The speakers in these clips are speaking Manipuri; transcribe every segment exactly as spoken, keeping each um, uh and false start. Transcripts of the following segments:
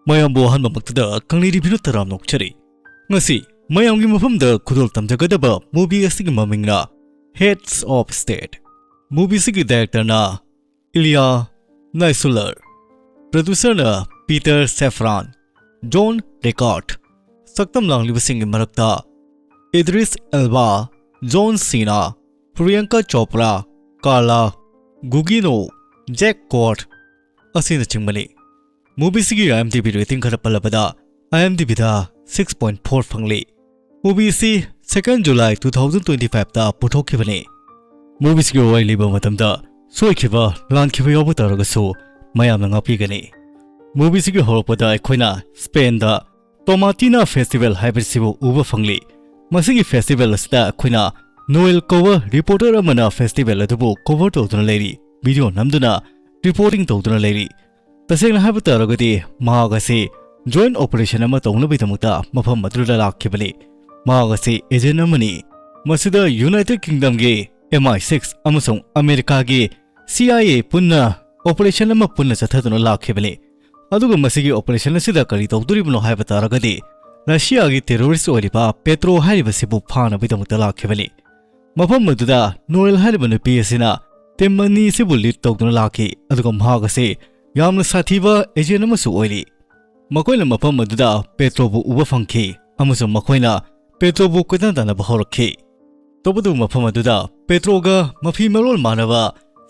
ꯃꯌꯥꯝꯕꯨ ꯑꯍꯥꯟꯕꯃꯛꯇꯗ ꯀꯪꯂꯩ ꯔꯤꯚꯤꯌꯨ ꯇꯔꯥꯝꯅ ꯑꯣꯛꯆꯔꯤ꯫ ꯉꯁꯤ ꯃꯌꯥꯝꯒꯤ ꯃꯐꯝꯗ ꯈꯨꯗꯣꯜ ꯇꯝꯖꯒꯗꯕ ꯃꯨꯚꯤ ꯑꯁꯤꯒꯤ ꯃꯃꯤꯡꯅ Heads of State꯫ ꯃꯨꯚꯤ ꯑꯁꯤꯒꯤ ꯗꯥꯏꯔꯦꯛꯇꯔꯅ ꯏꯂꯤꯌꯥ ꯅꯥꯏꯁꯨꯂꯔ, ꯄ꯭ꯔꯣꯗ꯭ꯌꯨꯁꯔꯅ ꯄꯤꯇꯔ ꯁꯦꯐ꯭ꯔꯥꯟ, ꯖꯣꯟ ꯔꯦꯀꯥꯔꯠ, ꯁꯛꯇꯝ ꯂꯥꯡꯂꯤꯕꯁꯤꯡꯒꯤ ꯃꯔꯛꯇ ꯏꯗ꯭ꯔꯤꯁ ꯑꯦꯜꯕꯥ, ꯖꯣꯟ ꯁꯤꯅꯥ, ꯄ꯭ꯔꯤꯌꯥꯡꯀꯥ ꯆꯣꯄ꯭ꯔꯥ, ꯀꯥꯔꯂꯥ ꯒꯨꯒꯤꯅꯣ, ꯖꯦꯛ ꯀꯣꯔꯠ ꯑꯁꯤꯅꯆꯤꯡꯕꯅꯤ꯫ ꯃꯨꯚꯤꯁꯤꯒꯤ IMDb ꯔꯦꯇꯤꯡ ꯈꯔ ꯄꯜꯂꯕꯗ, IMDbꯗ six point four ꯐꯪꯂꯤ꯫ ꯃꯨꯚꯤꯁꯤ second July two thousand twenty fiveꯇ ꯄꯨꯊꯣꯛꯈꯤꯕꯅꯤ꯫ ꯃꯨꯚꯤꯁꯤꯒꯤ ꯋꯥꯔꯤ ꯂꯤꯕ ꯃꯇꯝꯗ ꯁꯣꯏꯈꯤꯕ, ꯂꯥꯟꯈꯤꯕ ꯌꯥꯎꯕ ꯇꯥꯔꯒꯁꯨ ꯃꯌꯥꯝꯅ ꯉꯥꯛꯄꯤꯒꯅꯤ꯫ ꯃꯨꯚꯤꯁꯤꯒꯤ ꯍꯧꯔꯛꯄꯗ ꯑꯩꯈꯣꯏꯅ ꯁ꯭ꯄꯦꯟꯗ ꯇꯣꯃꯥꯇꯤꯅꯥ ꯐꯦꯁꯇꯤꯚꯦꯜ ꯍꯥꯏꯕꯁꯤꯕꯨ ꯎꯕ ꯐꯪꯂꯤ꯫ ꯃꯁꯤꯒꯤ ꯐꯦꯁꯇꯤꯚꯦꯜ ꯑꯁꯤꯗ ꯑꯩꯈꯣꯏꯅ ꯅꯣꯌꯦꯜ ꯀꯧꯕ ꯔꯤꯄꯣꯔꯇꯔ ꯑꯃꯅ ꯐꯦꯁꯇꯤꯚꯦꯜ ꯑꯗꯨꯕꯨ ꯀꯣꯚꯔ ꯇꯧꯗꯨꯅ ꯂꯩꯔꯤ, ꯚꯤꯗꯤꯑꯣ ꯅꯝꯗꯨꯅ, ꯔꯤꯄꯣꯔꯇꯤꯡ ꯇꯧꯗꯨꯅ ꯂꯩꯔꯤ꯫ ꯇꯁꯦꯡꯅ ꯍꯥꯏꯕ ꯇꯥꯔꯒꯗꯤ ꯃꯍꯥꯛ ꯑꯁꯤ ꯖꯣꯏꯟ ꯑꯣꯄꯔꯦꯁꯟ ꯑꯃ ꯇꯧꯅꯕꯒꯤꯗꯃꯛꯇ ꯃꯐꯝ ꯑꯗꯨꯗ ꯂꯥꯛꯈꯤꯕꯅꯤ꯫ ꯃꯍꯥꯛ ꯑꯁꯤ ꯑꯦꯖꯦꯟ ꯑꯃꯅꯤ꯫ ꯃꯁꯤꯗ ꯌꯨꯅꯥꯏꯇꯦꯗ ꯀꯤꯡꯗꯝꯒꯤ MI six ꯑꯃꯁꯨꯡ ꯑꯃꯦꯔꯤꯀꯥꯒꯤ CIA ꯄꯨꯟꯅ ꯑꯣꯄꯔꯦꯁꯟ ꯑꯃ ꯄꯨꯟꯅ ꯆꯠꯊꯗꯨꯅ ꯂꯥꯛꯈꯤꯕꯅꯤ꯫ ꯑꯗꯨꯒ ꯃꯁꯤꯒꯤ ꯑꯣꯄꯔꯦꯁꯟ ꯑꯁꯤꯗ ꯀꯔꯤ ꯇꯧꯗꯣꯔꯤꯕꯅꯣ ꯍꯥꯏꯕ ꯇꯥꯔꯒꯗꯤ, ꯔꯁꯤꯌꯥꯒꯤ ꯇꯦꯔꯣꯔꯤꯁ ꯑꯣꯏꯔꯤꯕ ꯄꯦꯇ꯭ꯔꯣ ꯍꯥꯏꯔꯤꯕꯁꯤꯕꯨ ꯐꯥꯅꯕꯒꯤꯗꯃꯛꯇ ꯂꯥꯛꯈꯤꯕꯅꯤ꯫ ꯃꯐꯝ ꯑꯗꯨꯗ ꯅꯣꯌꯦꯜ ꯍꯥꯏꯔꯤꯕ ꯅꯨꯄꯤ ꯑꯁꯤꯅ ꯇꯤꯝ ꯑꯅꯤ ꯑꯁꯤꯕꯨ ꯂꯤꯗ ꯇꯧꯗꯨꯅ ꯂꯥꯛꯈꯤ, ꯑꯗꯨꯒ ꯃꯍꯥꯛ ꯑꯁꯤ ꯌꯥꯝꯅ ꯁꯥꯊꯤꯕ ꯑꯦꯖꯦꯟ ꯑꯃꯁꯨ ꯑꯣꯏꯔꯤ꯫ ꯃꯈꯣꯏꯅ ꯃꯐꯝ ꯑꯗꯨꯗ ꯄꯦꯇ꯭ꯔꯣꯕꯨ ꯎꯕ ꯐꯪꯈꯤ ꯑꯃꯁꯨꯡ ꯃꯈꯣꯏꯅ ꯄꯦꯇ꯭ꯔꯣꯕꯨ ꯀꯣꯏꯇꯥꯟ ꯇꯥꯟꯅꯕ ꯍꯧꯔꯛꯈꯤ꯫ ꯇꯧꯕꯇꯕꯨ ꯃꯐꯝ ꯑꯗꯨꯗ ꯄꯦꯇ꯭ꯔꯣꯒ ꯃꯐꯤ ꯃꯔꯣꯜ ꯃꯥꯟꯅꯕ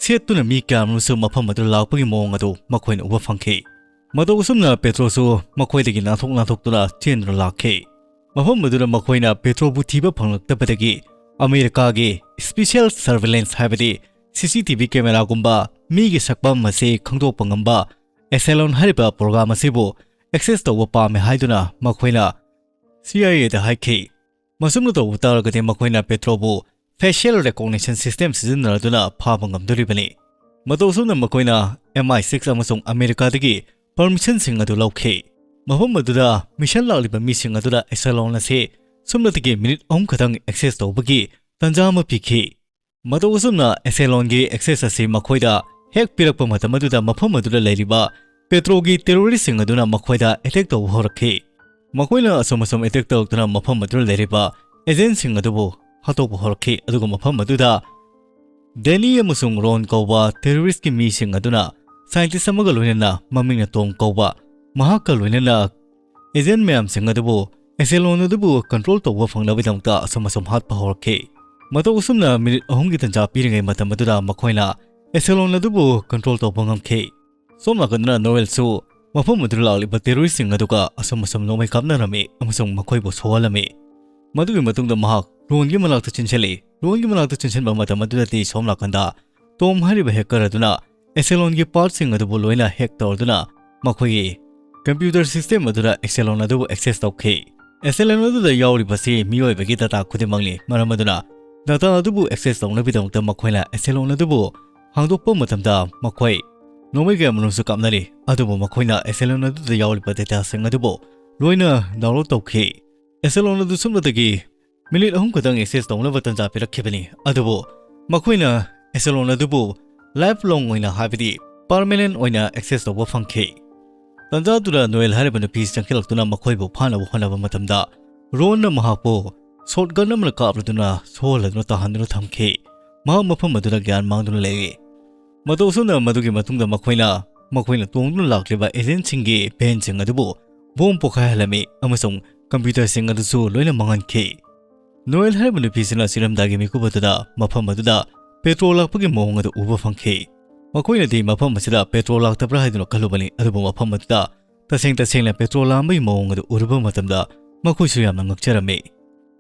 ꯁꯦꯠꯇꯨꯅ ꯃꯤ ꯀꯌꯥ ꯑꯃꯁꯨ ꯃꯐꯝ ꯑꯗꯨꯗ ꯂꯥꯛꯄꯒꯤ ꯃꯑꯣꯡ ꯑꯗꯨ ꯃꯈꯣꯏꯅ ꯎꯕ ꯐꯪꯈꯤ꯫ ꯃꯇꯧ ꯑꯁꯨꯝꯅ ꯄꯦꯇ꯭ꯔꯣꯁꯨ ꯃꯈꯣꯏꯗꯒꯤ ꯅꯥꯟꯊꯣꯛ ꯅꯥꯟꯊꯣꯛꯇꯨꯅ ꯆꯦꯟꯗꯨꯅ ꯂꯥꯛꯈꯤ꯫ ꯃꯐꯝ ꯑꯗꯨꯗ ꯃꯈꯣꯏꯅ ꯄꯦꯇ꯭ꯔꯣꯕꯨ ꯊꯤꯕ ꯐꯪꯂꯛꯇꯕꯗꯒꯤ ꯑꯃꯦꯔꯤꯀꯥꯒꯤ ꯁ꯭ꯄꯦꯁꯤꯌꯦꯜ ꯁꯔꯚꯤꯂꯦꯟꯁ, ꯍꯥꯏꯕꯗꯤ CCTV ꯀꯦꯃꯦꯔꯥꯒꯨꯝꯕ ꯃꯤꯒꯤ ꯁꯛꯐꯝ ꯑꯁꯤ ꯈꯪꯗꯣꯛꯄ ꯉꯝꯕ ꯑꯦꯁꯦꯂꯣꯟ ꯍꯥꯏꯔꯤꯕ ꯄ꯭ꯔꯣꯒ꯭ꯔꯥꯝ ꯑꯁꯤꯕꯨ ꯑꯦꯛꯁꯦꯁ ꯇꯧꯕ ꯄꯥꯝꯃꯦ ꯍꯥꯏꯗꯨꯅ ꯃꯈꯣꯏꯅ CIAꯗ ꯍꯥꯏꯈꯤ꯫ ꯃꯁꯨꯝꯅ ꯇꯧꯕ ꯇꯥꯔꯒꯗꯤ ꯃꯈꯣꯏꯅ ꯄꯦꯇ꯭ꯔꯣꯕꯨ facial recognition system ꯁꯤꯖꯤꯟꯅꯗꯨꯅ ꯐꯥꯕ ꯉꯝꯗꯣꯔꯤꯕꯅꯤ꯫ ꯃꯇꯧ ꯑꯁꯨꯝꯅ ꯃꯈꯣꯏꯅ MI six ꯑꯃꯁꯨꯡ ꯑꯃꯦꯔꯤꯀꯥꯗꯒꯤ ꯄꯔꯃꯤꯁꯟꯁꯤꯡ ꯑꯗꯨ ꯂꯧꯈꯤ꯫ ꯃꯐꯝ ꯑꯗꯨꯗ ꯃꯤꯁꯟ ꯂꯥꯛꯂꯤꯕ ꯃꯤꯁꯤꯡ ꯑꯗꯨꯗ ꯑꯦꯁꯦꯂꯣꯟ ꯑꯁꯤ ꯁꯨꯞꯅꯇꯒꯤ ꯃꯤꯅꯤꯠ ꯑꯍꯨꯝ ꯈꯛꯇꯪ ꯑꯦꯛꯁꯦꯁ ꯇꯧꯕꯒꯤ ꯇꯥꯟꯖꯥ ꯑꯃ ꯄꯤꯈꯤ꯫ ꯃꯇꯧ ꯑꯁꯨꯝꯅ ꯑꯦꯁꯦꯂꯣꯟꯒꯤ ꯑꯦꯛꯁꯦꯁ ꯑꯁꯤ ꯃꯈꯣꯏꯗ ꯍꯦꯛ ꯄꯤꯔꯛꯄ ꯃꯇꯝ ꯑꯗꯨꯗ ꯃꯐꯝ ꯑꯗꯨꯗ ꯂꯩꯔꯤꯕ ꯄꯦꯇ꯭ꯔꯣꯒꯤ ꯇꯦꯔꯣꯔꯤꯁꯁꯤꯡ ꯑꯗꯨꯅ ꯃꯈꯣꯏꯗ ꯑꯦꯇꯦꯛ ꯇꯧꯕ ꯍꯧꯔꯛꯈꯤ꯫ ꯃꯈꯣꯏꯅ ꯑꯁꯨꯝ ꯑꯁꯨꯝ ꯑꯦꯇꯦꯛ ꯇꯧꯔꯛꯇꯨꯅ ꯃꯐꯝ ꯑꯗꯨꯗ ꯂꯩꯔꯤꯕ ꯑꯦꯖꯦꯟꯁꯤꯡ ꯑꯗꯨꯕꯨ ꯍꯥꯠꯇꯣꯛꯄ ꯍꯧꯔꯛꯈꯤ꯫ ꯑꯗꯨꯒ ꯃꯐꯝ ꯑꯗꯨꯗ ꯗꯦꯅꯤ ꯑꯃꯁꯨꯡ ꯔꯣꯟ ꯀꯧꯕ ꯇꯦꯔꯣꯔꯤꯁꯀꯤ ꯃꯤꯁꯤꯡ ꯑꯗꯨꯅ ꯁꯥꯏꯟꯇꯤꯁ ꯑꯃꯒ ꯂꯣꯏꯅꯅ ꯃꯃꯤꯡꯅ ꯇꯣꯝ ꯀꯧꯕ ꯃꯍꯥꯛꯀ ꯂꯣꯏꯅꯅ ꯑꯦꯖꯦꯟ ꯃꯌꯥꯝꯁꯤꯡ ꯑꯗꯨꯕꯨ ꯑꯦꯁꯦꯂꯣꯟ ꯑꯗꯨꯕꯨ ꯀꯟꯇ꯭ꯔꯣꯜ ꯇꯧꯕ ꯐꯪꯅꯕꯒꯤꯗꯃꯛꯇ ꯑꯁꯨꯝ ꯑꯁꯨꯝ ꯍꯥꯠꯄ ꯍꯧꯔꯛꯈꯤ꯫ ꯃꯇꯧ ꯑꯁꯨꯝꯅ ꯃꯤꯅꯤꯠ ꯑꯍꯨꯝꯒꯤ ꯇꯟꯖꯥ ꯄꯤꯔꯤꯉꯩ ꯃꯇꯝ ꯑꯗꯨꯗ ꯃꯈꯣꯏꯅ ꯑꯦꯁꯦꯂꯣꯟ ꯑꯗꯨꯕꯨ ꯀꯟꯇ꯭ꯔꯣꯜ ꯇꯧꯕ ꯉꯝꯈꯤ꯫ ꯁꯣꯝ ꯅꯥꯀꯟꯗꯅ ꯅꯣꯌꯦꯜꯁꯨ ꯃꯐꯝ ꯑꯗꯨꯗ ꯂꯥꯛꯂꯤꯕ ꯇꯦꯔꯣꯔꯤꯁꯁꯤꯡ ꯑꯗꯨꯒ ꯑꯁꯨꯝ ꯑꯁꯨꯝ ꯅꯣꯡꯃꯩ ꯀꯥꯞꯅꯔꯝꯃꯤ ꯑꯃꯁꯨꯡ ꯃꯈꯣꯏꯕꯨ ꯁꯣꯛꯍꯜꯂꯝꯃꯤ꯫ ꯃꯗꯨꯒꯤ ꯃꯇꯨꯡꯗ ꯃꯍꯥꯛ ꯔꯣꯟꯒꯤ ꯃꯅꯥꯛꯇ ꯆꯦꯟꯁꯤꯜꯂꯤ꯫ ꯔꯣꯟꯒꯤ ꯃꯅꯥꯛꯇ ꯆꯦꯟꯁꯤꯟꯕ ꯃꯇꯝ ꯑꯗꯨꯗꯗꯤ ꯁꯣꯝ ꯅꯥꯀꯟꯗ ꯇꯣꯝ ꯍꯥꯏꯔꯤꯕ ꯍꯦꯀꯔ ꯑꯗꯨꯅ ꯑꯦꯁꯦꯂꯣꯟꯒꯤ ꯄꯥꯔꯠꯁꯤꯡ ꯑꯗꯨꯕꯨ ꯂꯣꯏꯅ ꯍꯦꯛ ꯇꯧꯔꯗꯨꯅ ꯃꯈꯣꯏꯒꯤ ꯀꯝꯄ꯭ꯌꯨꯇꯔ ꯁꯤꯁꯇꯦꯝ ꯑꯗꯨꯗ ꯑꯦꯁꯦꯂꯣꯟ ꯑꯗꯨꯕꯨ ꯑꯦꯛꯁꯦꯁ ꯇꯧꯈꯤ꯫ ꯑꯦꯁꯦꯂꯣꯟ ꯑꯗꯨꯗ ꯌꯥꯎꯔꯤꯕꯁꯤ ꯃꯤꯑꯣꯏꯕꯒꯤ ꯗꯇꯥ ꯈꯨꯗꯤꯡꯃꯛꯅꯤ꯫ ꯃꯔꯝ ꯑꯗꯨꯅ ꯗꯇꯥ ꯑꯗꯨꯕꯨ ꯑꯦꯛꯁꯦꯁ ꯇꯧꯅꯕꯒꯤꯗꯃꯛꯇ ꯃꯈꯣꯏꯅ ꯑꯦꯁꯦꯂꯣꯟ ꯑꯗꯨꯕꯨ ꯍꯥꯡꯗꯣꯛꯄ ꯃꯇꯝꯗ ꯃꯈꯣꯏ ꯅꯣꯡꯃꯩ ꯀꯌꯥ ꯃꯔꯨꯝꯁꯨ ꯀꯥꯞꯅꯔꯤ꯫ ꯑꯗꯨꯕꯨ ꯃꯈꯣꯏꯅ ꯑꯦꯁꯦꯂꯣꯟ ꯑꯗꯨꯗ ꯌꯥꯎꯔꯤꯕ ꯗꯦꯇꯥꯁꯤꯡ ꯑꯗꯨꯕꯨ ꯂꯣꯏꯅ ꯗꯥꯎꯟꯂꯣꯗ ꯇꯧꯈꯤ꯫ ꯑꯦꯁꯦꯂꯣꯟ ꯑꯗꯨ ꯁꯨꯞꯅꯇꯒꯤ ꯃꯤꯅꯤꯠ ꯑꯍꯨꯝ ꯈꯛꯇꯪ ꯑꯦꯛꯁꯦꯁ ꯇꯧꯅꯕ ꯇꯟꯖꯥ ꯄꯤꯔꯛꯈꯤꯕꯅꯤ꯫ ꯑꯗꯨꯕꯨ ꯃꯈꯣꯏꯅ ꯑꯦꯁꯦꯂꯣꯟ ꯑꯗꯨꯕꯨ ꯂꯥꯏꯐ ꯂꯣꯡ ꯑꯣꯏꯅ, ꯍꯥꯏꯕꯗꯤ ꯄꯥꯔꯃꯦꯅꯦꯟ ꯑꯣꯏꯅ ꯑꯦꯛꯁꯦꯁ ꯇꯧꯕ ꯐꯪꯈꯤ꯫ ꯇꯟꯖꯥꯗꯨꯗ ꯅꯣꯌꯦꯜ ꯍꯥꯏꯔꯤꯕ ꯅꯨꯄꯤ ꯆꯪꯁꯤꯜꯂꯛꯇꯨꯅ ꯃꯈꯣꯏꯕꯨ ꯐꯥꯅꯕ ꯍꯣꯠꯅꯕ ꯃꯇꯝꯗ ꯔꯣꯟꯅ ꯃꯍꯥꯛꯄꯨ ꯁꯣꯠꯒꯟ ꯑꯃꯅ ꯀꯥꯞꯂꯗꯨꯅ ꯁꯣꯛꯍꯜꯂꯗꯨꯅ ꯇꯥꯍꯟꯗꯨꯅ ꯊꯝꯈꯤ꯫ ꯃꯍꯥꯛ ꯃꯐꯝ ꯑꯗꯨꯗ ꯒ꯭ꯌꯥꯟ ꯃꯥꯡꯗꯨꯅ ꯂꯩꯔꯤ꯫ ꯃꯇꯧ ꯑꯁꯨꯝꯅ ꯃꯗꯨꯒꯤ ꯃꯇꯨꯡꯗ ꯃꯈꯣꯏꯅ, ꯃꯈꯣꯏꯅ ꯇꯣꯡꯗꯨꯅ ꯂꯥꯛꯂꯤꯕ ꯑꯦꯖꯦꯟꯁꯤꯡꯒꯤ ꯚꯦꯟꯁꯤꯡ ꯑꯗꯨꯕꯨ ꯕꯣꯝ ꯄꯣꯈꯥꯏꯍꯜꯂꯝꯃꯤ ꯑꯃꯁꯨꯡ ꯀꯝꯄ꯭ꯌꯨꯇꯔꯁꯤꯡ ꯑꯗꯨꯁꯨ ꯂꯣꯏꯅ ꯃꯥꯡꯍꯟꯈꯤ꯫ ꯅꯣꯌꯦꯜ ꯍꯥꯏꯔꯤꯕ ꯅꯨꯄꯤꯁꯤꯅ ꯆꯤꯔꯝꯗꯥꯏꯒꯤ ꯃꯤꯀꯨꯞ ꯑꯗꯨꯗ ꯃꯐꯝ ꯑꯗꯨꯗ ꯄꯦꯇ꯭ꯔꯣꯜ ꯂꯥꯛꯄꯒꯤ ꯃꯑꯣꯡ ꯑꯗꯨ ꯎꯕ ꯐꯪꯈꯤ꯫ ꯃꯈꯣꯏꯅꯗꯤ ꯃꯐꯝ ꯑꯁꯤꯗ ꯄꯦꯇ꯭ꯔꯣꯜ ꯂꯥꯛꯇꯕ꯭ꯔꯥ ꯍꯥꯏꯗꯨꯅ ꯈꯜꯂꯨꯕꯅꯤ, ꯑꯗꯨꯕꯨ ꯃꯐꯝ ꯑꯗꯨꯗ ꯇꯁꯦꯡ ꯇꯁꯦꯡꯅ ꯄꯦꯇ꯭ꯔꯣꯜ ꯂꯥꯛꯑꯝꯕꯒꯤ ꯃꯑꯣꯡ ꯑꯗꯨ ꯎꯔꯨꯕ ꯃꯇꯝꯗ ꯃꯈꯣꯏꯁꯨ ꯌꯥꯝꯅ ꯉꯛꯆꯔꯝꯃꯤ꯫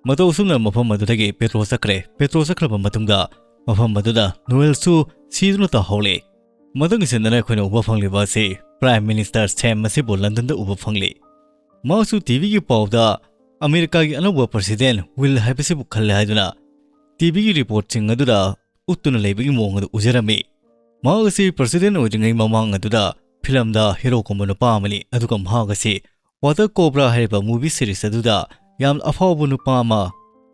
ꯃꯇꯧ ꯑꯁꯨꯝꯅ ꯃꯐꯝ ꯑꯗꯨꯗꯒꯤ ꯄꯦꯇ꯭ꯔꯣꯜ ꯆꯠꯈ꯭ꯔꯦ꯫ ꯄꯦꯇ꯭ꯔꯣꯜ ꯆꯠꯈ꯭ꯔꯕ ꯃꯇꯨꯡꯗ ꯃꯐꯝ ꯑꯗꯨꯗ ꯅꯣꯌꯦꯜꯁꯨ ꯁꯤꯗꯨꯅ ꯇꯥꯍꯧꯔꯦ꯫ ꯃꯊꯪꯒꯤ ꯁꯤꯟꯗꯅ ꯑꯩꯈꯣꯏꯅ ꯎꯕ ꯐꯪꯂꯤꯕ ꯑꯁꯤ ꯄ꯭ꯔꯥꯏꯝ ꯃꯤꯅꯤꯁꯇꯔ ꯁꯦꯝ ꯑꯁꯤꯕꯨ ꯂꯟꯗꯟꯗ ꯎꯕ ꯐꯪꯂꯤ꯫ ꯃꯍꯥꯛꯁꯨ ꯇꯤꯚꯤꯒꯤ ꯄꯥꯎꯗ ꯑꯃꯦꯔꯤꯀꯥꯒꯤ ꯑꯅꯧꯕ ꯄ꯭ꯔꯁꯤꯗꯦꯟ ꯋꯤꯜ ꯍꯥꯏꯕꯁꯤꯕꯨ ꯈꯜꯂꯦ ꯍꯥꯏꯗꯨꯅ ꯇꯤꯚꯤꯒꯤ ꯔꯤꯄꯣꯔꯠꯁꯤꯡ ꯑꯗꯨꯗ ꯎꯠꯇꯨꯅ ꯂꯩꯕꯒꯤ ꯃꯑꯣꯡ ꯑꯗꯨ ꯎꯖꯔꯝꯃꯤ꯫ ꯃꯍꯥꯛ ꯑꯁꯤ ꯄ꯭ꯔꯁꯤꯗꯦꯟ ꯑꯣꯏꯗ꯭ꯔꯤꯉꯩ ꯃꯃꯥꯡ ꯑꯗꯨꯗ ꯐꯤꯂꯝꯗ ꯍꯦꯔꯣ ꯀꯨꯝꯕ ꯅꯨꯄꯥ ꯑꯃꯅꯤ, ꯑꯗꯨꯒ ꯃꯍꯥꯛ ꯑꯁꯤ ꯋꯥꯇꯔ ꯀꯣꯕ꯭ꯔꯥ ꯍꯥꯏꯔꯤꯕ ꯃꯨꯚꯤ ꯁꯤꯔꯤꯁ ꯑꯗꯨꯗ ꯌꯥꯝꯅ ꯑꯐꯥꯎꯕ ꯅꯨꯄꯥ ꯑꯃ,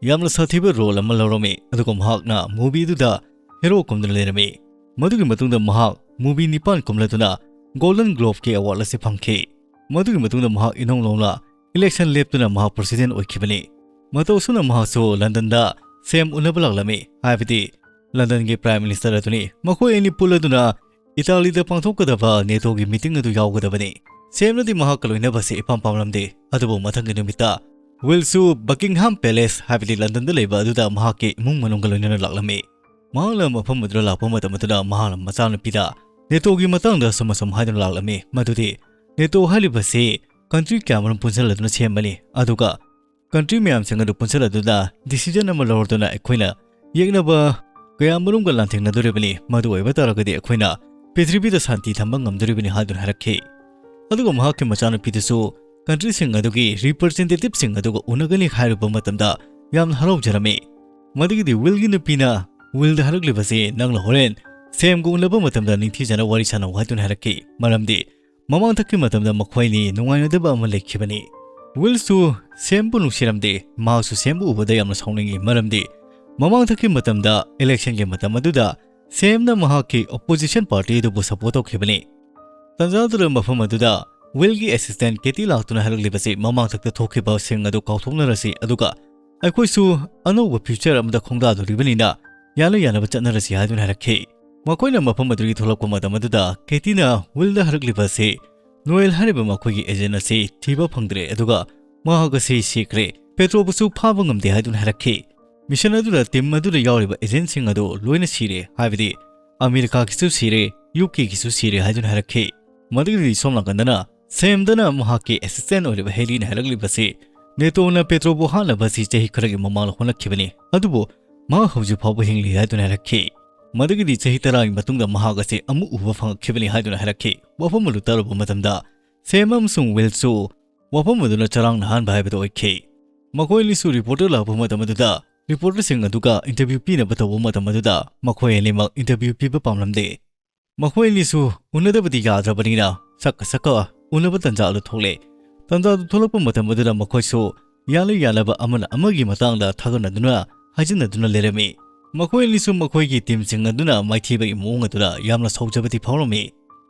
ꯌꯥꯝꯅ ꯁꯥꯊꯤꯕ ꯔꯣꯜ ꯑꯃ ꯂꯧꯔꯝꯃꯤ, ꯑꯗꯨꯒ ꯃꯍꯥꯛꯅ ꯃꯨꯚꯤ ꯑꯗꯨꯗ ꯍꯦꯔꯣ ꯀꯨꯝꯗꯨꯅ ꯂꯩꯔꯝꯃꯤ꯫ ꯃꯗꯨꯒꯤ ꯃꯇꯨꯡꯗ ꯃꯍꯥꯛ ꯃꯨꯚꯤ ꯅꯤꯄꯥꯟ ꯀꯨꯝꯂꯗꯨꯅ Golden Globe-ꯀꯤ award ꯑꯁꯤ ꯐꯪꯈꯤ꯫ ꯃꯗꯨꯒꯤ ꯃꯇꯨꯡꯗ ꯃꯍꯥꯛ ꯏꯅꯧ ꯅꯧꯅ election ꯂꯦꯞꯇꯨꯅ ꯃꯍꯥꯛ president ꯑꯣꯏꯈꯤꯕꯅꯤ꯫ ꯃꯇꯧ ꯑꯁꯨꯝꯅ ꯃꯍꯥꯛꯁꯨ ꯂꯟꯗꯟꯗ ꯁꯦꯝ ꯎꯅꯕ ꯂꯥꯛꯂꯝꯃꯤ, ꯍꯥꯏꯕꯗꯤ ꯂꯟꯗꯟꯒꯤ prime minister ꯑꯗꯨꯅꯤ꯫ ꯃꯈꯣꯏ ꯑꯅꯤ ꯄꯨꯜꯂꯗꯨꯅ ꯏꯇꯥꯂꯤꯗ ꯄꯥꯡꯊꯣꯛꯀꯗꯕ ꯅꯦꯇꯣꯒꯤ meeting ꯑꯗꯨ ꯌꯥꯎꯒꯗꯕꯅꯤ꯫ ꯁꯦꯝꯅꯗꯤ ꯃꯍꯥꯛꯀ ꯂꯣꯏꯅꯕꯁꯤ ꯏꯄꯥꯝ ꯄꯥꯝꯂꯝꯗꯦ, ꯑꯗꯨꯕꯨ ꯃꯊꯪꯒꯤ ꯅꯨꯃꯤꯠꯇ ꯋꯤꯜꯁꯨ Buckingham Palace, ꯍꯥꯏꯕꯗꯤ ꯂꯟꯗꯟꯗ ꯂꯩꯕ ꯑꯗꯨꯗ ꯃꯍꯥꯛꯀꯤ ꯏꯃꯨꯡ ꯃꯅꯨꯡꯒ ꯂꯣꯏꯅꯅ ꯂꯥꯛꯂꯝꯃꯤ꯫ ꯃꯍꯥꯛꯅ ꯃꯐꯝ ꯑꯗꯨꯗ ꯂꯥꯛꯄ ꯃꯇꯝ ꯑꯗꯨꯗ ꯃꯍꯥꯛꯅ ꯃꯆꯥꯅꯨꯄꯤꯗ ꯅꯦꯇꯣꯒꯤ ꯃꯇꯥꯡꯗ ꯑꯁꯨꯝ ꯑꯁꯨꯝ ꯍꯥꯏꯗꯨꯅ ꯂꯥꯛꯂꯝꯃꯤ, ꯃꯗꯨꯗꯤ ꯅꯦꯇꯣ ꯍꯥꯏꯔꯤꯕꯁꯤ country ꯀꯌꯥꯃꯔꯨꯝ ꯄꯨꯟꯁꯤꯜꯂꯗꯨꯅ ꯁꯦꯝꯕꯅꯤ, ꯑꯗꯨꯒ country ꯃꯌꯥꯝꯁꯤꯡ ꯑꯗꯨ ꯄꯨꯟꯁꯤꯜꯂꯗꯨꯅ decision ꯑꯃ ꯂꯧꯔꯗꯨꯅ ꯑꯩꯈꯣꯏꯅ ꯌꯦꯛꯅꯕ ꯀꯌꯥꯃꯔꯨꯝꯒ ꯂꯥꯟꯊꯦꯡꯅꯗꯣꯔꯤꯕꯅꯤ꯫ ꯃꯗꯨ ꯑꯣꯏꯕ ꯇꯥꯔꯒꯗꯤ ꯑꯩꯈꯣꯏꯅ ꯄ꯭ꯔꯤꯊꯤꯕꯤꯗ ꯁꯥꯟꯇꯤ ꯊꯝꯕ ꯉꯝꯗꯣꯔꯤꯕꯅꯤ ꯍꯥꯏꯗꯨꯅ ꯍꯥꯏꯔꯛꯈꯤ꯫ ꯑꯗꯨꯒ ꯃꯍꯥꯛꯀꯤ ꯃꯆꯥꯅꯨꯄꯤꯗꯨꯁꯨ countryꯁꯤꯡ ꯑꯗꯨꯒꯤ representativeꯁꯤꯡ ꯑꯗꯨꯒ ꯎꯅꯒꯅꯤ ꯍꯥꯏꯔꯨꯕ ꯃꯇꯝꯗ ꯌꯥꯝꯅ ꯍꯔꯥꯎꯖꯔꯝꯃꯤ꯫ ꯃꯗꯨꯒꯤꯗꯤ ꯋꯤꯜꯒꯤ ꯅꯨꯄꯤꯅ ꯋꯤꯜꯗ ꯍꯥꯏꯔꯛꯂꯤꯕꯁꯤ, "ꯅꯪꯅ ꯍꯣꯔꯦꯟ ꯁꯦꯝꯒ ꯎꯅꯕ ꯃꯇꯝꯗ ꯅꯤꯡꯊꯤꯖꯅ ꯋꯥꯔꯤ ꯁꯥꯟꯅꯧ" ꯍꯥꯏꯗꯨꯅ ꯍꯥꯏꯔꯛꯈꯤ꯫ ꯃꯔꯝꯗꯤ ꯃꯃꯥꯡꯊꯛꯀꯤ ꯃꯇꯝꯗ ꯃꯈꯣꯏꯅꯤ ꯅꯨꯡꯉꯥꯏꯅꯗꯕ ꯑꯃ ꯂꯩꯈꯤꯕꯅꯤ꯫ ꯋꯤꯜꯁꯨ ꯁꯦꯝꯕꯨ ꯅꯨꯡꯁꯤꯔꯝꯗꯦ, ꯃꯍꯥꯛꯁꯨ ꯁꯦꯝꯕꯨ ꯎꯕꯗ ꯌꯥꯝꯅ ꯁꯥꯎꯅꯤꯡꯉꯤ, ꯃꯔꯝꯗꯤ ꯃꯃꯥꯡꯊꯛꯀꯤ ꯃꯇꯝꯗ electionꯒꯤ ꯃꯇꯝ ꯑꯗꯨꯗ ꯁꯦꯝꯅ ꯃꯍꯥꯛꯀꯤ opposition party ꯑꯗꯨꯕꯨ support ꯇꯧꯈꯤꯕꯅꯤ꯫ ꯇꯟꯖꯥꯗꯨꯗ ꯃꯐꯝ ꯑꯗꯨꯗ ꯋꯤꯜꯒꯤ assistant ꯀꯦꯇꯤ ꯂꯥꯛꯇꯨꯅ ꯍꯥꯏꯔꯛꯂꯤꯕꯁꯤ ꯃꯃꯥꯡꯊꯛꯇ ꯊꯣꯛꯈꯤꯕꯁꯤꯡ ꯑꯗꯨ ꯀꯥꯎꯊꯣꯛꯅꯔꯁꯤ, ꯑꯗꯨꯒ ꯑꯩꯈꯣꯏꯁꯨ ꯑꯅꯧꯕ future ꯑꯃꯗ ꯈꯣꯡꯗꯥꯗꯣꯔꯤꯕꯅꯤꯅ ꯌꯥꯅ ꯌꯥꯅꯕ ꯆꯠꯅꯔꯁꯤ ꯍꯥꯏꯗꯨꯅ ꯍꯥꯏꯔꯛꯈꯤ꯫ ꯃꯈꯣꯏꯅ ꯃꯐꯝ ꯑꯗꯨꯗꯒꯤ ꯊꯣꯛꯂꯛꯄ ꯃꯇꯝ ꯑꯗꯨꯗ ꯀꯦꯇꯤꯅ ꯋꯤꯜꯗ ꯍꯥꯏꯔꯛꯂꯤꯕ ꯑꯁꯤ, "ꯅꯣꯌꯦꯜ ꯍꯥꯏꯔꯤꯕ ꯃꯈꯣꯏꯒꯤ agent ꯑꯁꯤ ꯊꯤꯕ ꯐꯪꯗ꯭ꯔꯦ, ꯑꯗꯨꯒ ꯃꯍꯥꯛ ꯑꯁꯤ ꯁꯤꯈ꯭ꯔꯦ꯫ ꯄꯦꯇ꯭ꯔꯣꯕꯨꯁꯨ ꯐꯥꯕ ꯉꯝꯗꯦ" ꯍꯥꯏꯗꯨꯅ ꯍꯥꯏꯔꯛꯈꯤ꯫ Mission ꯑꯗꯨꯗ team ꯑꯗꯨꯗ ꯌꯥꯎꯔꯤꯕ agentꯁꯤꯡ ꯑꯗꯨ ꯂꯣꯏꯅ ꯁꯤꯔꯦ, ꯍꯥꯏꯕꯗꯤ ꯑꯃꯦꯔꯤꯀꯥꯒꯤꯁꯨ ꯁꯤꯔꯦ, UKꯒꯤꯁꯨ ꯁꯤꯔꯦ ꯍꯥꯏꯗꯨꯅ ꯍꯥꯏꯔꯛꯈꯤ꯫ ꯃꯗꯨꯒꯤꯗꯤ ꯁꯣꯝ ꯅꯥꯀꯟꯗꯅ ꯁꯦꯝꯗꯅ ꯃꯍꯥꯛꯀꯤ assistant ꯑꯣꯏꯔꯤꯕ ꯍꯦꯂꯤꯅ ꯍꯥꯏꯔꯛꯂꯤꯕꯁꯤ, ꯅꯦꯇꯣꯅ ꯄꯦꯇ꯭ꯔꯣꯕꯨ ꯍꯥꯠꯅꯕ ꯑꯁꯤ ꯆꯍꯤ ꯈꯔꯒꯤ ꯃꯃꯥꯡꯗ ꯍꯣꯠꯅꯈꯤꯕꯅꯤ, ꯑꯗꯨꯕꯨ ꯃꯍꯥꯛ ꯍꯧꯖꯤꯛ ꯐꯥꯎꯕ ꯍꯤꯡꯂꯤ ꯍꯥꯏꯗꯨꯅ ꯍꯥꯏꯔꯛꯈꯤ꯫ ꯃꯗꯨꯒꯤꯗꯤ ꯆꯍꯤ ꯇꯔꯥꯒꯤ ꯃꯇꯨꯡꯗ ꯃꯍꯥꯛ ꯑꯁꯤ ꯑꯃꯨꯛ ꯎꯕ ꯐꯪꯉꯛꯈꯤꯕꯅꯤ ꯍꯥꯏꯗꯨꯅ ꯍꯥꯏꯔꯛꯈꯤ꯫ ꯋꯥꯐꯝ ꯑꯗꯨ ꯇꯥꯔꯨꯕ ꯃꯇꯝꯗ ꯁꯦꯝ ꯑꯃꯁꯨꯡ ꯋꯤꯜꯁꯨ ꯋꯥꯐꯝ ꯑꯗꯨꯅ ꯆꯔꯥꯡꯅꯍꯟꯕ ꯍꯥꯏꯕꯗꯨ ꯑꯣꯏꯈꯤ꯫ ꯃꯈꯣꯏ ꯑꯅꯤꯁꯨ reporter ꯂꯥꯛꯄ ꯃꯇꯝ ꯑꯗꯨꯗ reporterꯁꯤꯡ ꯑꯗꯨꯒ interview ꯄꯤꯅꯕ ꯇꯧꯕ ꯃꯇꯝ ꯑꯗꯨꯗ ꯃꯈꯣꯏ ꯑꯅꯤꯃꯛ interview ꯄꯤꯕ ꯄꯥꯝꯂꯝꯗꯦ꯫ ꯃꯈꯣꯏ ꯑꯅꯤꯁꯨ ꯎꯅꯗꯕꯗꯤ ꯌꯥꯗ꯭ꯔꯕꯅꯤꯅ ꯁꯛꯀ ꯁꯛꯀ ꯎꯅꯕ ꯇꯟꯖꯥ ꯑꯗꯨ ꯊꯣꯛꯂꯦ꯫ ꯇꯟꯖꯥ ꯑꯗꯨ ꯊꯣꯛꯂꯛꯄ ꯃꯇꯝ ꯑꯗꯨꯗ ꯃꯈꯣꯏꯁꯨ ꯌꯥꯅ ꯌꯥꯅꯕ ꯑꯃꯅ ꯑꯃꯒꯤ ꯃꯇꯥꯡꯗ ꯊꯥꯒꯠꯅꯗꯨꯅ ꯍꯥꯏꯖꯤꯟꯅꯗꯨꯅ ꯂꯩꯔꯝꯃꯤ꯫ ꯃꯈꯣꯏ ꯑꯅꯤꯁꯨ ꯃꯈꯣꯏꯒꯤ teamꯁꯤꯡ ꯑꯗꯨꯅ ꯃꯥꯏꯊꯤꯕꯒꯤ ꯃꯑꯣꯡ ꯑꯗꯨꯗ ꯌꯥꯝꯅ ꯁꯥꯎꯖꯕꯗꯤ ꯐꯥꯎꯔꯝꯃꯤ꯫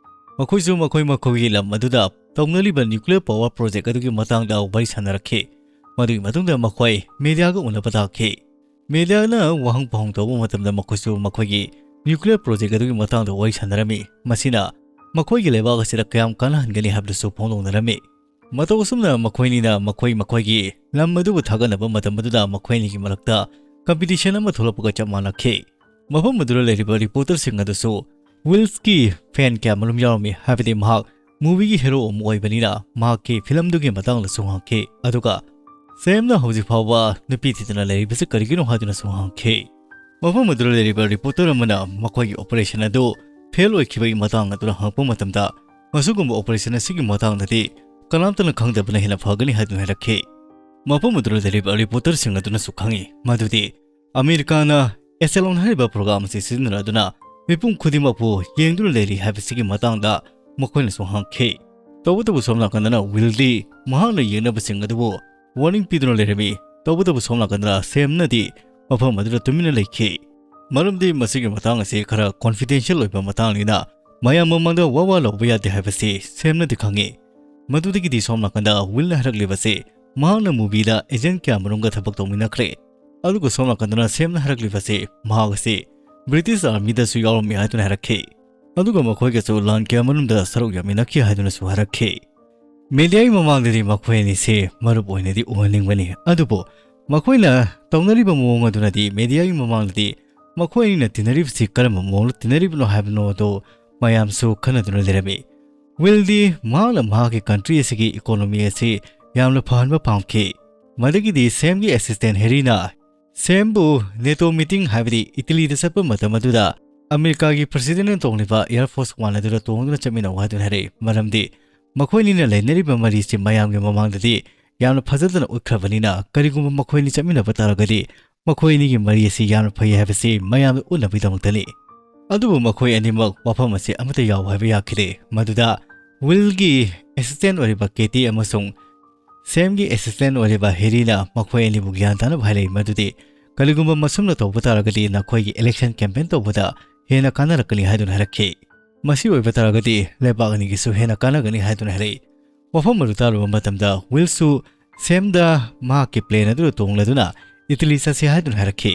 ꯃꯈꯣꯏꯁꯨ ꯃꯈꯣꯏ ꯃꯈꯣꯏꯒꯤ ꯂꯝ ꯑꯗꯨꯗ ꯇꯧꯅꯔꯤꯕ nuclear power project ꯑꯗꯨꯒꯤ ꯃꯇꯥꯡꯗ ꯋꯥꯔꯤ ꯁꯥꯟꯅꯔꯛꯈꯤ꯫ ꯃꯗꯨꯒꯤ ꯃꯇꯨꯡꯗ ꯃꯈꯣꯏ mediaꯒ ꯎꯅꯕ ꯇꯥꯈꯤ꯫ Mediaꯅ ꯋꯥꯍꯪ ꯄꯥꯎꯍꯪ ꯇꯧꯕ ꯃꯇꯝꯗ ꯃꯈꯣꯏꯁꯨ ꯃꯈꯣꯏꯒꯤ nuclear project ꯑꯗꯨꯒꯤ ꯃꯇꯥꯡꯗ ꯋꯥꯔꯤ ꯁꯥꯟꯅꯔꯝꯃꯤ꯫ ꯃꯁꯤꯅ ꯃꯈꯣꯏꯒꯤ ꯂꯩꯕꯥꯛ ꯑꯁꯤꯗ ꯀꯌꯥꯝ ꯀꯥꯟꯅꯍꯟꯒꯅꯤ ꯍꯥꯏꯕꯗꯨꯁꯨ ꯐꯣꯡꯗꯣꯛꯅꯔꯝꯃꯤ꯫ ꯃꯇꯧ ꯑꯁꯨꯝꯅ ꯃꯈꯣꯏꯅꯤꯅ ꯃꯈꯣꯏ ꯃꯈꯣꯏꯒꯤ ꯂꯝ ꯑꯗꯨꯕꯨ ꯊꯥꯒꯠꯅꯕ ꯃꯇꯝ ꯑꯗꯨꯗ ꯃꯈꯣꯏ ꯑꯅꯤꯒꯤ ꯃꯔꯛꯇ competition ꯑꯃ ꯊꯣꯛꯂꯛꯄꯒ ꯆꯞ ꯃꯥꯟꯅꯈꯤ꯫ ꯃꯐꯝ ꯑꯗꯨꯗ ꯂꯩꯔꯤꯕ reporterꯁꯤꯡ ꯑꯗꯨꯁꯨ Willꯁꯀꯤ fan ꯀꯌꯥ ꯃꯔꯨꯝ ꯌꯥꯎꯔꯝꯃꯤ, ꯍꯥꯏꯕꯗꯤ ꯃꯍꯥꯛ movieꯒꯤ hero ꯑꯃ ꯑꯣꯏꯕꯅꯤꯅ ꯃꯍꯥꯛꯀꯤ filmꯗꯨꯒꯤ ꯃꯇꯥꯡꯗꯁꯨ ꯍꯪꯈꯤ꯫ ꯑꯗꯨꯒ Samꯅ ꯍꯧꯖꯤꯛ ꯐꯥꯎꯕ ꯅꯨꯄꯤ ꯊꯤꯗꯅ ꯂꯩꯔꯤꯕꯁꯤ ꯀꯔꯤꯒꯤꯅꯣ ꯍꯥꯏꯗꯨꯅꯁꯨ ꯍꯪꯈꯤ꯫ ꯃꯐꯝ ꯑꯗꯨꯗ ꯂꯩꯔꯤꯕ reporter ꯑꯃꯅ ꯃꯈꯣꯏꯒꯤ operation ꯑꯗꯨ fail ꯑꯣꯏꯈꯤꯕꯒꯤ ꯃꯇꯥꯡ ꯑꯗꯨꯗ ꯍꯪꯂꯛꯄ ꯃꯇꯝꯗ, ꯃꯁꯤꯒꯨꯝꯕ operation ꯑꯁꯤꯒꯤ ꯃꯇꯥꯡꯗꯗꯤ ꯀꯅꯥꯝꯇꯅ ꯈꯪꯗꯕꯅ ꯍꯦꯟꯅ ꯐꯒꯅꯤ ꯍꯥꯏꯗꯨꯅ ꯍꯥꯏꯔꯛꯈꯤ꯫ ꯃꯐꯝ ꯑꯗꯨꯗ ꯂꯩꯔꯤꯕ reporterꯁꯤꯡ ꯑꯗꯨꯅꯁꯨ ꯈꯪꯏ ꯃꯗꯨꯗꯤ ꯑꯃꯦꯔꯤꯀꯥꯅ Echelon ꯍꯥꯏꯔꯤꯕ program ꯑꯁꯤ ꯁꯤꯖꯤꯟꯅꯗꯨꯅ ꯃꯤꯄꯨꯝ ꯈꯨꯗꯤꯡꯃꯛꯄꯨ ꯌꯦꯡꯗꯨꯅ ꯂꯩꯔꯤ ꯍꯥꯏꯕꯁꯤꯒꯤ ꯃꯇꯥꯡꯗ ꯃꯈꯣꯏꯅꯁꯨ ꯍꯪꯈꯤ꯫ ꯇꯧꯕꯇꯕꯨ ꯁꯣꯝ ꯅꯥꯀꯟꯗꯅ Willꯗꯤ ꯃꯍꯥꯛꯅ ꯌꯦꯡꯅꯕꯁꯤꯡ ꯑꯗꯨꯕꯨ warning ꯄꯤꯗꯨꯅ ꯂꯩꯔꯝꯃꯤ꯫ ꯇꯧꯕꯇꯕꯨ ꯁꯣꯝ ꯅꯥꯀꯟꯗ Samꯅꯗꯤ ꯃꯐꯝ ꯑꯗꯨꯗ ꯇꯨꯃꯤꯟꯅ ꯂꯩꯈꯤ꯫ ꯃꯔꯝꯗꯤ ꯃꯁꯤꯒꯤ ꯃꯇꯥꯡ ꯑꯁꯤ ꯈꯔ confidential ꯑꯣꯏꯕ ꯃꯇꯥꯡꯅꯤꯅ ꯃꯌꯥꯝ ꯃꯃꯥꯡꯗ ꯋꯥ ꯋꯥ ꯂꯥꯎꯕ ꯌꯥꯗꯦ ꯍꯥꯏꯕꯁꯤ Samꯅꯗꯤ ꯈꯪꯏ꯫ ꯃꯗꯨꯗꯒꯤꯗꯤ ꯁꯣꯝ ꯅꯥꯀꯟꯗ Willꯅ ꯍꯥꯏꯔꯛꯂꯤꯕꯁꯤ ꯃꯍꯥꯛꯅ movieꯗ agent ꯀꯌꯥ ꯃꯔꯨꯝꯒ ꯊꯕꯛ ꯇꯧꯃꯤꯟꯅꯈ꯭ꯔꯦ꯫ ꯑꯗꯨꯒ ꯁꯣꯝ ꯅꯥꯀꯟꯗꯅ Samꯅ ꯍꯥꯏꯔꯛꯂꯤꯕꯁꯤ ꯃꯍꯥꯛ ꯑꯁꯤ British Armyꯗꯁꯨ ꯌꯥꯎꯔꯝꯃꯤ ꯍꯥꯏꯗꯨꯅ ꯍꯥꯏꯔꯛꯈꯤ꯫ ꯑꯗꯨꯒ ꯃꯈꯣꯏꯒꯁꯨ ꯂꯥꯟ ꯀꯌꯥ ꯃꯅꯨꯡꯗ ꯁꯔꯨꯛ ꯌꯥꯃꯤꯟꯅꯈꯤ ꯍꯥꯏꯗꯨꯅꯁꯨ ꯍꯥꯏꯔꯛꯈꯤ꯫ Mediaꯒꯤ ꯃꯃꯥꯡꯗꯗꯤ ꯃꯈꯣꯏ ꯑꯅꯤꯁꯦ ꯃꯔꯨꯞ ꯑꯣꯏꯅꯗꯤ ꯎꯍꯟꯅꯤꯡꯕꯅꯤ, ꯑꯗꯨꯕꯨ ꯃꯈꯣꯏꯅ ꯇꯧꯅꯔꯤꯕ ꯃꯑꯣꯡ ꯑꯗꯨꯅꯗꯤ mediaꯒꯤ ꯃꯃꯥꯡꯗꯗꯤ ꯃꯈꯣꯏ ꯑꯅꯤꯅ ꯇꯤꯟꯅꯔꯤꯕꯁꯤ ꯀꯔꯝꯕ ꯃꯑꯣꯡꯗ ꯇꯤꯟꯅꯔꯤꯕꯅꯣ ꯍꯥꯏꯕꯅꯣ ꯑꯗꯨ ꯃꯌꯥꯝꯁꯨ ꯈꯟꯅꯗꯨꯅ ꯂꯩꯔꯝꯃꯤ꯫ Willꯗꯤ ꯃꯍꯥꯛꯅ ꯃꯍꯥꯛꯀꯤ country ꯑꯁꯤꯒꯤ economy ꯑꯁꯤ ꯌꯥꯝꯅ ꯐꯍꯟꯕ ꯄꯥꯝꯈꯤ꯫ ꯃꯗꯨꯒꯤꯗꯤ Samꯒꯤ assistant Harryꯅ Samꯕꯨ NATO meeting, ꯍꯥꯏꯕꯗꯤ Italyꯗ ꯆꯠꯄ ꯃꯇꯝ ꯑꯗꯨꯗ ꯑꯃꯦꯔꯤꯀꯥꯒꯤ presidentꯅ ꯇꯣꯡꯂꯤꯕ Air Force One ꯑꯗꯨꯗ ꯇꯣꯡꯗꯨꯅ ꯆꯠꯃꯤꯟꯅꯧ ꯍꯥꯏꯗꯨꯅ ꯍꯥꯏꯔꯛꯏ꯫ ꯃꯔꯝꯗꯤ ꯃꯈꯣꯏꯅꯤꯅ ꯂꯩꯅꯔꯤꯕ ꯃꯔꯤꯁꯤ ꯃꯌꯥꯝꯒꯤ ꯃꯃꯥꯡꯗꯗꯤ ꯌꯥꯝꯅ ꯐꯖꯗꯅ ꯎꯠꯈ꯭ꯔꯕꯅꯤꯅ, ꯀꯔꯤꯒꯨꯝꯕ ꯃꯈꯣꯏꯅꯤ ꯆꯠꯃꯤꯟꯅꯕ ꯇꯥꯔꯒꯗꯤ ꯃꯈꯣꯏ ꯑꯅꯤꯒꯤ ꯃꯔꯤ ꯑꯁꯤ ꯌꯥꯝꯅ ꯐꯩ ꯍꯥꯏꯕꯁꯤ ꯃꯌꯥꯝꯗ ꯎꯠꯅꯕꯒꯤꯗꯃꯛꯇꯅꯤ꯫ ꯑꯗꯨꯕꯨ ꯃꯈꯣꯏ ꯑꯅꯤꯃꯛ ꯋꯥꯐꯝ ꯑꯁꯤ ꯑꯃꯠꯇ ꯌꯥꯎ ꯍꯥꯏꯕ ꯌꯥꯈꯤꯗꯦ꯫ ꯃꯗꯨꯗ Willꯒꯤ assistant ꯑꯣꯏꯔꯤꯕ Katie ꯑꯃꯁꯨꯡ Samꯒꯤ assistant ꯑꯣꯏꯔꯤꯕ Harryꯅ ꯃꯈꯣꯏ ꯑꯅꯤꯕꯨ ꯒ꯭ꯌꯥꯟ ꯇꯥꯅꯕ ꯍꯥꯏꯔꯛꯏ ꯃꯗꯨꯗꯤ, ꯀꯔꯤꯒꯨꯝꯕ ꯃꯁꯨꯝꯅ ꯇꯧꯕ ꯇꯥꯔꯒꯗꯤ ꯅꯈꯣꯏꯒꯤ election campaign ꯇꯧꯕꯗ ꯍꯦꯟꯅ ꯀꯥꯟꯅꯔꯛꯀꯅꯤ ꯍꯥꯏꯗꯨꯅ ꯍꯥꯏꯔꯛꯈꯤ꯫ ꯃꯁꯤ ꯑꯣꯏꯕ ꯇꯥꯔꯒꯗꯤ ꯂꯩꯕꯥꯛ ꯑꯅꯤꯒꯤꯁꯨ ꯍꯦꯟꯅ ꯀꯥꯟꯅꯒꯅꯤ ꯍꯥꯏꯗꯨꯅ ꯍꯥꯏꯔꯛꯏ꯫ ꯋꯥꯐꯝ ꯑꯗꯨ ꯇꯥꯔꯨꯕ ꯃꯇꯝꯗ ꯋꯤꯜꯁꯨ ꯁꯦꯝꯗ ꯃꯍꯥꯛꯀꯤ ꯄ꯭ꯂꯦꯟ ꯑꯗꯨꯗ ꯇꯣꯡꯂꯗꯨꯅ ꯏꯇꯂꯤ ꯆꯠꯁꯤ ꯍꯥꯏꯗꯨꯅ ꯍꯥꯏꯔꯛꯈꯤ꯫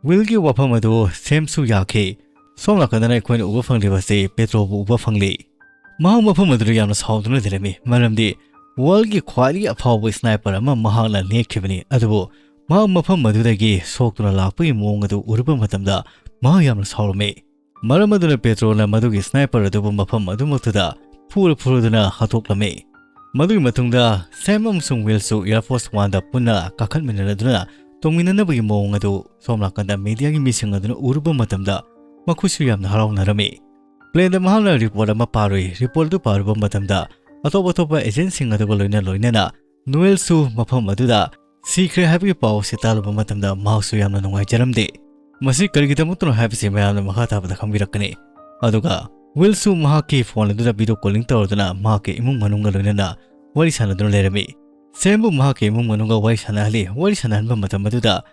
ꯋꯤꯜꯒꯤ ꯋꯥꯐꯝ ꯑꯗꯨ ꯁꯦꯝꯁꯨ ꯌꯥꯈꯤ꯫ ꯁꯣꯝ ꯅꯥꯀꯟꯗꯅ ꯑꯩꯈꯣꯏꯅ ꯎꯕ ꯐꯪꯂꯤꯕꯁꯤ ꯄꯦꯇ꯭ꯔꯣꯕꯨ ꯎꯕ ꯐꯪꯂꯤ꯫ ꯃꯍꯥꯛ ꯃꯐꯝ ꯑꯗꯨꯗ ꯌꯥꯝꯅ ꯁꯥꯎꯗꯨꯅ ꯂꯩꯔꯝꯃꯤ, ꯃꯔꯝꯗꯤ ꯋꯥꯔꯜꯒꯤ ꯈ꯭ꯋꯥꯏꯗꯒꯤ ꯑꯐꯥꯎꯕ ꯁ꯭ꯅꯥꯏꯄꯔ ꯑꯃ ꯃꯍꯥꯛꯅ ꯅꯦꯛꯈꯤꯕꯅꯤ, ꯑꯗꯨꯕꯨ ꯃꯍꯥꯛ ꯃꯐꯝ ꯑꯗꯨꯗꯒꯤ ꯁꯣꯛꯇꯨꯅ ꯂꯥꯛꯄꯒꯤ ꯃꯑꯣꯡ ꯑꯗꯨ ꯎꯔꯨꯕ ꯃꯇꯝꯗ ꯃꯍꯥꯛ ꯌꯥꯝꯅ ꯁꯥꯎꯔꯝꯃꯤ꯫ ꯃꯔꯝ ꯑꯗꯨꯅ ꯄꯦꯇ꯭ꯔꯣꯅ ꯃꯗꯨꯒꯤ ꯁ꯭ꯅꯥꯏꯄꯔ ꯑꯗꯨꯕꯨ ꯃꯐꯝ ꯑꯗꯨꯃꯛꯇꯨꯗ ꯐꯨꯔ ꯐꯨꯔꯗꯨꯅ ꯍꯥꯠꯇꯣꯛꯂꯝꯃꯤ꯫ ꯃꯗꯨꯒꯤ ꯃꯇꯨꯡꯗ ꯁꯦꯝ ꯑꯃꯁꯨꯡ ꯋꯤꯜꯁꯨ ꯑꯦꯌꯔ ꯐꯣꯔꯁ ꯋꯥꯟꯗ ꯄꯨꯟꯅ ꯀꯥꯈꯠꯃꯤꯟꯅꯗꯨꯅ ꯇꯣꯡꯃꯤꯟꯅꯅꯕꯒꯤ ꯃꯑꯣꯡ ꯑꯗꯨ ꯁꯣꯝ ꯅꯥꯀꯟꯗ ꯃꯤꯗꯤꯌꯥꯒꯤ ꯃꯤꯁꯤꯡ ꯑꯗꯨꯅ ꯎꯔꯨꯕ ꯃꯇꯝꯗ ꯃꯈꯣꯏꯁꯨ ꯌꯥꯝꯅ ꯍꯔꯥꯎꯅꯔꯝꯃꯤ꯫ ꯄ꯭ꯂꯦꯟꯗ ꯃꯍꯥꯛꯅ ꯔꯤꯄꯣꯔꯠ ꯑꯃ ꯄꯥꯔꯨꯏ꯫ ꯔꯤꯄꯣꯔꯠ ꯑꯗꯨ ꯄꯥꯔꯨꯕ ꯃꯇꯝꯗ ꯑꯇꯣꯞ ꯑꯇꯣꯞꯄ ꯑꯦꯖꯦꯟꯁꯤꯡ ꯑꯗꯨꯒ ꯂꯣꯏꯅ ꯂꯣꯏꯅꯅ ꯅꯣꯌꯦꯜꯁꯨ ꯃꯐꯝ ꯑꯗꯨꯗ ꯁꯤꯈ꯭ꯔꯦ ꯍꯥꯏꯕꯒꯤ ꯄꯥꯎ ꯑꯁꯤ ꯇꯥꯔꯨꯕ ꯃꯇꯝꯗ ꯃꯍꯥꯛꯁꯨ ꯌꯥꯝꯅ ꯅꯨꯡꯉꯥꯏꯖꯔꯝꯗꯦ꯫ ꯃꯁꯤ ꯀꯔꯤꯒꯤꯗꯃꯛꯇꯅꯣ ꯍꯥꯏꯕꯁꯤ ꯃꯌꯥꯝꯅ ꯃꯈꯥ ꯇꯥꯕꯗ ꯈꯪꯕꯤꯔꯛꯀꯅꯤ꯫ ꯑꯗꯨꯒ ꯋꯤꯜꯁꯨ ꯃꯍꯥꯛꯀꯤ ꯐꯣꯟ ꯑꯗꯨꯗ ꯚꯤꯗꯤꯑꯣ ꯀꯣꯂꯤꯡ ꯇꯧꯔꯗꯨꯅ ꯃꯍꯥꯛꯀꯤ ꯏꯃꯨꯡ ꯃꯅꯨꯡꯒ ꯂꯣꯏꯅꯅ ꯋꯥꯔꯤ ꯁꯥꯟꯅꯗꯨꯅ ꯂꯩꯔꯝꯃꯤ꯫ ꯁꯦꯝꯕꯨ ꯃꯍꯥꯛꯀꯤ ꯏꯃꯨꯡ ꯃꯅꯨꯡꯒ ꯋꯥꯔꯤ ꯁꯥꯟꯅꯍꯜꯂꯤ꯫ ꯋꯥꯔꯤ ꯁꯥꯟꯅꯍꯟꯕ ꯃꯇꯝ ꯑꯗꯨꯗ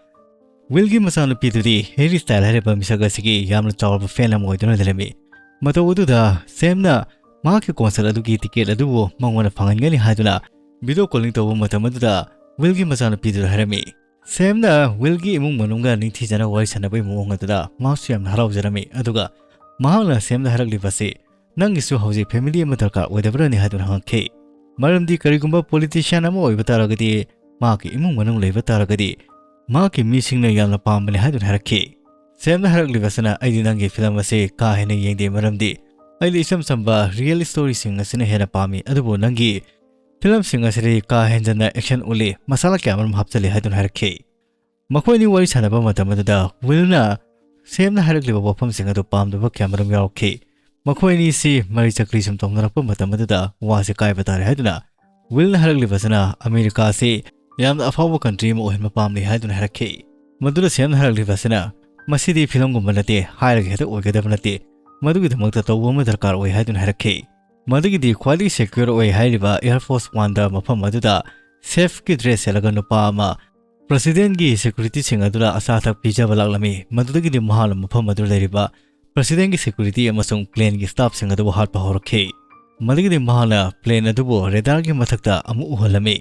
ꯋꯤꯜꯒꯤ ꯃꯆꯥꯅꯨꯄꯤꯗꯨꯗꯤ ꯍꯦꯔꯤ ꯁ꯭ꯇꯥꯏꯜ ꯍꯥꯏꯔꯤꯕ ꯃꯤꯁꯛ ꯑꯁꯤꯒꯤ ꯌꯥꯝꯅ ꯆꯥꯎꯔꯕ ꯐꯦꯟ ꯑꯃ ꯑꯣꯏꯗꯨꯅ ꯂꯩꯔꯝꯃꯤ꯫ ꯃꯇꯧ ꯑꯗꯨꯗ ꯁꯦꯝꯅ ꯃꯍꯥꯛꯀꯤ ꯀꯣꯟꯁꯔꯠ ꯑꯗꯨꯒꯤ ꯇꯤꯀꯦꯠ ꯑꯗꯨꯕꯨ ꯃꯉꯣꯟꯗ ꯐꯪꯍꯟꯒꯅꯤ ꯍꯥꯏꯗꯨꯅ ꯚꯤꯗꯤꯑꯣ ꯀꯣꯂꯤꯡ ꯇꯧꯕ ꯃꯇꯝ ꯑꯗꯨꯗ ꯋꯤꯜꯒꯤ ꯃꯆꯥꯅꯨꯄꯤꯗꯨꯗ ꯍꯥꯏꯔꯝꯃꯤ꯫ ꯁꯦꯝꯅ ꯋꯤꯜꯒꯤ ꯏꯃꯨꯡ ꯃꯅꯨꯡꯒ ꯅꯤꯡꯊꯤꯖꯅ ꯋꯥꯔꯤ ꯁꯥꯟꯅꯕꯒꯤ ꯃꯑꯣꯡ ꯑꯗꯨꯗ ꯃꯍꯥꯛꯁꯨ ꯌꯥꯝꯅ ꯍꯔꯥꯎꯖꯔꯝꯃꯤ꯫ ꯑꯗꯨꯒ ꯃꯍꯥꯛꯅ ꯁꯦꯝꯗ ꯍꯥꯏꯔꯛꯂꯤꯕꯁꯤ, "ꯅꯪꯒꯤꯁꯨ ꯍꯧꯖꯤꯛ ꯐꯦꯃꯤꯂꯤ ꯑꯃ ꯗꯔꯀꯥꯔ ꯑꯣꯏꯗꯕ꯭ꯔꯅꯤ?" ꯍꯥꯏꯗꯨꯅ ꯍꯪꯉꯛꯈꯤ꯫ ꯃꯔꯝꯗꯤ ꯀꯔꯤꯒꯨꯝꯕ ꯄꯣꯂꯤꯇꯤꯁꯤꯌꯥꯟ ꯑꯃ ꯑꯣꯏꯕ ꯇꯥꯔꯒꯗꯤ, ꯃꯍꯥꯛꯀꯤ ꯏꯃꯨꯡ ꯃꯅꯨꯡ ꯂꯩꯕ ꯇꯥꯔꯒꯗꯤ, ꯃꯍꯥꯛꯀꯤ ꯃꯤꯁꯤꯡꯅ ꯌꯥꯝꯅ ꯄꯥꯝꯕꯅꯤ ꯍꯥꯏꯗꯨꯅ ꯍꯥꯏꯔꯛꯈꯤ꯫ ꯁꯦꯝꯅ ꯍꯥꯏꯔꯛꯂꯤꯕꯁꯤꯅ, "ꯑꯩꯗꯤ ꯅꯪꯒꯤ ꯐꯤꯂꯝ ꯑꯁꯤ ꯀꯥ ꯍꯦꯟꯅ ꯌꯦꯡꯗꯦ, ꯃꯔꯝꯗꯤ ꯑꯩꯗꯤ ꯏꯆꯝ ꯆꯝꯕ ꯔꯤꯌꯦꯜ ꯁ꯭ꯇꯣꯔꯤꯁꯤꯡ ꯑꯁꯤꯅ ꯍꯦꯟꯅ ꯄꯥꯝꯃꯤ, ꯑꯗꯨꯕꯨ ꯅꯪꯒꯤ ꯐꯤꯂꯝꯁꯤꯡ ꯑꯁꯤꯗꯤ ꯀꯥ ꯍꯦꯟꯖꯟꯅ ꯑꯦꯛꯁꯟ ꯎꯠꯂꯤ, ꯃꯁꯥꯂꯥ ꯀꯌꯥꯃꯔꯨꯝ ꯍꯥꯞꯆꯤꯜꯂꯤ" ꯍꯥꯏꯗꯨꯅ ꯍꯥꯏꯔꯛꯈꯤ꯫ ꯃꯈꯣꯏ ꯑꯅꯤ ꯋꯥꯔꯤ ꯁꯥꯟꯅꯕ ꯃꯇꯝ ꯑꯗꯨꯗ ꯋꯤꯜꯅ ꯁꯦꯝꯅ ꯍꯥꯏꯔꯛꯂꯤꯕ ꯋꯥꯐꯝꯁꯤꯡ ꯑꯗꯨ ꯄꯥꯝꯗꯕ ꯀꯌꯥꯃꯔꯨꯝ ꯌꯥꯎꯔꯛꯈꯤ꯫ ꯃꯈꯣꯏ ꯑꯅꯤꯁꯤ ꯃꯔꯩ ꯆꯀ꯭ꯔꯤ ꯁꯨꯝ ꯇꯧꯅꯔꯛꯄ ꯃꯇꯝ ꯑꯗꯨꯗ ꯋꯥꯁꯤ ꯀꯥꯏꯕ ꯇꯥꯔꯦ ꯍꯥꯏꯗꯨꯅ ꯋꯤꯜꯅ ꯍꯥꯏꯔꯛꯂꯤꯕꯁꯤꯅ ꯑꯃꯦꯔꯤꯀꯥꯁꯤ ꯌꯥꯝꯅ ꯑꯐꯥꯎꯕ ꯀꯟꯇ꯭ꯔꯤ ꯑꯃ ꯑꯣꯏꯍꯟꯕ ꯄꯥꯝꯂꯤ ꯍꯥꯏꯗꯨꯅ ꯍꯥꯏꯔꯛꯈꯤ꯫ ꯃꯗꯨꯗ ꯁꯦꯝꯅ ꯍꯥꯏꯔꯛꯂꯤꯕꯁꯤꯅ, "ꯃꯁꯤꯗꯤ ꯐꯤꯂꯝꯒꯨꯝꯕ ꯅꯠꯇꯦ, ꯍꯥꯏꯔꯒ ꯍꯦꯛꯇ ꯑꯣꯏꯒꯗꯕ ꯅꯠꯇꯦ, ꯃꯗꯨꯒꯤꯗꯃꯛꯇ ꯇꯧꯕ ꯑꯃ ꯗꯔꯀꯥꯔ ꯑꯣꯏ" ꯍꯥꯏꯗꯨꯅ ꯍꯥꯏꯔꯛꯈꯤ꯫ ꯃꯗꯨꯒꯤꯗꯤ ꯈ꯭ꯋꯥꯏꯗꯒꯤ ꯁꯦꯀ꯭ꯌꯣꯔ ꯑꯣꯏ ꯍꯥꯏꯔꯤꯕ ꯑꯦꯌꯔ ꯐꯣꯔꯁ ꯋꯥꯟꯗ ꯃꯐꯝ ꯑꯗꯨꯗ ꯁꯦꯐꯀꯤ ꯗ꯭ꯔꯦꯁ ꯁꯦꯠꯂꯒ ꯅꯨꯄꯥ ꯑꯃ ꯄ꯭ꯔꯁꯤꯗꯦꯟꯒꯤ ꯁꯦꯀ꯭ꯌꯨꯔꯤꯇꯤꯁꯤꯡ ꯑꯗꯨꯗ ꯑꯆꯥ ꯑꯊꯛ ꯄꯤꯖꯕ ꯂꯥꯛꯂꯝꯃꯤ꯫ ꯃꯗꯨꯗꯒꯤꯗꯤ ꯃꯍꯥꯛꯅ ꯃꯐꯝ ꯑꯗꯨꯗ ꯂꯩꯔꯤꯕ Presidentꯀꯤ security ꯑꯃꯁꯨꯡ planeꯒꯤ staffꯁꯤꯡ ꯑꯗꯨꯕꯨ ꯍꯥꯠꯄ ꯍꯧꯔꯛꯈꯤ꯫ ꯃꯗꯨꯒꯤꯗꯤ ꯃꯍꯥꯛꯅ plane ꯑꯗꯨꯕꯨ radarꯒꯤ ꯃꯊꯛꯇ ꯑꯃꯨꯛ ꯎꯍꯜꯂꯝꯃꯤ꯫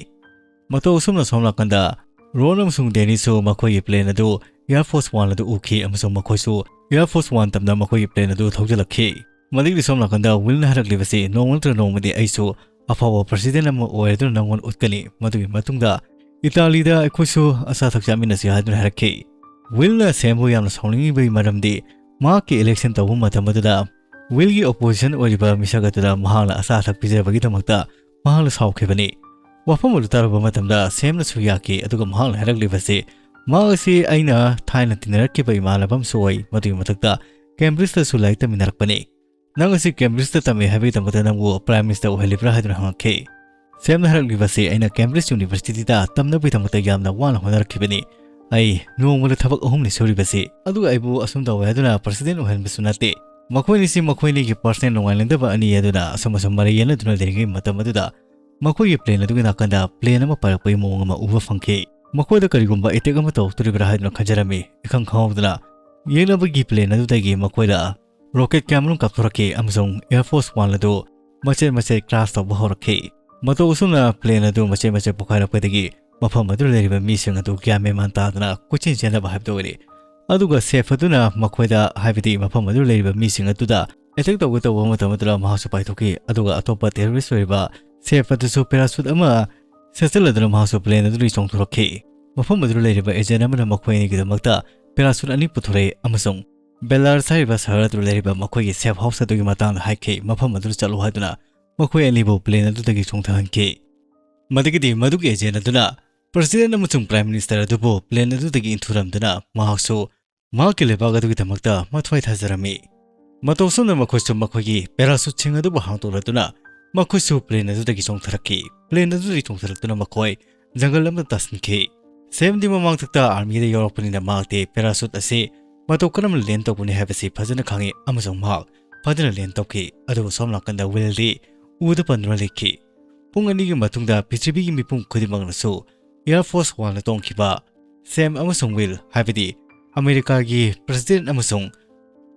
ꯃꯇꯧ ꯑꯁꯨꯝꯅ ꯁꯣꯝ ꯅꯥꯀꯟꯗ Ron ꯑꯃꯁꯨꯡ Dannyꯁꯨ ꯃꯈꯣꯏꯒꯤ plane ꯑꯗꯨ Air Force One ꯑꯗꯨ ꯎꯈꯤ ꯑꯃꯁꯨꯡ ꯃꯈꯣꯏꯁꯨ Air Force One ꯇꯝꯅ ꯃꯈꯣꯏꯒꯤ plane ꯑꯗꯨ ꯊꯧꯖꯤꯜꯂꯛꯈꯤ꯫ ꯃꯗꯨꯒꯤꯗꯤ ꯁꯣꯝ ꯅꯥꯀꯟꯗ Willꯅ ꯍꯥꯏꯔꯛꯂꯤꯕꯁꯤ, "ꯅꯣꯡꯃ ꯅꯠꯇ꯭ꯔꯒ ꯅꯣꯡꯃꯗꯤ ꯑꯩꯁꯨ ꯑꯐꯥꯎꯕ president ꯑꯃ ꯑꯣꯏꯔꯗꯨꯅ ꯅꯪꯉꯣꯟꯗ ꯎꯠꯀꯅꯤ꯫ ꯃꯗꯨꯒꯤ ꯃꯇꯨꯡꯗ ꯏꯇꯥꯂꯤꯗ ꯑꯩꯈꯣꯏꯁꯨ ꯑꯆꯥ ꯑꯊꯛ ꯆꯥꯃꯤꯟꯅꯁꯤ" ꯍꯥꯏꯗꯨꯅ ꯍꯥꯏꯔꯛꯈꯤ꯫ Willꯅ Samꯕꯨ ꯌꯥꯝꯅ ꯁꯥꯎꯅꯤꯡꯉꯤꯕꯒꯤ ꯃꯔꯝꯗꯤ ꯃꯍꯥꯛꯀꯤ election ꯇꯧꯕ ꯃꯇꯝ ꯑꯗꯨꯗ Willꯒꯤ opposition ꯑꯣꯏꯔꯤꯕ ꯃꯤꯁꯛ ꯑꯗꯨꯗ ꯃꯍꯥꯛꯅ ꯑꯆꯥ ꯑꯊꯛ ꯄꯤꯖꯕꯒꯤꯗꯃꯛꯇ ꯃꯍꯥꯛꯅ ꯁꯥꯎꯈꯤꯕꯅꯤ꯫ ꯋꯥꯐꯝ ꯑꯗꯨ ꯇꯥꯔꯨꯕ ꯃꯇꯝꯗ Samꯅꯁꯨ ꯌꯥꯈꯤ, ꯑꯗꯨꯒ ꯃꯍꯥꯛꯅ ꯍꯥꯏꯔꯛꯂꯤꯕꯁꯤ, "ꯃꯍꯥꯛ ꯑꯁꯤ ꯑꯩꯅ ꯊꯥꯏꯅ ꯇꯤꯟꯅꯔꯛꯈꯤꯕ ꯏꯃꯥꯟꯅꯕ ꯑꯃꯁꯨ ꯑꯣꯏ, ꯃꯗꯨꯒꯤ ꯃꯊꯛꯇ Cambridgeꯇꯁꯨ ꯂꯥꯏꯔꯤꯛ ꯇꯝꯃꯤꯟꯅꯔꯛꯄꯅꯤ꯫ ꯅꯪ ꯑꯁꯤ Cambridgeꯇ ꯇꯝꯃꯤ ꯍꯥꯏꯕꯒꯤꯗꯃꯛꯇ ꯅꯪꯕꯨ Prime Minister ꯑꯣꯏꯍꯜꯂꯤꯕ꯭ꯔꯥ?" ꯍꯥꯏꯗꯨꯅ ꯍꯪꯉꯛꯈꯤ꯫ Samꯅ ꯍꯥꯏꯔꯛꯂꯤꯕꯁꯤ, "ꯑꯩꯅ Cambridge Universityꯗ ꯇꯝꯅꯕꯒꯤꯗꯃꯛꯇ ꯌꯥꯝꯅ ꯋꯥꯅ ꯍꯣꯠꯅꯔꯛꯈꯤꯕꯅꯤ꯫ ꯑꯩ ꯅꯣꯡꯃꯗ ꯊꯕꯛ ꯑꯍꯨꯝꯅꯤ ꯁꯨꯔꯤꯕꯁꯤ, ꯑꯗꯨꯒ ꯑꯩꯕꯨ ꯑꯁꯨꯝ ꯇꯧꯋꯦ ꯍꯥꯏꯗꯨꯅ president ꯑꯣꯏꯍꯟꯕꯁꯨ ꯅꯠꯇꯦ꯫" ꯃꯈꯣꯏꯅꯤꯁꯤ ꯃꯈꯣꯏꯅꯤꯒꯤ personal ꯅꯨꯡꯉꯥꯏꯅꯗꯕ ꯑꯅꯤ ꯑꯗꯨꯅ ꯑꯁꯨꯝ ꯑꯁꯨꯝ ꯃꯔꯩ ꯌꯦꯠꯅꯗꯨꯅ ꯂꯩꯔꯤꯉꯩ ꯃꯇꯝ ꯑꯗꯨꯗ ꯃꯈꯣꯏꯒꯤ plane ꯑꯗꯨꯒꯤ ꯅꯥꯀꯟꯗ plane ꯑꯃ ꯄꯥꯏꯔꯛꯄꯒꯤ ꯃꯑꯣꯡ ꯑꯃ ꯎꯕ ꯐꯪꯈꯤ꯫ ꯃꯈꯣꯏꯗ ꯀꯔꯤꯒꯨꯝꯕ attack ꯑꯃ ꯇꯧꯔꯛꯇꯣꯔꯤꯕ꯭ꯔꯥ ꯍꯥꯏꯗꯨꯅ ꯈꯟꯖꯔꯝꯃꯤ꯫ ꯏꯈꯪ ꯈꯪꯍꯧꯗꯅ ꯌꯦꯡꯅꯕꯒꯤ plane ꯑꯗꯨꯗꯒꯤ ꯃꯈꯣꯏꯗ rocket ꯀꯌꯥꯃꯔꯨꯝ ꯀꯥꯞꯊꯣꯔꯛꯈꯤ ꯑꯃꯁꯨꯡ Air Force One ꯑꯗꯨ ꯃꯆꯦꯠ ꯃꯆꯦꯠ crash ꯇꯧꯕ ꯍꯧꯔꯛꯈꯤ꯫ ꯃꯇꯧ ꯑꯁꯨꯝꯅ plane ꯑꯗꯨ ꯃꯆꯦꯠ ꯃꯆꯦꯠ ꯄꯣꯈꯥꯏꯔꯛꯄꯗꯒꯤ ꯃꯐꯝ ꯑꯗꯨꯗ ꯂꯩꯔꯤꯕ ꯃꯤꯁꯤꯡ ꯑꯗꯨ ꯒ꯭ꯌꯥꯟ ꯃꯦꯟ ꯃꯥꯟ ꯇꯥꯗꯅ ꯀꯣꯏꯆꯦꯟ ꯆꯦꯟꯅꯕ ꯍꯥꯏꯕꯗꯨ ꯑꯣꯏꯔꯦ꯫ ꯑꯗꯨꯒ Safe ꯑꯗꯨꯅ ꯃꯈꯣꯏꯗ, ꯍꯥꯏꯕꯗꯤ ꯃꯐꯝ ꯑꯗꯨꯗ ꯂꯩꯔꯤꯕ ꯃꯤꯁꯤꯡ ꯑꯗꯨꯗ attack ꯇꯧꯒꯦ ꯇꯧꯕ ꯃꯇꯝ ꯑꯗꯨꯗ ꯃꯍꯥꯛꯁꯨ ꯄꯥꯏꯊꯣꯛꯈꯤ꯫ ꯑꯗꯨꯒ ꯑꯇꯣꯞꯄ terrorist ꯑꯣꯏꯔꯤꯕ Safe ꯑꯗꯨꯁꯨ parachute ꯑꯃ ꯁꯦꯠꯆꯜꯂꯗꯨꯅ ꯃꯍꯥꯛꯁꯨ plane ꯑꯗꯨꯗꯒꯤ ꯆꯣꯡꯊꯣꯔꯛꯈꯤ꯫ ꯃꯐꯝ ꯑꯗꯨꯗ ꯂꯩꯔꯤꯕ agent ꯑꯃꯅ ꯃꯈꯣꯏ ꯑꯅꯤꯒꯤꯗꯃꯛꯇ parachute ꯑꯅꯤ ꯄꯨꯊꯣꯔꯛꯏ ꯑꯃꯁꯨꯡ Belarus ꯍꯥꯏꯔꯤꯕ ꯁꯍꯔ ꯑꯗꯨꯗ ꯂꯩꯔꯤꯕ ꯃꯈꯣꯏꯒꯤ safe house ꯑꯗꯨꯒꯤ ꯃꯇꯥꯡꯗ ꯍꯥꯏꯈꯤ꯫ ꯃꯐꯝ ꯑꯗꯨꯗ ꯆꯠꯂꯨ ꯍꯥꯏꯗꯨꯅ ꯃꯈꯣꯏ ꯑꯅꯤꯕꯨ plane ꯑꯗꯨꯗꯒꯤ ꯆꯣꯡꯊꯍꯟꯈꯤ꯫ ꯃꯗꯨꯒꯤꯗꯤ ꯃꯗꯨꯒꯤ agent ꯑꯗꯨꯅ president ꯑꯃꯁꯨꯡ prime minister ꯑꯗꯨꯕꯨ plane ꯑꯗꯨꯗꯒꯤ ꯏꯟꯊꯨꯔꯝꯗꯨꯅ ꯃꯍꯥꯛꯁꯨ ꯃꯍꯥꯛꯀꯤ ꯂꯩꯕꯥꯛ ꯑꯗꯨꯒꯤꯗꯃꯛꯇ ꯃꯊ꯭ꯋꯥꯏ ꯊꯥꯖꯔꯝꯃꯤ꯫ ꯃꯇꯧ ꯑꯁꯨꯝꯅ ꯃꯈꯣꯏꯁꯨ ꯃꯈꯣꯏꯒꯤ parachuteꯁꯤꯡ ꯑꯗꯨꯕꯨ ꯍꯥꯡꯗꯣꯛꯂꯗꯨꯅ ꯃꯈꯣꯏꯁꯨ plane ꯑꯗꯨꯗꯒꯤ ꯆꯣꯡꯊꯔꯛꯈꯤ꯫ Plane ꯑꯗꯨꯗꯒꯤ ꯆꯣꯡꯊꯔꯛꯇꯨꯅ ꯃꯈꯣꯏ jungle ꯑꯃꯗ ꯇꯥꯁꯤꯟꯈꯤ꯫ Samꯗꯤ ꯃꯃꯥꯡꯊꯛꯇ armyꯗ ꯌꯥꯎꯔꯛꯄꯅꯤꯅ ꯃꯍꯥꯛꯇꯤ parachute ꯑꯁꯤ ꯃꯇꯧ ꯀꯔꯝꯅ land ꯇꯧꯒꯅꯤ ꯍꯥꯏꯕꯁꯤ ꯐꯖꯅ ꯈꯪꯏ ꯑꯃꯁꯨꯡ ꯃꯍꯥꯛ ꯐꯖꯅ land ꯇꯧꯈꯤ꯫ ꯑꯗꯨꯕꯨ ꯁꯣꯝ ꯅꯥꯀꯟꯗ Willꯗꯤ ꯎꯗ ꯄꯟꯗꯨꯅ ꯂꯩꯈꯤ꯫ ꯄꯨꯡ ꯑꯅꯤꯒꯤ ꯃꯇꯨꯡꯗ ꯄ꯭ꯔꯤꯊꯤꯕꯤꯒꯤ ꯃꯤꯄꯨꯝ ꯈꯨꯗꯤꯡꯃꯛꯅꯁꯨ Air Force Oneꯗ ꯇꯣꯡꯈꯤꯕ Sam ꯑꯃꯁꯨꯡ Will, ꯍꯥꯏꯕꯗꯤ ꯑꯃꯦꯔꯤꯀꯥꯒꯤ president ꯑꯃꯁꯨꯡ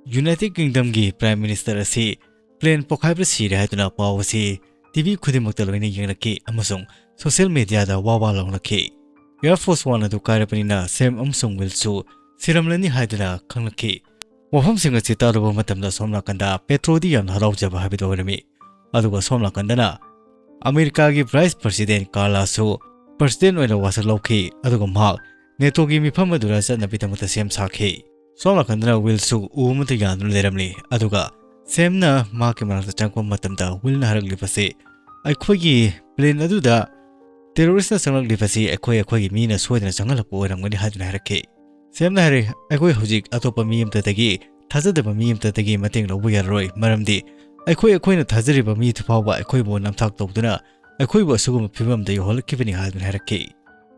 United Kingdomꯒꯤ Prime Minister ꯑꯁꯤ plane ꯄꯣꯈꯥꯏꯕꯗ ꯁꯤꯔꯦ ꯍꯥꯏꯗꯨꯅ ꯄꯥꯎ ꯑꯁꯤ TV ꯈꯨꯗꯤꯡꯃꯛꯇ ꯂꯣꯏꯅ ꯌꯦꯡꯂꯛꯈꯤ ꯑꯃꯁꯨꯡ social mediaꯗ ꯋꯥ ꯋꯥ ꯂꯥꯎꯅꯈꯤ꯫ Air Force One ꯑꯗꯨ ꯀꯥꯏꯔꯕꯅꯤꯅ Sam ꯑꯃꯁꯨꯡ Willꯁꯨ ꯁꯤꯔꯝꯂꯅꯤ ꯍꯥꯏꯗꯨꯅ ꯈꯪꯂꯛꯈꯤ꯫ ꯋꯥꯐꯝꯁꯤꯡ ꯑꯁꯤ ꯇꯥꯔꯨꯕ ꯃꯇꯝꯗ ꯁꯣꯝ ꯅꯥꯀꯟꯗ Petroꯗꯤ ꯌꯥꯝꯅ ꯍꯔꯥꯎꯖꯕ ꯍꯥꯏꯕꯗꯨ ꯑꯣꯏꯔꯝꯃꯤ꯫ ꯑꯗꯨꯒ ꯁꯣꯝ ꯅꯥꯀꯟꯗꯅ ꯑꯃꯦꯔꯤꯀꯥꯒꯤ Vice President Carlaꯁꯨ President ꯑꯣꯏꯅ ꯋꯥꯁꯛ ꯂꯧꯈꯤ, ꯑꯗꯨꯒ ꯃꯍꯥꯛ NATOꯒꯤ ꯃꯤꯐꯝ ꯑꯗꯨꯗ ꯆꯠꯅꯕꯒꯤꯗꯃꯛꯇ ꯁꯦꯝ ꯁꯥꯈꯤ꯫ ꯁꯣꯝ ꯅꯥꯀꯟꯗꯅ Willꯁꯨ ꯎ ꯑꯃꯗ ꯌꯥꯟꯗꯨꯅ ꯂꯩꯔꯝꯂꯤ, ꯑꯗꯨꯒ Samꯅ ꯃꯍꯥꯛꯀꯤ ꯃꯅꯥꯛꯇ ꯆꯪꯂꯛꯄ ꯃꯇꯝꯗ Willꯅ ꯍꯥꯏꯔꯛꯂꯤꯕꯁꯤ, "ꯑꯩꯈꯣꯏꯒꯤ plane ꯑꯗꯨꯗ terroristꯅ ꯆꯪꯂꯛꯂꯤꯕꯁꯤ ꯑꯩꯈꯣꯏ, ꯑꯩꯈꯣꯏꯒꯤ ꯃꯤꯅ ꯁꯣꯏꯗꯅ ꯆꯪꯍꯜꯂꯛꯄ ꯑꯣꯏꯔꯝꯒꯅꯤ" ꯍꯥꯏꯗꯨꯅ ꯍꯥꯏꯔꯛꯈꯤ꯫ Samꯅ ꯍꯥꯏꯔꯦ, "ꯑꯩꯈꯣꯏ ꯍꯧꯖꯤꯛ ꯑꯇꯣꯞꯄ ꯃꯤ ꯑꯃꯠꯇꯗꯒꯤ, ꯊꯥꯖꯗꯕ ꯃꯤ ꯑꯃꯠꯇꯗꯒꯤ ꯃꯇꯦꯡ ꯂꯧꯕ ꯌꯥꯔꯔꯣꯏ, ꯃꯔꯝꯗꯤ ꯑꯩꯈꯣꯏ, ꯑꯩꯈꯣꯏꯅ ꯊꯥꯖꯔꯤꯕ ꯃꯤꯗꯨ ꯐꯥꯎꯕ ꯑꯩꯈꯣꯏꯕꯨ ꯅꯝꯊꯥꯛ ꯇꯧꯗꯨꯅ ꯑꯩꯈꯣꯏꯕꯨ ꯑꯁꯤꯒꯨꯝꯕ ꯐꯤꯕꯝꯗ ꯌꯧꯍꯜꯂꯛꯈꯤꯕꯅꯤ" ꯍꯥꯏꯗꯨꯅ ꯍꯥꯏꯔꯛꯈꯤ꯫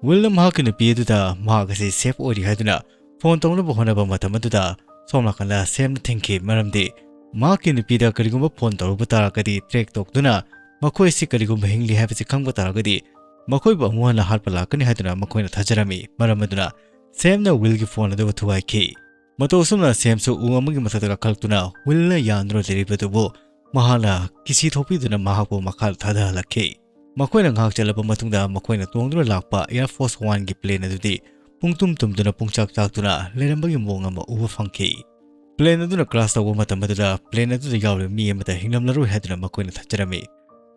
Willꯅ ꯃꯍꯥꯛꯀꯤ ꯅꯨꯄꯤ ꯑꯗꯨꯗ ꯃꯍꯥꯛ ꯑꯁꯤ safe ꯑꯣꯏꯔꯤ ꯍꯥꯏꯗꯨꯅ phone ꯇꯧꯅꯕ ꯍꯣꯠꯅꯕ ꯃꯇꯝ ꯑꯗꯨꯗ ꯁꯣꯝ ꯅꯥꯀꯟꯗ Samꯅ ꯊꯤꯡꯈꯤ, ꯃꯔꯝꯗꯤ ꯃꯍꯥꯛꯀꯤ ꯅꯨꯄꯤꯗ ꯀꯔꯤꯒꯨꯝꯕ phone ꯇꯧꯔꯨꯕ ꯇꯥꯔꯒꯗꯤ track ꯇꯧꯗꯨꯅ ꯃꯈꯣꯏ ꯑꯁꯤ ꯀꯔꯤꯒꯨꯝꯕ ꯍꯤꯡꯂꯤ ꯍꯥꯏꯕꯁꯤ ꯈꯪꯕ ꯇꯥꯔꯒꯗꯤ ꯃꯈꯣꯏꯕꯨ ꯑꯃꯨꯛ ꯍꯟꯅ ꯍꯥꯠꯄ ꯂꯥꯛꯀꯅꯤ ꯍꯥꯏꯗꯨꯅ ꯃꯈꯣꯏꯅ ꯊꯥꯖꯔꯝꯃꯤ꯫ ꯃꯔꯝ ꯑꯗꯨꯅ Samꯅ Willꯒꯤ phone ꯑꯗꯨ ꯊꯨꯒꯥꯏꯈꯤ꯫ ꯃꯇꯧ ꯑꯁꯨꯝꯅ Samꯁꯨ ꯎ ꯑꯃꯒꯤ ꯃꯊꯛꯇ ꯀꯥꯈꯠꯂꯛꯇꯨꯅ Willꯅ ꯌꯥꯟꯗꯨꯅ ꯂꯩꯔꯤꯕꯗꯨꯕꯨ ꯃꯍꯥꯛꯅ ꯀꯤꯁꯤ ꯊꯣꯛꯄꯤꯗꯨꯅ ꯃꯍꯥꯛꯄꯨ ꯃꯈꯥꯗ ꯊꯥꯗꯍꯜꯂꯛꯈꯤ꯫ ꯃꯈꯣꯏꯅ ꯉꯥꯏꯍꯥꯛ ꯆꯠꯂꯕ ꯃꯇꯨꯡꯗ ꯃꯈꯣꯏꯅ ꯇꯣꯡꯗꯨꯅ ꯂꯥꯛꯄ Air Force Oneꯒꯤ plane ꯑꯗꯨꯗꯤ ꯄꯨꯡꯇꯨꯝ ꯇꯨꯝꯗꯨꯅ ꯄꯨꯡꯆꯥꯛ ꯆꯥꯛꯇꯨꯅ ꯂꯩꯔꯝꯕꯒꯤ ꯃꯑꯣꯡ ꯑꯃ ꯎꯕ ꯐꯪꯈꯤ꯫ Plane ꯑꯗꯨꯅ crash ꯇꯧꯕ ꯃꯇꯝ ꯑꯗꯨꯗ plane ꯑꯗꯨꯗ ꯌꯥꯎꯔꯤꯕ ꯃꯤ ꯑꯃꯠꯇ ꯍꯤꯡꯂꯝꯂꯔꯣꯏ ꯍꯥꯏꯗꯨꯅ ꯃꯈꯣꯏꯅ ꯊꯥꯖꯔꯝꯃꯤ꯫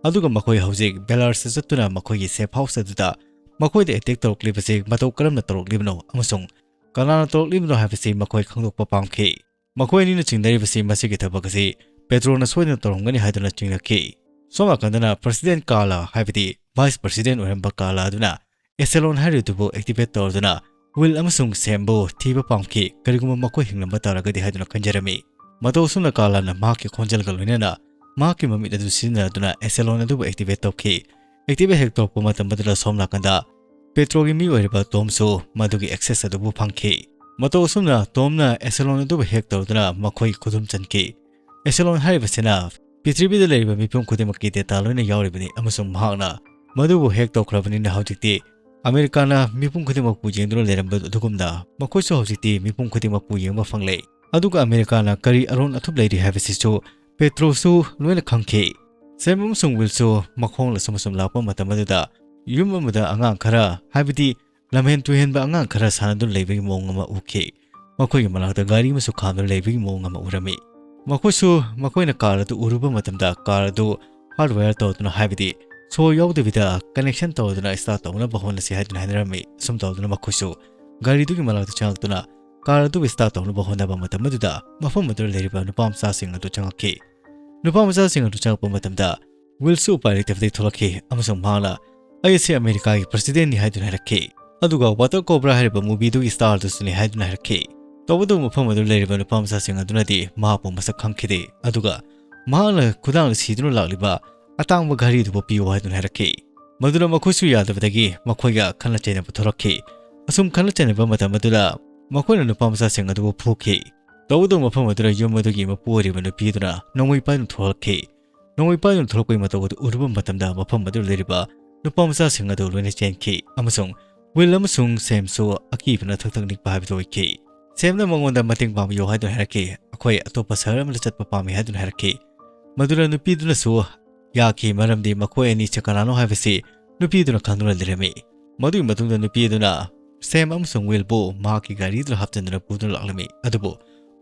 ꯑꯗꯨꯒ ꯃꯈꯣꯏ ꯍꯧꯖꯤꯛ Belarusꯇ ꯆꯠꯇꯨꯅ ꯃꯈꯣꯏꯒꯤ safe house ꯑꯗꯨꯗ ꯃꯈꯣꯏꯗ attack ꯇꯧꯔꯛꯂꯤꯕꯁꯤ ꯃꯇꯧ ꯀꯔꯝꯅ ꯇꯧꯔꯛꯂꯤꯕꯅꯣ ꯑꯃꯁꯨꯡ ꯀꯅꯥꯅ ꯇꯧꯔꯛꯂꯤꯕꯅꯣ ꯍꯥꯏꯕꯁꯤ ꯃꯈꯣꯏ ꯈꯪꯗꯣꯛꯄ ꯄꯥꯝꯈꯤ꯫ ꯃꯈꯣꯏ ꯑꯅꯤꯅ ꯆꯤꯡꯅꯔꯤꯕꯁꯤ ꯃꯁꯤꯒꯤ ꯊꯕꯛ ꯑꯁꯤ Petroꯅ ꯁꯣꯏꯗꯅ ꯇꯧꯔꯝꯒꯅꯤ ꯍꯥꯏꯗꯨꯅ ꯆꯤꯡꯅꯈꯤ꯫ ꯁꯣꯝ ꯅꯥꯀꯟꯗꯅ President Carla, ꯍꯥꯏꯕꯗꯤ Vice President ꯑꯣꯏꯔꯝꯕ Carla ꯑꯗꯨꯅ echelon ꯍꯥꯏꯔꯤꯕꯗꯨꯕꯨ activate ꯇꯧꯔꯗꯨꯅ Will ꯑꯃꯁꯨꯡ Samꯕꯨ ꯊꯤꯕ ꯄꯥꯝꯈꯤ, ꯀꯔꯤꯒꯨꯝꯕ ꯃꯈꯣꯏ ꯍꯤꯡꯂꯝꯕ ꯇꯥꯔꯒꯗꯤ ꯍꯥꯏꯗꯨꯅ ꯈꯟꯖꯔꯝꯃꯤ꯫ ꯃꯇꯧ ꯑꯁꯨꯝꯅ Carlaꯅ ꯃꯍꯥꯛꯀꯤ ꯈꯣꯟꯖꯦꯜꯒ ꯂꯣꯏꯅꯅ ꯃꯍꯥꯛꯀꯤ ꯃꯃꯤꯠ ꯑꯗꯨ ꯁꯤꯖꯤꯟꯅꯗꯨꯅ echelon ꯑꯗꯨꯕꯨ activate ꯇꯧꯈꯤ꯫ Activate ꯍꯦꯛ ꯇꯧꯔꯛꯄ ꯃꯇꯝ ꯑꯗꯨꯗ ꯁꯣꯝ ꯅꯥꯀꯟꯗ Petroꯒꯤ ꯃꯤ ꯑꯣꯏꯔꯤꯕ Tomꯁꯨ ꯃꯗꯨꯒꯤ access ꯑꯗꯨꯕꯨ ꯐꯪꯈꯤ꯫ ꯃꯇꯧ ꯑꯁꯨꯝꯅ Tomꯅ echelon ꯑꯗꯨꯕꯨ hack ꯇꯧꯗꯨꯅ ꯃꯈꯣꯏꯒꯤ ꯈꯨꯗꯨꯝ ꯆꯟꯈꯤ꯫ Echelon ꯍꯥꯏꯔꯤꯕꯁꯤꯅ ꯄ꯭ꯔꯤꯊꯤꯕꯤꯗ ꯂꯩꯔꯤꯕ ꯃꯤꯄꯨꯝ ꯈꯨꯗꯤꯡꯃꯛꯀꯤ data ꯂꯣꯏꯅ ꯌꯥꯎꯔꯤꯕꯅꯤ ꯑꯃꯁꯨꯡ ꯃꯍꯥꯛꯅ ꯃꯗꯨꯕꯨ hack ꯇꯧꯈ꯭ꯔꯕꯅꯤꯅ ꯍꯧꯖꯤꯛꯇꯤ ꯑꯃꯦꯔꯤꯀꯥꯅ ꯃꯤꯄꯨꯝ ꯈꯨꯗꯤꯡꯃꯛꯄꯨ ꯌꯦꯡꯗꯨꯅ ꯂꯩꯔꯝꯕ ꯑꯗꯨꯒꯨꯝꯅ ꯃꯈꯣꯏꯁꯨ ꯍꯧꯖꯤꯛꯇꯤ ꯃꯤꯄꯨꯝ ꯈꯨꯗꯤꯡꯃꯛꯄꯨ ꯌꯦꯡꯕ ꯐꯪꯂꯦ꯫ ꯑꯗꯨꯒ ꯑꯃꯦꯔꯤꯀꯥꯅ ꯀꯔꯤ ꯑꯔꯣꯟ ꯑꯊꯨꯞ ꯂꯩꯔꯤ ꯍꯥꯏꯕꯁꯤꯁꯨ ꯄꯦꯇ꯭ꯔꯣꯁꯨ ꯂꯣꯏꯅ ꯈꯪꯈꯤ꯫ ꯁꯦꯝ ꯑꯃꯁꯨꯡ ꯋꯤꯜꯁꯨ ꯃꯈꯣꯡ ꯑꯁꯨꯝ ꯑꯁꯨꯝ ꯂꯥꯛꯄ ꯃꯇꯝ ꯑꯗꯨꯗ ꯌꯨꯝ ꯑꯃꯗ ꯑꯉꯥꯡ ꯈꯔ, ꯍꯥꯏꯕꯗꯤ ꯂꯝꯍꯦꯟ ꯇꯨꯍꯦꯟꯕ ꯑꯉꯥꯡ ꯈꯔ ꯁꯥꯟꯅꯗꯨꯅ ꯂꯩꯕꯒꯤ ꯃꯑꯣꯡ ꯑꯃ ꯎꯈꯤ꯫ ꯃꯈꯣꯏꯒꯤ ꯃꯅꯥꯛꯇ ꯒꯥꯔꯤ ꯑꯃꯁꯨ ꯈꯥꯝꯗꯨꯅ ꯂꯩꯕꯒꯤ ꯃꯑꯣꯡ ꯑꯃ ꯎꯔꯝꯃꯤ꯫ ꯃꯈꯣꯏꯁꯨ, ꯃꯈꯣꯏꯅ ꯀꯥꯔ ꯑꯗꯨ ꯎꯔꯨꯕ ꯃꯇꯝꯗ ꯀꯥꯔ ꯑꯗꯨ ꯍꯥꯔꯗꯋꯦꯌꯔ ꯇꯧꯗꯨꯅ, ꯍꯥꯏꯕꯗꯤ ꯁꯣ ꯌꯥꯎꯗꯕꯤꯗ ꯀꯅꯦꯛꯁꯟ ꯇꯧꯗꯨꯅ ꯁ꯭ꯇꯥꯔꯠ ꯇꯧꯅꯕ ꯍꯣꯠꯅꯁꯤ ꯍꯥꯏꯗꯨꯅ ꯍꯥꯏꯅꯔꯝꯃꯤ꯫ ꯑꯁꯨꯝ ꯇꯧꯗꯨꯅ ꯃꯈꯣꯏꯁꯨ ꯒꯥꯔꯤꯗꯨꯒꯤ ꯃꯅꯥꯛꯇ ꯆꯪꯂꯛꯇꯨꯅ ꯀꯥꯔ ꯑꯗꯨ ꯁ꯭ꯇꯥꯔꯠ ꯇꯧꯅꯕ ꯍꯣꯠꯅꯕ ꯃꯇꯝ ꯑꯗꯨꯗ ꯃꯐꯝ ꯑꯗꯨꯗ ꯂꯩꯔꯤꯕ ꯅꯨꯄꯥ ꯃꯆꯥꯁꯤꯡ ꯑꯗꯨ ꯆꯪꯂꯛꯈꯤ꯫ ꯅꯨꯄꯥ ꯃꯆꯥꯁꯤꯡ ꯑꯗꯨ ꯆꯪꯂꯛꯄ ꯃꯇꯝꯗ ꯋꯤꯜꯁꯨ ꯎꯄꯥꯏ ꯂꯩꯇꯕꯗꯒꯤ ꯊꯣꯛꯂꯛꯈꯤ ꯑꯃꯁꯨꯡ ꯃꯍꯥꯛꯅ, "ꯑꯩ ꯑꯁꯤ ꯑꯃꯦꯔꯤꯀꯥꯒꯤ ꯄ꯭ꯔꯁꯤꯗꯦꯟꯠꯅꯤ" ꯍꯥꯏꯗꯨꯅ ꯍꯥꯏꯔꯛꯈꯤ꯫ ꯑꯗꯨꯒ ꯋꯥꯇꯔ ꯀꯣꯕ꯭ꯔꯥ ꯍꯥꯏꯔꯤꯕ ꯃꯨꯚꯤꯗꯨꯒꯤ ꯁ꯭ꯇꯥꯔꯗꯨꯁꯨꯅꯤ ꯍꯥꯏꯗꯨꯅ ꯍꯥꯏꯔꯛꯈꯤ꯫ ꯇꯧꯕꯇꯕꯨ ꯃꯐꯝ ꯑꯗꯨꯗ ꯂꯩꯔꯤꯕ ꯅꯨꯄꯥ ꯃꯆꯥꯁꯤꯡ ꯑꯗꯨꯅꯗꯤ ꯃꯍꯥꯛꯄꯨ ꯃꯁꯛ ꯈꯪꯈꯤꯗꯦ꯫ ꯑꯗꯨꯒ ꯃꯍꯥꯛꯅ ꯈꯨꯗꯥꯡꯗ ꯁꯤꯗꯨꯅ ꯂꯥꯛꯂꯤꯕ ꯑꯇꯥꯡꯕ ꯘꯔꯤꯗꯨꯕꯨ ꯄꯤꯌꯨ ꯍꯥꯏꯗꯨꯅ ꯍꯥꯏꯔꯛꯈꯤ꯫ ꯃꯗꯨꯅ ꯃꯈꯣꯏꯁꯨ ꯌꯥꯗꯕꯗꯒꯤ ꯃꯈꯣꯏꯒ ꯈꯠꯅ ꯆꯩꯅꯕ ꯊꯣꯛꯂꯛꯈꯤ꯫ ꯑꯁꯨꯝ ꯈꯠꯅ ꯆꯩꯅꯕ ꯃꯇꯝ ꯑꯗꯨꯗ ꯃꯈꯣꯏꯅ ꯅꯨꯄꯥ ꯃꯆꯥꯁꯤꯡ ꯑꯗꯨꯕꯨ ꯐꯨꯈꯤ꯫ ꯇꯧꯕꯇꯕꯨ ꯃꯐꯝ ꯑꯗꯨꯗ ꯌꯨꯝ ꯑꯗꯨꯒꯤ ꯃꯄꯨ ꯑꯣꯏꯔꯤꯕ ꯅꯨꯄꯤ ꯑꯗꯨꯅ ꯅꯣꯡꯃꯩ ꯄꯥꯏꯗꯨꯅ ꯊꯣꯛꯂꯛꯈꯤ꯫ ꯅꯣꯡꯃꯩ ꯄꯥꯏꯗꯨꯅ ꯊꯣꯛꯂꯛꯄꯒꯤ ꯃꯇꯧ ꯑꯗꯨ ꯎꯔꯨꯕ ꯃꯇꯝꯗ ꯃꯐꯝ ꯑꯗꯨꯗ ꯂꯩꯔꯤꯕ ꯅꯨꯄꯥ ꯃꯆꯥꯁꯤꯡ ꯑꯗꯨ ꯂꯣꯏꯅ ꯆꯦꯟꯈꯤ ꯑꯃꯁꯨꯡ ꯋꯤꯜ ꯑꯃꯁꯨꯡ ꯁꯦꯝꯁꯨ ꯑꯀꯤꯕꯅ ꯊꯛ ꯊꯛ ꯅꯤꯛꯄ ꯍꯥꯏꯕꯗꯨ ꯑꯣꯏꯈꯤ꯫ ꯁꯦꯝꯅ ꯃꯉꯣꯟꯗ ꯃꯇꯦꯡ ꯄꯥꯡꯕꯤꯌꯨ ꯍꯥꯏꯗꯨꯅ ꯍꯥꯏꯔꯛꯈꯤ꯫ "ꯑꯩꯈꯣꯏ ꯑꯇꯣꯞꯄ ꯁꯍꯔ ꯑꯃꯗ ꯆꯠꯄ ꯄꯥꯝꯃꯤ" ꯍꯥꯏꯗꯨꯅ ꯍꯥꯏꯔꯛꯈꯤ꯫ ꯃꯗꯨꯗ ꯅꯨꯄꯤꯗꯨꯅꯁꯨ ꯌꯥꯈꯤ, ꯃꯔꯝꯗꯤ ꯃꯈꯣꯏ ꯑꯅꯤꯁꯦ ꯀꯅꯥꯅꯣ ꯍꯥꯏꯕꯁꯤ ꯅꯨꯄꯤꯗꯨꯅ ꯈꯪꯗꯨꯅ ꯂꯩꯔꯝꯃꯤ꯫ ꯃꯗꯨꯒꯤ ꯃꯇꯨꯡꯗ ꯅꯨꯄꯤ ꯑꯗꯨꯅ ꯁꯦꯝ ꯑꯃꯁꯨꯡ ꯋꯤꯜꯕꯨ ꯃꯍꯥꯛꯀꯤ ꯒꯥꯔꯤꯗꯨꯗ ꯍꯥꯞꯆꯤꯟꯗꯨꯅ ꯄꯨꯗꯨꯅ ꯂꯥꯛꯂꯝꯃꯤ꯫ ꯑꯗꯨꯕꯨ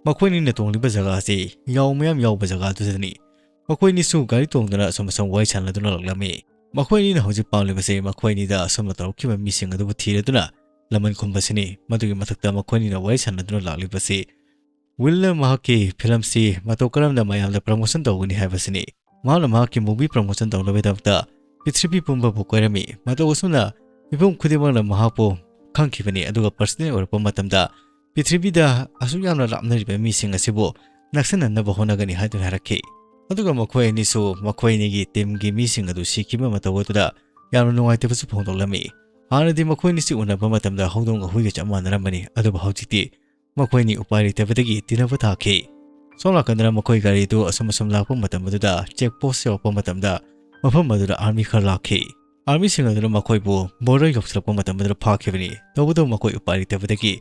ꯃꯈꯣꯏ ꯑꯅꯤꯅ ꯇꯣꯡꯂꯤꯕ ꯖꯒꯥ ꯑꯁꯤ ꯌꯥꯎ ꯃꯌꯥꯝ ꯌꯥꯎꯕ ꯖꯒꯥ ꯑꯗꯨꯗꯅꯤ꯫ ꯃꯈꯣꯏ ꯑꯅꯤꯁꯨ ꯒꯥꯔꯤ ꯇꯣꯡꯗꯨꯅ ꯑꯁꯨꯝ ꯑꯁꯨꯝ ꯋꯥꯔꯤ ꯁꯥꯟꯅꯗꯨꯅ ꯂꯥꯛꯂꯝꯃꯤ꯫ ꯃꯈꯣꯏ ꯑꯅꯤꯅ ꯍꯧꯖꯤꯛ ꯄꯥꯝꯂꯤꯕꯁꯤ ꯃꯈꯣꯏ ꯑꯅꯤꯗ ꯑꯁꯨꯝꯅ ꯇꯧꯔꯛꯈꯤꯕ ꯃꯤꯁꯤꯡ ꯑꯗꯨꯕꯨ ꯊꯤꯔꯗꯨꯅ ꯂꯃꯟ ꯈꯨꯝꯕꯁꯤꯅꯤ꯫ ꯃꯗꯨꯒꯤ ꯃꯊꯛꯇ ꯃꯈꯣꯏ ꯑꯅꯤꯅ ꯋꯥꯔꯤ ꯁꯥꯟꯅꯗꯨꯅ ꯂꯥꯛꯂꯤꯕꯁꯤ ꯋꯤꯜꯅ ꯃꯍꯥꯛꯀꯤ ꯐꯤꯂꯝꯁꯤ ꯃꯇꯧ ꯀꯔꯝꯅ ꯃꯌꯥꯝꯗ ꯄ꯭ꯔꯃꯣꯁꯟ ꯇꯧꯒꯅꯤ ꯍꯥꯏꯕꯁꯤꯅꯤ꯫ ꯃꯍꯥꯛꯅ ꯃꯍꯥꯛꯀꯤ ꯃꯨꯚꯤ ꯄ꯭ꯔꯃꯣꯁꯟ ꯇꯧꯅꯕꯒꯤꯗꯃꯛꯇ ꯄ꯭ꯔꯤꯊꯤꯕꯤ ꯄꯨꯝꯕꯕꯨ ꯀꯣꯏꯔꯝꯃꯤ꯫ ꯃꯇꯧ ꯑꯁꯨꯝꯅ ꯃꯤꯄꯨꯝ ꯈꯨꯗꯤꯡꯃꯛꯅ ꯃꯍꯥꯛꯄꯨ ꯈꯪꯈꯤꯕꯅꯤ, ꯑꯗꯨꯒ ꯄ꯭ꯔꯁꯤꯗꯦꯟ ꯑꯣꯏꯔꯛꯄ ꯃꯇꯝꯗ ꯄ꯭ꯔꯤꯊꯤꯕꯤꯗ ꯑꯁꯨꯛ ꯌꯥꯝꯅ ꯂꯥꯞꯅꯔꯤꯕ ꯃꯤꯁꯤꯡ ꯑꯁꯤꯕꯨ ꯅꯛꯁꯤꯟꯅꯅꯕ ꯍꯣꯠꯅꯒꯅꯤ ꯍꯥꯏꯗꯨꯅ ꯍꯥꯏꯔꯛꯈꯤ꯫ ꯑꯗꯨꯒ ꯃꯈꯣꯏ ꯑꯅꯤꯁꯨ ꯃꯈꯣꯏ ꯑꯅꯤꯒꯤ ꯇꯤꯝꯒꯤ ꯃꯤꯁꯤꯡ ꯑꯗꯨ ꯁꯤꯈꯤꯕ ꯃꯇꯧ ꯑꯗꯨꯗ ꯌꯥꯝꯅ ꯅꯨꯡꯉꯥꯏꯇꯕꯁꯨ ꯐꯣꯡꯗꯣꯛꯂꯝꯃꯤ꯫ ꯍꯥꯟꯅꯗꯤ ꯃꯈꯣꯏ ꯑꯅꯤꯁꯤ ꯎꯅꯕ ꯃꯇꯝꯗ ꯍꯧꯗꯣꯡꯒ ꯍꯨꯏꯒ ꯆꯞ ꯃꯥꯟꯅꯔꯝꯕꯅꯤ, ꯑꯗꯨꯕꯨ ꯍꯧꯖꯤꯛꯇꯤ ꯃꯈꯣꯏ ꯑꯅꯤ ꯎꯄꯥꯏ ꯂꯩꯇꯕꯗꯒꯤ ꯇꯤꯟꯅꯕ ꯊꯥꯈꯤ꯫ ꯁꯣꯝ ꯅꯥꯀꯟꯗꯅ ꯃꯈꯣꯏ ꯒꯥꯔꯤꯗꯨ ꯑꯁꯨꯝ ꯑꯁꯨꯝ ꯂꯥꯛꯄ ꯃꯇꯝ ꯑꯗꯨꯗ ꯆꯦꯛ ꯄꯣꯁ ꯌꯧꯔꯛꯄ ꯃꯇꯝꯗ ꯃꯐꯝ ꯑꯗꯨꯗ ꯑꯥꯔꯃꯤ ꯈꯔ ꯂꯥꯛꯈꯤ꯫ ꯑꯥꯔꯃꯤꯁꯤꯡ ꯑꯗꯨꯅ ꯃꯈꯣꯏꯕꯨ ꯕꯣꯔꯗꯔ ꯌꯧꯁꯤꯜꯂꯛꯄ ꯃꯇꯝ ꯑꯗꯨꯗ ꯐꯥꯈꯤꯕꯅꯤ꯫ ꯇꯧꯕꯇꯕꯨ ꯃꯈꯣꯏ ꯎꯄꯥꯏ ꯂꯩꯇꯕꯗꯒꯤ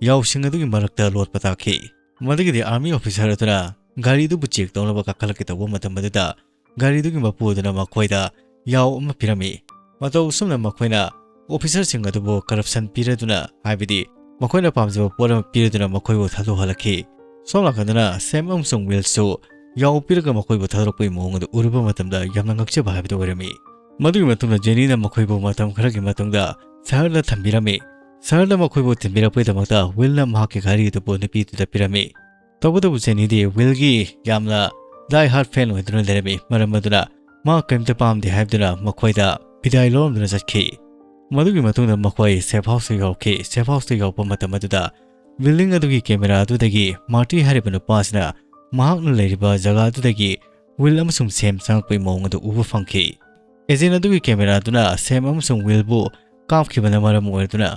ꯌꯥꯎꯁꯤꯡ ꯑꯗꯨꯒꯤ ꯃꯔꯛꯇ ꯂꯣꯠꯄ ꯇꯥꯈꯤ꯫ ꯃꯗꯨꯒꯤꯗꯤ army officer ꯑꯗꯨꯅ ꯒꯥꯔꯤꯗꯨꯕꯨ check ꯇꯧꯅꯕ ꯀꯥꯈꯠꯂꯛꯀꯦ ꯇꯧꯕ ꯃꯇꯝ ꯑꯗꯨꯗ ꯒꯥꯔꯤꯗꯨꯒꯤ ꯃꯄꯨ ꯑꯗꯨꯅ ꯃꯈꯣꯏꯗ ꯌꯥꯎ ꯑꯃ ꯄꯤꯔꯝꯃꯤ꯫ ꯃꯇꯧ ꯑꯁꯨꯝꯅ ꯃꯈꯣꯏꯅ officerꯁꯤꯡ ꯑꯗꯨꯕꯨ corruption ꯄꯤꯔꯗꯨꯅ, ꯍꯥꯏꯕꯗꯤ ꯃꯈꯣꯏꯅ ꯄꯥꯝꯖꯕ ꯄꯣꯠ ꯑꯃ ꯄꯤꯔꯗꯨꯅ ꯃꯈꯣꯏꯕꯨ ꯊꯥꯗꯣꯛꯍꯜꯂꯛꯈꯤ꯫ ꯁꯣꯝ ꯅꯥꯀꯟꯗꯅ Sam ꯑꯃꯁꯨꯡ Willꯁꯨ ꯌꯥꯎ ꯄꯤꯔꯒ ꯃꯈꯣꯏꯕꯨ ꯊꯥꯗꯣꯔꯛꯄꯒꯤ ꯃꯑꯣꯡ ꯑꯗꯨ ꯎꯔꯨꯕ ꯃꯇꯝꯗ ꯌꯥꯝꯅ ꯉꯛꯆꯕ ꯍꯥꯏꯕꯗꯨ ꯑꯣꯏꯔꯝꯃꯤ꯫ ꯃꯗꯨꯒꯤ ꯃꯇꯨꯡꯗ Jennyꯅ ꯃꯈꯣꯏꯕꯨ ꯃꯇꯝ ꯈꯔꯒꯤ ꯃꯇꯨꯡꯗ ꯁꯍꯔꯗ ꯊꯝꯕꯤꯔꯝꯃꯤ꯫ ꯁꯍꯔꯗ ꯃꯈꯣꯏꯕꯨ ꯊꯤꯟꯕꯤꯔꯛꯄꯒꯤꯗꯃꯛꯇ Willꯅ ꯃꯍꯥꯛꯀꯤ ꯘꯥꯔꯤ ꯑꯗꯨꯕꯨ ꯅꯨꯄꯤꯗꯨꯗ ꯄꯤꯔꯝꯃꯤ꯫ ꯇꯧꯕꯇꯕꯨ Jennyꯗꯤ Willꯒꯤ ꯌꯥꯝꯅ die hard fan ꯑꯣꯏꯗꯨꯅ ꯂꯩꯔꯝꯃꯤ꯫ ꯃꯔꯝ ꯑꯗꯨꯅ ꯃꯥ ꯀꯔꯤꯝꯇ ꯄꯥꯝꯗꯦ ꯍꯥꯏꯕꯗꯨꯅ ꯃꯈꯣꯏꯗ ꯕꯤꯗꯥꯏ ꯂꯧꯔꯝꯗꯨꯅ ꯆꯠꯈꯤ꯫ ꯃꯗꯨꯒꯤ ꯃꯇꯨꯡꯗ ꯃꯈꯣꯏ safe houseꯇ ꯌꯧꯔꯛꯈꯤ꯫ Safe houseꯇ ꯌꯧꯔꯛꯄ ꯃꯇꯝ ꯑꯗꯨꯗ building ꯑꯗꯨꯒꯤ camera ꯑꯗꯨꯗꯒꯤ Marty ꯍꯥꯏꯔꯤꯕ ꯅꯨꯄꯥꯁꯤꯅ ꯃꯍꯥꯛꯅ ꯂꯩꯔꯤꯕ ꯖꯒꯥ ꯑꯗꯨꯗꯒꯤ Will ꯑꯃꯁꯨꯡ Sam ꯆꯪꯂꯛꯄꯒꯤ ꯃꯑꯣꯡ ꯑꯗꯨ ꯎꯕ ꯐꯪꯈꯤ꯫ Agent ꯑꯗꯨꯒꯤ camera ꯑꯗꯨꯅ Sam ꯑꯃꯁꯨꯡ Willꯕꯨ ꯀꯥꯞꯈꯤꯕꯅ ꯃꯔꯝ ꯑꯣꯏꯗꯨꯅ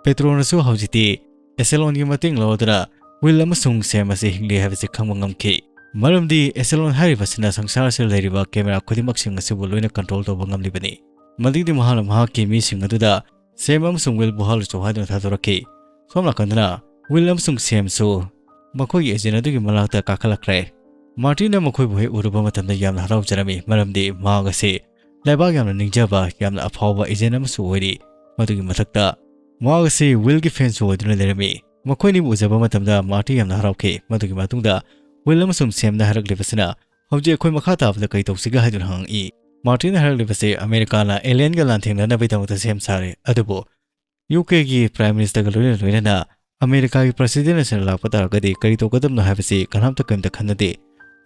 Petroꯅꯁꯨ ꯍꯧꯖꯤꯛꯇꯤ Echelonꯒꯤ ꯃꯇꯦꯡ ꯂꯧꯔꯗꯨꯅ Will ꯑꯃꯁꯨꯡ Sam ꯑꯁꯤ ꯍꯤꯡꯂꯤ ꯍꯥꯏꯕꯁꯤ ꯈꯪꯕ ꯉꯝꯈꯤ꯫ ꯃꯔꯝꯗꯤ Echelon ꯍꯥꯏꯔꯤꯕꯁꯤꯅ ꯁꯪꯁꯥꯔ ꯑꯁꯤꯗ ꯂꯩꯔꯤꯕ camera ꯈꯨꯗꯤꯡꯃꯛꯁꯤꯡ ꯑꯁꯤꯕꯨ ꯂꯣꯏꯅ control ꯇꯧꯕ ꯉꯝꯂꯤꯕꯅꯤ꯫ ꯃꯗꯨꯗꯤ ꯃꯍꯥꯛꯅ ꯃꯍꯥꯛꯀꯤ ꯃꯤꯁꯤꯡ ꯑꯗꯨꯗ Sam ꯑꯃꯁꯨꯡ Willꯕꯨ ꯍꯥꯠꯂꯨꯆꯣ ꯍꯥꯏꯗꯨꯅ ꯊꯥꯗꯣꯔꯛꯈꯤ꯫ ꯁꯣꯝ ꯅꯥꯀꯟꯗꯅ Will ꯑꯃꯁꯨꯡ Samꯁꯨ ꯃꯈꯣꯏꯒꯤ agent ꯑꯗꯨꯒꯤ ꯃꯅꯥꯛꯇ ꯀꯥꯈꯠꯂꯛꯈ꯭ꯔꯦ꯫ Martyꯅ ꯃꯈꯣꯏꯕꯨ ꯍꯦꯛ ꯎꯔꯨꯕ ꯃꯇꯝꯗ ꯌꯥꯝꯅ ꯍꯔꯥꯎꯖꯔꯝꯃꯤ, ꯃꯔꯝꯗꯤ ꯃꯍꯥꯛ ꯑꯁꯤ ꯂꯩꯕꯥꯛ ꯌꯥꯝꯅ ꯅꯤꯡꯖꯕ, ꯌꯥꯝꯅ ꯑꯐꯥꯎꯕ agent ꯑꯃꯁꯨ ꯑꯣꯏꯔꯤ꯫ ꯃꯗꯨꯒꯤ ꯃꯊꯛꯇ ꯃꯍꯥꯛ ꯑꯁꯤ Willꯒꯤ fanꯁꯨ ꯑꯣꯏꯗꯨꯅ ꯂꯩꯔꯝꯃꯤ꯫ ꯃꯈꯣꯏ ꯑꯅꯤꯕꯨ ꯎꯖꯕ ꯃꯇꯝꯗ Marty ꯌꯥꯝꯅ ꯍꯔꯥꯎꯈꯤ꯫ ꯃꯗꯨꯒꯤ ꯃꯇꯨꯡꯗ Will ꯑꯃꯁꯨꯡ Samꯅ ꯍꯥꯏꯔꯛꯂꯤꯕꯁꯤꯅ, "ꯍꯧꯖꯤꯛ ꯑꯩꯈꯣꯏ ꯃꯈꯥ ꯇꯥꯕꯗ ꯀꯔꯤ ꯇꯧꯁꯤꯒꯦ?" ꯍꯥꯏꯗꯨꯅ ꯍꯪꯉꯛꯏ꯫ Martyꯅ ꯍꯥꯏꯔꯛꯂꯤꯕꯁꯤ, "ꯑꯃꯦꯔꯤꯀꯥꯅ alienꯒ ꯂꯥꯟꯊꯦꯡꯅꯅꯕꯒꯤꯗꯃꯛꯇ ꯁꯦꯝ ꯁꯥꯔꯦ, ꯑꯗꯨꯕꯨ UKꯒꯤ Prime Ministerꯒ ꯂꯣꯏꯅ ꯂꯣꯏꯅꯅ ꯑꯃꯦꯔꯤꯀꯥꯒꯤ President ꯑꯁꯤꯅ ꯂꯥꯛꯄ ꯇꯥꯔꯒꯗꯤ ꯀꯔꯤ ꯇꯧꯒꯗꯕꯅꯣ ꯍꯥꯏꯕꯁꯤ ꯀꯅꯥꯝꯇ ꯀꯔꯤꯝꯇ ꯈꯟꯅꯗꯦ꯫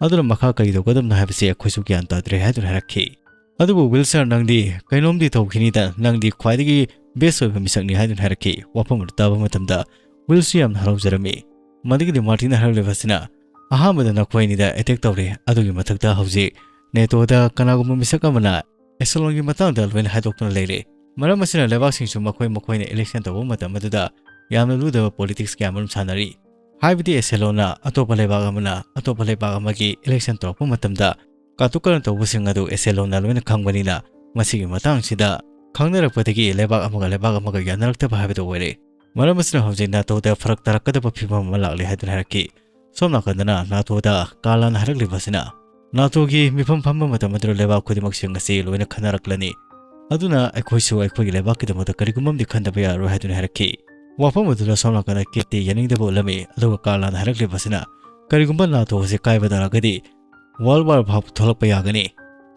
ꯑꯗꯨꯅ ꯃꯈꯥ ꯀꯔꯤ ꯇꯧꯒꯗꯕꯅꯣ ꯍꯥꯏꯕꯁꯤ ꯑꯩꯈꯣꯏꯁꯨ ꯒ꯭ꯌꯥꯟ ꯇꯥꯗ꯭ꯔꯦ" ꯍꯥꯏꯗꯨꯅ ꯍꯥꯏꯔꯛꯈꯤ꯫ "ꯑꯗꯨꯕꯨ Will sir, ꯅꯪꯗꯤ ꯀꯩꯅꯣꯝꯗꯤ ꯇꯧꯈꯤꯅꯤꯗ, ꯅꯪꯗꯤ ꯈ꯭ꯋꯥꯏꯗꯒꯤ best ꯑꯣꯏꯕ ꯃꯤꯁꯛꯅꯤ" ꯍꯥꯏꯗꯨꯅ ꯍꯥꯏꯔꯛꯈꯤ꯫ ꯋꯥꯐꯝ ꯑꯗꯨ ꯇꯥꯕ ꯃꯇꯝꯗ Willꯁꯨ ꯌꯥꯝꯅ ꯍꯔꯥꯎꯖꯔꯝꯃꯤ꯫ ꯃꯗꯨꯒꯤꯗꯤ Martyꯅ ꯍꯥꯏꯔꯛꯂꯤꯕ ꯑꯁꯤꯅ, "ꯑꯍꯥꯟꯕꯗ ꯅꯈꯣꯏ ꯑꯅꯤꯗ attack ꯇꯧꯔꯦ, ꯑꯗꯨꯒꯤ ꯃꯊꯛꯇ ꯍꯧꯖꯤꯛ NATOꯗ ꯀꯅꯥꯒꯨꯝꯕ ꯃꯤꯁꯛ ꯑꯃꯅ Echelonꯒꯤ ꯃꯇꯥꯡꯗ ꯂꯣꯏꯅ ꯍꯥꯏꯗꯣꯛꯇꯨꯅ ꯂꯩꯔꯦ꯫ ꯃꯔꯝ ꯑꯁꯤꯅ ꯂꯩꯕꯥꯛꯁꯤꯡꯁꯨ ꯃꯈꯣꯏ ꯃꯈꯣꯏꯅ election ꯇꯧꯕ ꯃꯇꯝ ꯑꯗꯨꯗ ꯌꯥꯝꯅ ꯂꯨꯗꯕ politics ꯀꯌꯥ ꯑꯃꯔꯣꯝ ꯁꯥꯟꯅꯔꯤ꯫ ꯍꯥꯏꯕꯗꯤ Echelonꯅ ꯑꯇꯣꯞꯄ ꯂꯩꯕꯥꯛ ꯑꯃꯅ ꯑꯇꯣꯞꯄ ꯂꯩꯕꯥꯛ ꯑꯃꯒꯤ election ꯇꯧꯔꯛꯄ ꯃꯇꯝꯗ ꯀꯥꯇꯨ ꯀꯥꯔꯟ ꯇꯧꯕꯁꯤꯡ ꯑꯗꯨ Echelonꯅ ꯂꯣꯏꯅ ꯈꯪꯕꯅꯤꯅ, ꯃꯁꯤꯒꯤ ꯃꯇꯥꯡꯁꯤꯗ ꯈꯪꯅꯔꯛꯄꯗꯒꯤ ꯂꯩꯕꯥꯛ ꯑꯃꯒ ꯂꯩꯕꯥꯛ ꯑꯃꯒ ꯌꯥꯅꯔꯛꯇꯕ ꯍꯥꯏꯕꯗꯨ ꯑꯣꯏꯔꯦ꯫ ꯃꯔꯝ ꯑꯁꯤꯅ ꯍꯧꯖꯤꯛ ꯅꯥꯇꯣꯗ ꯐꯔꯛ ꯇꯥꯔꯛꯀꯗꯕ ꯐꯤꯕꯝ ꯑꯃ ꯂꯥꯛꯂꯦ ꯍꯥꯏꯗꯨꯅ ꯍꯥꯏꯔꯛꯈꯤ꯫ ꯁꯣꯝ ꯅꯥꯀꯟꯗꯅ ꯅꯥꯇꯣꯗ ꯀꯥꯔꯂꯥꯅ ꯍꯥꯏꯔꯛꯂꯤꯕ ꯑꯁꯤꯅ, ꯅꯥꯇꯣꯒꯤ ꯃꯤꯐꯝ ꯐꯝꯕ ꯃꯇꯝ ꯑꯗꯨꯗ ꯂꯩꯕꯥꯛ ꯈꯨꯗꯤꯡꯃꯛꯁꯤꯡ ꯑꯁꯤ ꯂꯣꯏꯅ ꯈꯟꯅꯔꯛꯂꯅꯤ꯫ ꯑꯗꯨꯅ ꯑꯩꯈꯣꯏꯁꯨ ꯑꯩꯈꯣꯏꯒꯤ ꯂꯩꯕꯥꯛꯀꯤꯗꯃꯛꯇ ꯀꯔꯤꯒꯨꯝꯕ ꯑꯃꯗꯤ ꯈꯟꯗꯕ ꯌꯥꯔꯣꯏ ꯍꯥꯏꯗꯨꯅ ꯍꯥꯏꯔꯛꯈꯤ꯫ ꯋꯥꯐꯝ ꯑꯗꯨꯗ ꯁꯣꯝ ꯅꯥꯀꯟꯗ ꯀꯦꯠꯇꯤ ꯌꯥꯅꯤꯡꯗꯕ ꯎꯠꯂꯝꯃꯤ, ꯑꯗꯨꯒ ꯀꯥꯔꯂꯥꯅ ꯍꯥꯏꯔꯛꯂꯤꯕ ꯑꯁꯤꯅ, ꯀꯔꯤꯒꯨꯝꯕ ꯅꯥꯇꯣ ꯑꯁꯤ ꯀꯥꯏꯕ ꯇꯥꯔꯒꯗꯤ ꯋꯥꯔꯜ ꯋꯥꯔ ꯐꯥꯎ ꯊꯣꯛꯂꯛꯄ ꯌꯥꯒꯅꯤ꯫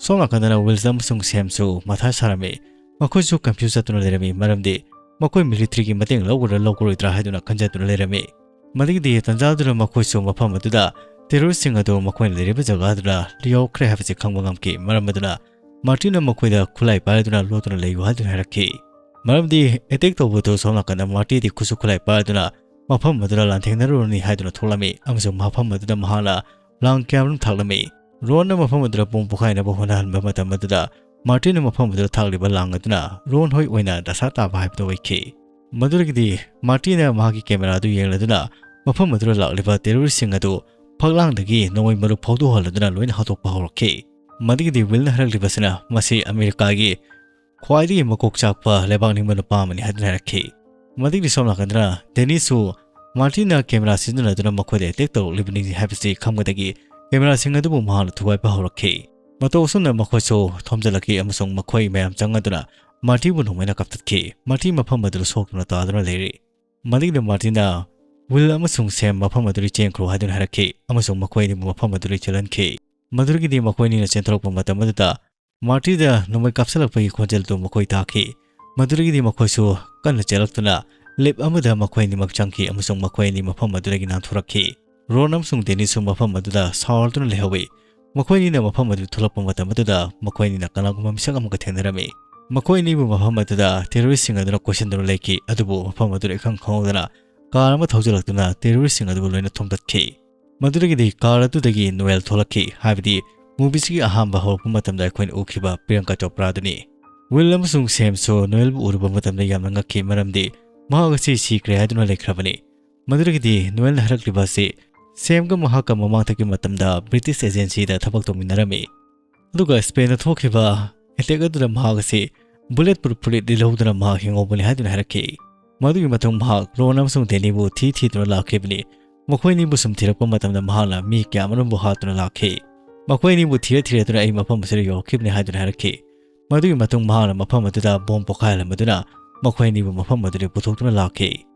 ꯁꯣꯝ ꯅꯥꯀꯟꯗꯅ ꯋꯤꯜꯁꯟ ꯑꯃꯁꯨꯡ ꯁꯦꯝꯁꯨ ꯃꯊꯥ ꯁꯥꯔꯝꯃꯤ꯫ ꯃꯈꯣꯏꯁꯨ ꯀꯟꯐ꯭ꯌꯨꯁ ꯆꯠꯇꯨꯅ ꯂꯩꯔꯝꯃꯤ, ꯃꯔꯝꯗꯤ ꯃꯈꯣꯏ ꯃꯤꯂꯤꯇ꯭ꯔꯤꯒꯤ ꯃꯇꯦꯡ ꯂꯧꯒꯗ꯭ꯔꯥ ꯂꯧꯔꯣꯏꯗ꯭ꯔꯥ ꯍꯥꯏꯗꯨꯅ ꯈꯟꯖꯗꯨꯅ ꯂꯩꯔꯝꯃꯤ꯫ ꯃꯗꯨꯒꯤꯗꯤ ꯇꯟꯖꯥꯗꯨꯅ ꯃꯈꯣꯏꯁꯨ ꯃꯐꯝ ꯑꯗꯨꯗ ꯇꯦꯔꯣꯔꯤꯁꯁꯤꯡ ꯑꯗꯨ ꯃꯈꯣꯏꯅ ꯂꯩꯔꯤꯕ ꯖꯒꯥꯗꯨꯗ ꯌꯧꯈ꯭ꯔꯦ ꯍꯥꯏꯕꯁꯤ ꯈꯪꯕ ꯉꯝꯈꯤ꯫ ꯃꯔꯝ ꯑꯗꯨꯅ ꯃꯥꯔꯇꯤꯟꯅ ꯃꯈꯣꯏꯗ ꯈꯨꯠꯂꯥꯏ ꯄꯥꯏꯔꯗꯨꯅ ꯂꯣꯠꯇꯨꯅ ꯂꯩꯌꯨ ꯍꯥꯏꯗꯨꯅ ꯍꯥꯏꯔꯛꯈꯤ꯫ ꯃꯔꯝꯗꯤ ꯑꯦꯇꯦꯛ ꯇꯧꯕꯗꯨ ꯁꯣꯝ ꯅꯥꯀꯟꯗ ꯃꯥꯔꯇꯤꯗꯤ ꯈꯨꯠꯁꯨ ꯈꯨꯠꯂꯥꯏ ꯄꯥꯏꯔꯗꯨꯅ ꯃꯐꯝ ꯑꯗꯨꯗ ꯂꯥꯟꯊꯦꯡꯅꯔꯨꯔꯅꯤ ꯍꯥꯏꯗꯨꯅ ꯊꯣꯛꯂꯝꯃꯤ, ꯑꯃꯁꯨꯡ ꯃꯐꯝ ꯑꯗꯨꯗ ꯃꯍꯥꯛꯅ ꯂꯥꯡ ꯀꯌꯥꯃꯔꯨꯝ ꯊꯥꯛꯂꯝꯃꯤ꯫ ꯔꯣꯟꯅ ꯃꯐꯝ ꯑꯗꯨꯗ ꯄꯨꯡ ꯄꯣꯈꯥꯏꯅꯕ ꯍꯣꯠꯅꯍꯟꯕ ꯃꯇꯝ ꯑꯗꯨꯗ ꯃꯥꯔꯇꯤꯟꯅ ꯃꯐꯝ ꯑꯗꯨꯗ ꯊꯥꯛꯂꯤꯕ ꯂꯥꯡ ꯑꯗꯨꯅ ꯔꯣꯟ ꯍꯣꯏ ꯑꯣꯏꯅ ꯗꯁꯥ ꯇꯥꯕ ꯍꯥꯏꯕꯗꯨ ꯑꯣꯏꯈꯤ꯫ ꯃꯗꯨꯗꯒꯤꯗꯤ ꯃꯥꯔꯇꯤꯟꯅ ꯃꯍꯥꯛꯀꯤ ꯀꯦꯃꯦꯔꯥ ꯑꯗꯨ ꯌꯦꯡꯂꯗꯨꯅ ꯃꯐꯝ ꯑꯗꯨꯗ ꯂꯥꯛꯂꯤꯕ ꯇꯦꯔꯣꯔꯤꯁꯁꯤꯡ ꯑꯗꯨ ꯐꯛꯂꯥꯡꯗꯒꯤ ꯅꯣꯡꯃꯩ ꯃꯔꯨ ꯐꯥꯎꯗꯣꯛꯍꯜꯂꯗꯨꯅ ꯂꯣꯏꯅ ꯍꯥꯠꯇꯣꯛꯄ ꯍꯧꯔꯛꯈꯤ꯫ ꯃꯗꯨꯒꯤꯗꯤ ꯋꯤꯜꯅ ꯍꯥꯏꯔꯛꯂꯤꯕꯁꯤꯅ ꯃꯁꯤ ꯑꯃꯦꯔꯤꯀꯥꯒꯤ ꯈ꯭ꯋꯥꯏꯗꯒꯤ ꯃꯀꯣꯛ ꯆꯥꯛꯄ ꯂꯩꯕꯥꯛ ꯅꯤꯡꯕ ꯅꯨꯄꯥ ꯑꯃꯅꯤ ꯍꯥꯏꯗꯨꯅ ꯍꯥꯏꯔꯛꯈꯤ꯫ ꯃꯗꯨꯒꯤꯗꯤ ꯁꯣꯝ ꯅꯥꯀꯟꯗꯅ ꯗꯦꯅꯤꯁꯁꯨ ꯃꯥꯔꯇꯤꯟꯅ ꯀꯦꯃꯦꯔꯥ ꯁꯤꯖꯤꯟꯅꯗꯨꯅ ꯃꯈꯣꯏꯗ ꯑꯦꯇꯦꯛ ꯇꯧꯔꯛꯂꯤꯕꯅꯤ ꯍꯥꯏꯕꯁꯤ ꯈꯪꯕꯗꯒꯤ ꯀꯦꯃꯦꯔꯥꯁꯤꯡ ꯑꯗꯨꯕꯨ ꯃꯍꯥꯛꯅ ꯊꯨꯒꯥꯏꯕ ꯍꯧꯔꯛꯈꯤ꯫ ꯃꯇꯧ ꯑꯁꯨꯝꯅ ꯃꯈꯣꯏꯁꯨ ꯊꯣꯝꯖꯤꯜꯂꯛꯈꯤ ꯑꯃꯁꯨꯡ ꯃꯈꯣꯏ ꯃꯌꯥꯝ ꯆꯪꯉꯗꯨꯅ ꯃꯥꯔꯇꯤꯕꯨ ꯅꯣꯡꯃꯩꯅ ꯀꯥꯞꯊꯠꯈꯤ꯫ ꯃꯥꯔꯇꯤ ꯃꯐꯝ ꯑꯗꯨꯗ ꯁꯣꯛꯇꯨꯅ ꯇꯥꯗꯨꯅ ꯂꯩꯔꯤ꯫ ꯃꯗꯨꯒꯤꯗꯤ ꯃꯥꯔꯇꯤꯟꯅ ꯋꯤꯜ ꯑꯃꯁꯨꯡ ꯁꯦꯝ ꯃꯐꯝ ꯑꯗꯨꯗꯒꯤ ꯆꯦꯟꯈ꯭ꯔꯣ ꯍꯥꯏꯗꯨꯅ ꯍꯥꯏꯔꯛꯈꯤ ꯑꯃꯁꯨꯡ ꯃꯈꯣꯏ ꯑꯅꯤꯕꯨ ꯃꯐꯝ ꯑꯗꯨꯗꯒꯤ ꯆꯦꯜꯍꯟꯈꯤ꯫ ꯃꯗꯨꯗꯒꯤꯗꯤ ꯃꯈꯣꯏ ꯑꯅꯤꯅ ꯆꯦꯟꯊꯣꯔꯛꯄ ꯃꯇꯝ ꯑꯗꯨꯗ ꯃꯥꯔꯇꯤꯗ ꯅꯣꯡꯃꯩ ꯀꯥꯞꯁꯤꯜꯂꯛꯄꯒꯤ ꯈꯣꯟꯖꯦꯜꯗꯨ ꯃꯈꯣꯏ ꯇꯥꯈꯤ꯫ ꯃꯗꯨꯗꯒꯤꯗꯤ ꯃꯈꯣꯏꯁꯨ ꯀꯟꯅ ꯆꯦꯜꯂꯛꯇꯨꯅ ꯂꯤꯞ ꯑꯃꯗ ꯃꯈꯣꯏ ꯑꯅꯤꯃꯛ ꯆꯪꯈꯤ ꯑꯃꯁꯨꯡ ꯃꯈꯣꯏ ꯑꯅꯤ ꯃꯐꯝ ꯑꯗꯨꯗꯒꯤ ꯅꯥꯟꯊꯣꯔꯛꯈꯤ꯫ ꯔꯣꯟ ꯑꯃꯁꯨꯡ ꯗꯦꯅꯤꯁꯁꯨ ꯃꯐꯝ ꯑꯗꯨꯗ ꯁꯥꯎꯔꯗꯨꯅ ꯂꯩꯍꯧꯏ꯫ ꯃꯈꯣꯏ ꯑꯅꯤꯅ ꯃꯐꯝ ꯑꯗꯨ ꯊꯣꯛꯂꯛꯄ ꯃꯇꯝ ꯑꯗꯨꯗ ꯃꯈꯣꯏ ꯑꯅꯤꯅ ꯀꯅꯥꯒꯨꯝꯕ ꯃꯤꯁꯛ ꯑꯃꯒ ꯊꯦꯡꯅꯔꯝꯃꯤ꯫ ꯃꯈꯣꯏ ꯑꯅꯤꯕꯨ ꯃꯐꯝ ꯑꯗꯨꯗ ꯇꯦꯔꯣꯔꯤꯁꯁꯤꯡ ꯑꯗꯨꯅ ꯀꯣꯏꯁꯤꯟꯗꯨꯅ ꯂꯩꯈꯤ, ꯑꯗꯨꯕꯨ ꯃꯐꯝ ꯑꯗꯨꯗ ꯏꯈꯪ ꯈꯪꯍꯧꯗꯅ ꯀꯥꯔ ꯑꯃ ꯊꯧꯖꯤꯜꯂꯛꯇꯨꯅ ꯇꯦꯔꯣꯔꯤꯁꯁꯤꯡ ꯑꯗꯨꯕꯨ ꯂꯣꯏꯅ ꯊꯣꯝꯗꯠꯈꯤ꯫ ꯃꯗꯨꯗꯒꯤꯗꯤ ꯀꯥꯔ ꯑꯗꯨꯗꯒꯤ ꯅꯣꯌꯦꯜ ꯊꯣꯛꯂꯛꯈꯤ, ꯍꯥꯏꯕꯗꯤ ꯃꯨꯚꯤꯁꯤꯒꯤ ꯑꯍꯥꯟꯕ ꯍꯧꯔꯛꯄ ꯃꯇꯝꯗ ꯑꯩꯈꯣꯏꯅ ꯎꯈꯤꯕ ꯄ꯭ꯔꯤꯌꯥꯡꯀꯥ ꯆꯣꯄ꯭ꯔꯥꯗꯨꯅꯤ꯫ ꯋꯤꯜ ꯑꯃꯁꯨꯡ ꯁꯦꯝꯁꯨ ꯅꯣꯌꯦꯜꯕꯨ ꯎꯔꯨꯕ ꯃꯇꯝꯗ ꯌꯥꯝꯅ ꯉꯛꯈꯤ, ꯃꯔꯝꯗꯤ ꯃꯍꯥꯛ ꯑꯁꯤ ꯁꯤꯈ꯭ꯔꯦ ꯍꯥꯏꯗꯨꯅ ꯂꯩꯈ꯭ꯔꯕꯅꯤ꯫ ꯃꯗꯨꯗꯒꯤꯗꯤ ꯅꯣꯌꯦꯜꯅ ꯍꯥꯏꯔꯛꯂꯤꯕ ꯑꯁꯤ ꯁꯦꯝꯒ ꯃꯍꯥꯛꯀ ꯃꯃꯥꯡꯊꯛꯀꯤ ꯃꯇꯝꯗ ꯕ꯭ꯔꯤꯇꯤꯁ ꯑꯦꯖꯦꯟꯁꯤꯗ ꯊꯕꯛ ꯇꯧꯃꯤꯟꯅꯔꯝꯃꯤ꯫ ꯑꯗꯨꯒ ꯁ꯭ꯄꯦꯟꯗ ꯊꯣꯛꯈꯤꯕ ꯑꯦꯇꯦꯛ ꯑꯗꯨꯗ ꯃꯍꯥꯛ ꯑꯁꯤ ꯕꯨꯂꯦꯠ ꯄ꯭ꯔꯨꯐ ꯐꯨꯔꯤꯠ ꯂꯤꯠꯍꯧꯗꯨꯅ ꯃꯍꯥꯛ ꯍꯤꯡꯍꯧꯕꯅꯤ ꯍꯥꯏꯗꯨꯅ ꯍꯥꯏꯔꯛꯈꯤ꯫ ꯃꯗꯨꯒꯤ ꯃꯇꯨꯡ ꯃꯍꯥꯛ ꯔꯣꯟ ꯑꯃꯁꯨꯡ ꯗꯦꯅꯤꯕꯨ ꯊꯤ ꯊꯤꯗꯨꯅ ꯂꯥꯛꯈꯤꯕꯅꯤ꯫ ꯃꯈꯣꯏ ꯑꯅꯤꯕꯨ ꯁꯨꯝ ꯊꯤꯔꯛꯄ ꯃꯇꯝꯗ ꯃꯍꯥꯛꯅ ꯃꯤ ꯀꯌꯥ ꯑꯃꯔꯣꯝꯕꯨ ꯍꯥꯠꯇꯨꯅ ꯂꯥꯛꯈꯤ꯫ ꯃꯈꯣꯏ ꯑꯅꯤꯕꯨ ꯊꯤꯔ ꯊꯤꯔꯗꯨꯅ ꯑꯩ ꯃꯐꯝ ꯑꯁꯤꯗ ꯌꯧꯔꯛꯈꯤꯕꯅꯤ ꯍꯥꯏꯗꯨꯅ ꯍꯥꯏꯔꯛꯈꯤ꯫ ꯃꯗꯨꯒꯤ ꯃꯇꯨꯡ ꯃꯍꯥꯛꯅ ꯃꯐꯝ ꯑꯗꯨꯗ ꯕꯣꯝ ꯄꯣꯈꯥꯏꯍꯜꯂꯝꯕꯗꯨꯅ ꯃꯈꯣꯏ ꯑꯅꯤꯕꯨ ꯃꯐꯝ ꯑꯗꯨꯗꯒꯤ ꯄꯨꯊꯣꯛꯇꯨꯅ ꯂꯥꯛꯈꯤ꯫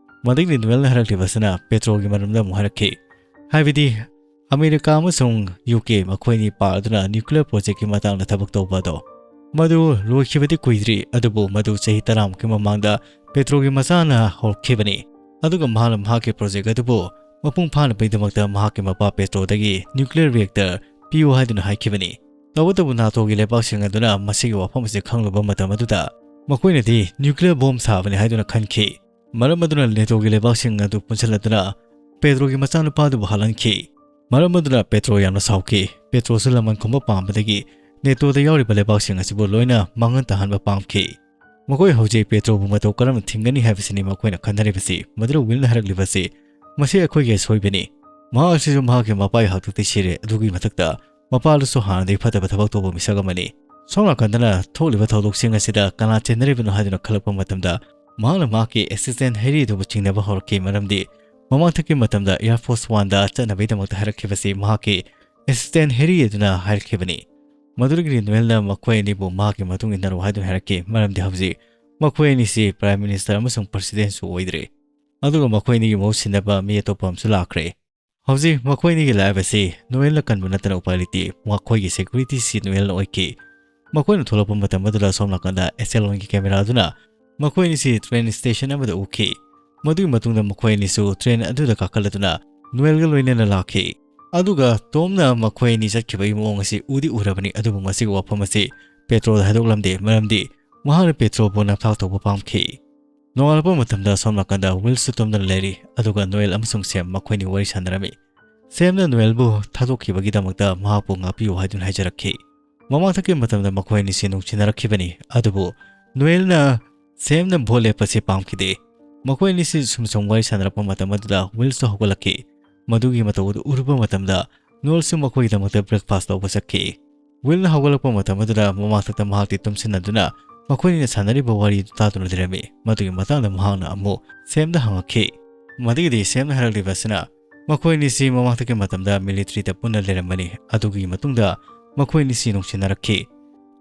ꯃꯗꯨꯒꯤ ꯅꯨꯋꯦꯜꯅ ꯍꯥꯏꯔꯛꯂꯤꯕꯁꯤꯅ ꯄꯦꯇ꯭ꯔꯣꯒꯤ ꯃꯔꯝꯗ ꯑꯃꯨꯛ ꯍꯥꯏꯔꯛꯈꯤ꯫ ꯍꯥꯏꯕꯗꯤ ꯑꯃꯦꯔꯤꯀꯥ ꯑꯃꯁꯨꯡ ꯌꯨ ꯀꯦ ꯃꯈꯣꯏ ꯑꯅꯤ ꯄꯥꯔꯗꯨꯅ ꯅ꯭ꯌꯨꯀ꯭ꯂꯤꯌꯔ ꯄ꯭ꯔꯣꯖꯦꯛꯀꯤ ꯃꯇꯥꯡꯗ ꯊꯕꯛ ꯇꯧꯕ ꯑꯗꯣ꯫ ꯃꯗꯨ ꯂꯣꯏꯈꯤꯕꯗꯤ ꯀꯨꯏꯗ꯭ꯔꯤ, ꯑꯗꯨꯕꯨ ꯃꯗꯨ ꯆꯍꯤ ꯇꯔꯥꯃꯨꯛꯀꯤ ꯃꯃꯥꯡꯗ ꯄꯦꯇ꯭ꯔꯣꯒꯤ ꯃꯆꯥꯅ ꯍꯧꯔꯛꯈꯤꯕꯅꯤ꯫ ꯑꯗꯨꯒ ꯃꯍꯥꯛꯅ ꯃꯍꯥꯛꯀꯤ ꯄ꯭ꯔꯣꯖꯦꯛ ꯑꯗꯨꯕꯨ ꯃꯄꯨꯡ ꯐꯥꯅꯕꯒꯤꯗꯃꯛꯇ ꯃꯍꯥꯛꯀꯤ ꯃꯄꯥ ꯄꯦꯇ꯭ꯔꯣꯗꯒꯤ ꯅ꯭ꯌꯨꯀ꯭ꯂꯤꯌꯔ ꯔꯤꯌꯦꯛꯇꯔ ꯄꯤꯌꯨ ꯍꯥꯏꯗꯨꯅ ꯍꯥꯏꯈꯤꯕꯅꯤ꯫ ꯇꯧꯕꯇꯕꯨ ꯅꯥꯇꯣꯒꯤ ꯂꯩꯕꯥꯛꯁꯤꯡ ꯑꯗꯨꯅ ꯃꯁꯤꯒꯤ ꯋꯥꯐꯝ ꯑꯁꯤ ꯈꯪꯂꯨꯕ ꯃꯇꯝ ꯑꯗꯨꯗ ꯃꯈꯣꯏꯅꯗꯤ ꯅ꯭ꯌꯨꯀ꯭ꯂꯤꯌꯔ ꯕꯣꯝ ꯁꯥꯕꯅꯤ ꯍꯥꯏꯗꯨꯅ ꯈꯟꯈꯤ꯫ ꯃꯔꯝ ꯑꯗꯨꯅ ꯅꯦꯇꯣꯒꯤ ꯂꯩꯕꯥꯛꯁꯤꯡ ꯑꯗꯨ ꯄꯨꯟꯁꯤꯜꯂꯗꯨꯅ ꯄꯦꯗ꯭ꯔꯣꯒꯤ ꯃꯆꯥꯅꯨꯄꯥꯗꯨꯕꯨ ꯍꯥꯠꯍꯟꯈꯤ꯫ ꯃꯔꯝ ꯑꯗꯨꯅ ꯄꯦꯇ꯭ꯔꯣ ꯌꯥꯝꯅ ꯁꯥꯎꯈꯤ꯫ ꯄꯦꯇ꯭ꯔꯣꯁꯨ ꯂꯃꯟ ꯈꯨꯝꯕ ꯄꯥꯝꯕꯗꯒꯤ ꯅꯦꯇꯣꯗ ꯌꯥꯎꯔꯤꯕ ꯂꯩꯕꯥꯛꯁꯤꯡ ꯑꯁꯤꯕꯨ ꯂꯣꯏꯅ ꯃꯥꯡꯍꯟ ꯇꯥꯍꯟꯕ ꯄꯥꯝꯈꯤ꯫ ꯃꯈꯣꯏ ꯍꯧꯖꯤꯛ ꯄꯦꯇ꯭ꯔꯣꯕꯨ ꯃꯇꯧ ꯀꯔꯝꯅ ꯊꯤꯡꯒꯅꯤ ꯍꯥꯏꯕꯁꯤꯅꯤ ꯃꯈꯣꯏꯅ ꯈꯟꯅꯔꯤꯕꯁꯤ꯫ ꯃꯗꯨꯗ ꯋꯤꯜꯅ ꯍꯥꯏꯔꯛꯂꯤꯕꯁꯤ, "ꯃꯁꯤ ꯑꯩꯈꯣꯏꯒꯤ ꯑꯁꯣꯏꯕꯅꯤ꯫ ꯃꯍꯥꯛ ꯑꯁꯤꯁꯨ ꯃꯍꯥꯛꯀꯤ ꯃꯄꯥꯒꯤ ꯍꯥꯛꯇꯛꯇ ꯁꯤꯔꯦ꯫ ꯑꯗꯨꯒꯤ ꯃꯊꯛꯇ ꯃꯄꯥꯗꯨꯁꯨ ꯍꯥꯟꯅꯗꯒꯤ ꯐꯠꯇꯕ ꯊꯕꯛ ꯇꯧꯕ ꯃꯤꯁꯛ ꯑꯃꯅꯤ꯫" ꯁꯣꯝ ꯅꯥꯀꯟꯗꯅ ꯊꯣꯛꯂꯤꯕ ꯊꯧꯗꯣꯛꯁꯤꯡ ꯑꯁꯤꯗ ꯀꯅꯥ ꯆꯦꯟꯅꯔꯤꯕꯅꯣ ꯍꯥꯏꯗꯨꯅ ꯈꯜꯂꯛꯄ ꯃꯇꯝꯗ ꯃꯍꯥꯛꯅ ꯃꯍꯥꯛꯀꯤ ꯑꯦꯁꯤꯁꯇꯦꯟ ꯍꯦꯔꯤ ꯑꯗꯨꯕꯨ ꯆꯤꯡꯅꯕ ꯍꯧꯔꯛꯈꯤ, ꯃꯔꯝꯗꯤ ꯃꯃꯥꯡꯊꯛꯀꯤ ꯃꯇꯝꯗ ꯑꯦꯌꯔ ꯐꯣꯔꯁ ꯋꯥꯟꯗ ꯆꯠꯅꯕꯒꯤꯗꯃꯛꯇ ꯍꯥꯏꯔꯛꯈꯤꯕꯁꯤ ꯃꯍꯥꯛꯀꯤ ꯑꯦꯁꯤꯁꯇꯦꯟ ꯍꯦꯔꯤ ꯑꯗꯨꯅ ꯍꯥꯏꯔꯛꯈꯤꯕꯅꯤ꯫ ꯃꯗꯨꯗꯒꯤ ꯅꯨꯋꯦꯜꯅ ꯃꯈꯣꯏ ꯑꯅꯤꯕꯨ ꯃꯍꯥꯛꯀꯤ ꯃꯇꯨꯡ ꯏꯟꯅꯔꯨ ꯍꯥꯏꯗꯨꯅ ꯍꯥꯏꯔꯛꯈꯤ, ꯃꯔꯝꯗꯤ ꯍꯧꯖꯤꯛ ꯃꯈꯣꯏ ꯑꯅꯤꯁꯤ ꯄ꯭ꯔꯥꯏꯝ ꯃꯤꯅꯤꯁꯇꯔ ꯑꯃꯁꯨꯡ ꯄ꯭ꯔꯁꯤꯗꯦꯟꯁꯨ ꯑꯣꯏꯗ꯭ꯔꯦ꯫ ꯑꯗꯨꯒ ꯃꯈꯣꯏ ꯑꯅꯤꯒꯤ ꯃꯍꯨꯠ ꯁꯤꯟꯅꯕ ꯃꯤ ꯑꯇꯣꯞꯄ ꯑꯃꯁꯨ ꯂꯥꯛꯈ꯭ꯔꯦ꯫ ꯍꯧꯖꯤꯛ ꯃꯈꯣꯏ ꯑꯅꯤꯒꯤ ꯂꯥꯏꯕ ꯑꯁꯤ ꯅꯣꯌꯦꯜꯅ ꯀꯟꯕ ꯅꯠꯇꯅ ꯎꯄꯥꯏ ꯂꯩꯇꯦ꯫ ꯃꯈꯣꯏꯒꯤ ꯁꯦꯀ꯭ꯌꯨꯔꯤꯇꯤꯁꯤ ꯅꯣꯌꯦꯜꯅ ꯑꯣꯏꯈꯤ꯫ ꯃꯈꯣꯏꯅ ꯊꯣꯛꯂꯛꯄ ꯃꯇꯝ ꯑꯗꯨꯗ ꯁꯣꯝ ꯅꯥꯀꯟꯗ ꯑꯦꯁꯦꯂꯣꯟꯒꯤ ꯀꯦꯃꯦꯔꯥ ꯑꯗꯨꯅ ꯃꯈꯣꯏ ꯑꯅꯤꯁꯤ ꯇ꯭ꯔꯦꯟ ꯁ꯭ꯇꯦꯁꯟ ꯑꯃꯗ ꯎꯈꯤ꯫ ꯃꯗꯨꯒꯤ ꯃꯇꯨꯡꯗ ꯃꯈꯣꯏ ꯑꯅꯤꯁꯨ ꯇ꯭ꯔꯦꯟ ꯑꯗꯨꯗ ꯀꯥꯈꯠꯂꯗꯨꯅ ꯅꯣꯌꯦꯜꯒ ꯂꯣꯏꯅꯅ ꯂꯥꯛꯈꯤ꯫ ꯑꯗꯨꯒ ꯇꯣꯝꯅ ꯃꯈꯣꯏ ꯑꯅꯤ ꯆꯠꯈꯤꯕꯒꯤ ꯃꯑꯣꯡ ꯑꯁꯤ ꯎꯗꯤ ꯎꯔꯕꯅꯤ, ꯑꯗꯨꯕꯨ ꯃꯁꯤꯒꯤ ꯋꯥꯐꯝ ꯑꯁꯤ ꯄꯦꯇ꯭ꯔꯣꯗ ꯍꯥꯏꯗꯣꯛꯂꯝꯗꯦ, ꯃꯔꯝꯗꯤ ꯃꯍꯥꯛꯅ ꯄꯦꯇ꯭ꯔꯣꯕꯨ ꯅꯝꯊꯥꯛ ꯇꯧꯕ ꯄꯥꯝꯈꯤ꯫ ꯅꯣꯡꯉꯥꯜꯂꯛꯄ ꯃꯇꯝꯗ ꯁꯣꯝ ꯅꯥꯀꯟꯗ ꯋꯤꯜꯁꯨ ꯇꯨꯝꯗꯨꯅ ꯂꯩꯔꯤ, ꯑꯗꯨꯒ ꯅꯣꯌꯦꯜ ꯑꯃꯁꯨꯡ ꯁꯦꯝ ꯃꯈꯣꯏꯅꯤ ꯋꯥꯔꯤ ꯁꯥꯟꯅꯔꯝꯃꯤ꯫ ꯁꯦꯝꯅ ꯅꯣꯌꯦꯜꯕꯨ ꯊꯥꯗꯣꯛꯈꯤꯕꯒꯤꯗꯃꯛꯇ ꯃꯍꯥꯛꯄꯨ ꯉꯥꯛꯄꯤꯌꯨ ꯍꯥꯏꯗꯨꯅ ꯍꯥꯏꯖꯔꯛꯈꯤ꯫ ꯃꯃꯥꯡꯊꯛꯀꯤ ꯃꯇꯝꯗ ꯃꯈꯣꯏ ꯑꯅꯤꯁꯤ ꯅꯨꯡꯁꯤꯅꯔꯛꯈꯤꯕꯅꯤ, ꯑꯗꯨꯕꯨ ꯅꯣꯌꯦꯜꯅ ꯁꯦꯝꯅ ꯚꯣꯠ ꯂꯦꯞꯄꯁꯤ ꯄꯥꯝꯈꯤꯗꯦ꯫ ꯃꯈꯣꯏ ꯑꯅꯤꯁꯤ ꯁꯨꯝ ꯁꯨꯝ ꯋꯥꯔꯤ ꯁꯥꯟꯅꯔꯛꯄ ꯃꯇꯝ ꯑꯗꯨꯗ ꯋꯤꯜꯁꯨ ꯍꯧꯒꯠꯂꯛꯈꯤ꯫ ꯃꯗꯨꯒꯤ ꯃꯇꯧ ꯑꯗꯨ ꯎꯔꯨꯕ ꯃꯇꯝꯗ ꯅꯣꯌꯦꯜꯁꯨ ꯃꯈꯣꯏꯒꯤꯗꯃꯛꯇ ꯕ꯭ꯔꯦꯛꯐꯥꯁ ꯂꯧꯕ ꯆꯠꯈꯤ꯫ ꯋꯤꯜꯅ ꯍꯧꯒꯠꯂꯛꯄ ꯃꯇꯝ ꯑꯗꯨꯗ ꯃꯃꯥꯡꯊꯛꯇ ꯃꯍꯥꯛꯇꯤ ꯇꯨꯝꯁꯤꯟꯅꯗꯨꯅ ꯃꯈꯣꯏꯅꯤꯅ ꯁꯥꯟꯅꯔꯤꯕ ꯋꯥꯔꯤꯗꯨ ꯇꯥꯗꯨꯅ ꯂꯩꯔꯝꯃꯤ꯫ ꯃꯗꯨꯒꯤ ꯃꯇꯥꯡꯗ ꯃꯍꯥꯛꯅ ꯑꯃꯨꯛ ꯁꯦꯝꯗ ꯍꯪꯉꯛꯈꯤ꯫ ꯃꯗꯨꯒꯤꯗꯤ ꯁꯦꯝꯅ ꯍꯥꯏꯔꯛꯂꯤꯕ ꯑꯁꯤꯅ, ꯃꯈꯣꯏ ꯑꯅꯤꯁꯤ ꯃꯃꯥꯡꯊꯛꯀꯤ ꯃꯇꯝꯗ ꯃꯤꯂꯤꯇꯔꯤꯗ ꯄꯨꯟꯅ ꯂꯩꯔꯝꯕꯅꯤ꯫ ꯑꯗꯨꯒꯤ ꯃꯇꯨꯡꯗ ꯃꯈꯣꯏ ꯑꯅꯤꯁꯤ ꯅꯨꯡꯁꯤꯅꯔꯛꯈꯤ꯫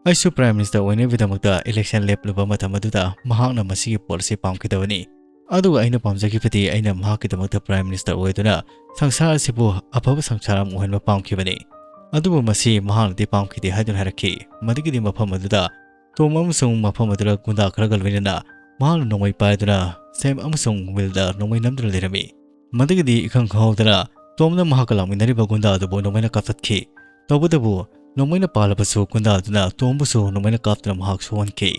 ꯑꯩꯁꯨ ꯄ꯭ꯔꯥꯏꯝ ꯃꯤꯅꯤꯁꯇꯔ ꯑꯣꯏꯅꯕꯒꯤꯗꯃꯛꯇ ꯏꯂꯦꯛꯁꯟ ꯂꯦꯞꯂꯨꯕ ꯃꯇꯝ ꯑꯗꯨꯗ ꯃꯍꯥꯛꯅ ꯃꯁꯤꯒꯤ ꯄꯣꯠ ꯑꯁꯤ ꯄꯥꯝꯈꯤꯗꯕꯅꯤ꯫ ꯑꯗꯨꯒ ꯑꯩꯅ ꯄꯥꯝꯖꯈꯤꯕꯗꯤ ꯑꯩꯅ ꯃꯍꯥꯛꯀꯤꯗꯃꯛꯇ ꯄ꯭ꯔꯥꯏꯝ ꯃꯤꯅꯤꯁꯇꯔ ꯑꯣꯏꯗꯨꯅ ꯁꯪꯁꯥꯔ ꯑꯁꯤꯕꯨ ꯑꯐꯕ ꯁꯪꯁꯥꯔ ꯑꯃ ꯑꯣꯏꯍꯟꯕ ꯄꯥꯝꯈꯤꯕꯅꯤ꯫ ꯑꯗꯨꯕꯨ ꯃꯁꯤ ꯃꯍꯥꯛꯅꯗꯤ ꯄꯥꯝꯈꯤꯗꯦ ꯍꯥꯏꯗꯨꯅ ꯍꯥꯏꯔꯛꯈꯤ꯫ ꯃꯗꯨꯒꯤꯗꯤ ꯃꯐꯝ ꯑꯗꯨꯗ ꯇꯣꯝ ꯑꯃꯁꯨꯡ ꯃꯐꯝ ꯑꯗꯨꯗ ꯒꯨꯟꯗꯥ ꯈꯔꯒ ꯂꯣꯏꯅꯅ ꯃꯍꯥꯛꯅ ꯅꯣꯡꯃꯩ ꯄꯥꯏꯗꯨꯅ ꯁꯦꯝ ꯑꯃꯁꯨꯡ ꯋꯤꯜꯗ ꯅꯣꯡꯃꯩ ꯅꯝꯗꯨꯅ ꯂꯩꯔꯝꯃꯤ꯫ ꯃꯗꯨꯒꯤꯗꯤ ꯏꯈꯪ ꯈꯪꯍꯧꯗꯅ ꯇꯣꯝꯅ ꯃꯍꯥꯛꯀ ꯂꯥꯛꯃꯤꯟꯅꯔꯤꯕ ꯒꯨꯟꯗꯥ ꯑꯗꯨꯕꯨ ꯅꯣꯡꯃꯩꯅ ꯀꯥꯞꯊꯠꯈꯤ꯫ ꯇꯧꯕꯇꯕꯨ ꯅꯣꯡꯃꯩꯅ ꯄꯥꯜꯂꯕꯁꯨ ꯒꯨꯟꯗꯥ ꯑꯗꯨꯅ ꯇꯣꯝꯕꯨꯁꯨ ꯅꯣꯡꯃꯩꯅ ꯀꯥꯞꯇꯨꯅ ꯃꯍꯥꯛ ꯁꯣꯛꯍꯟꯈꯤ꯫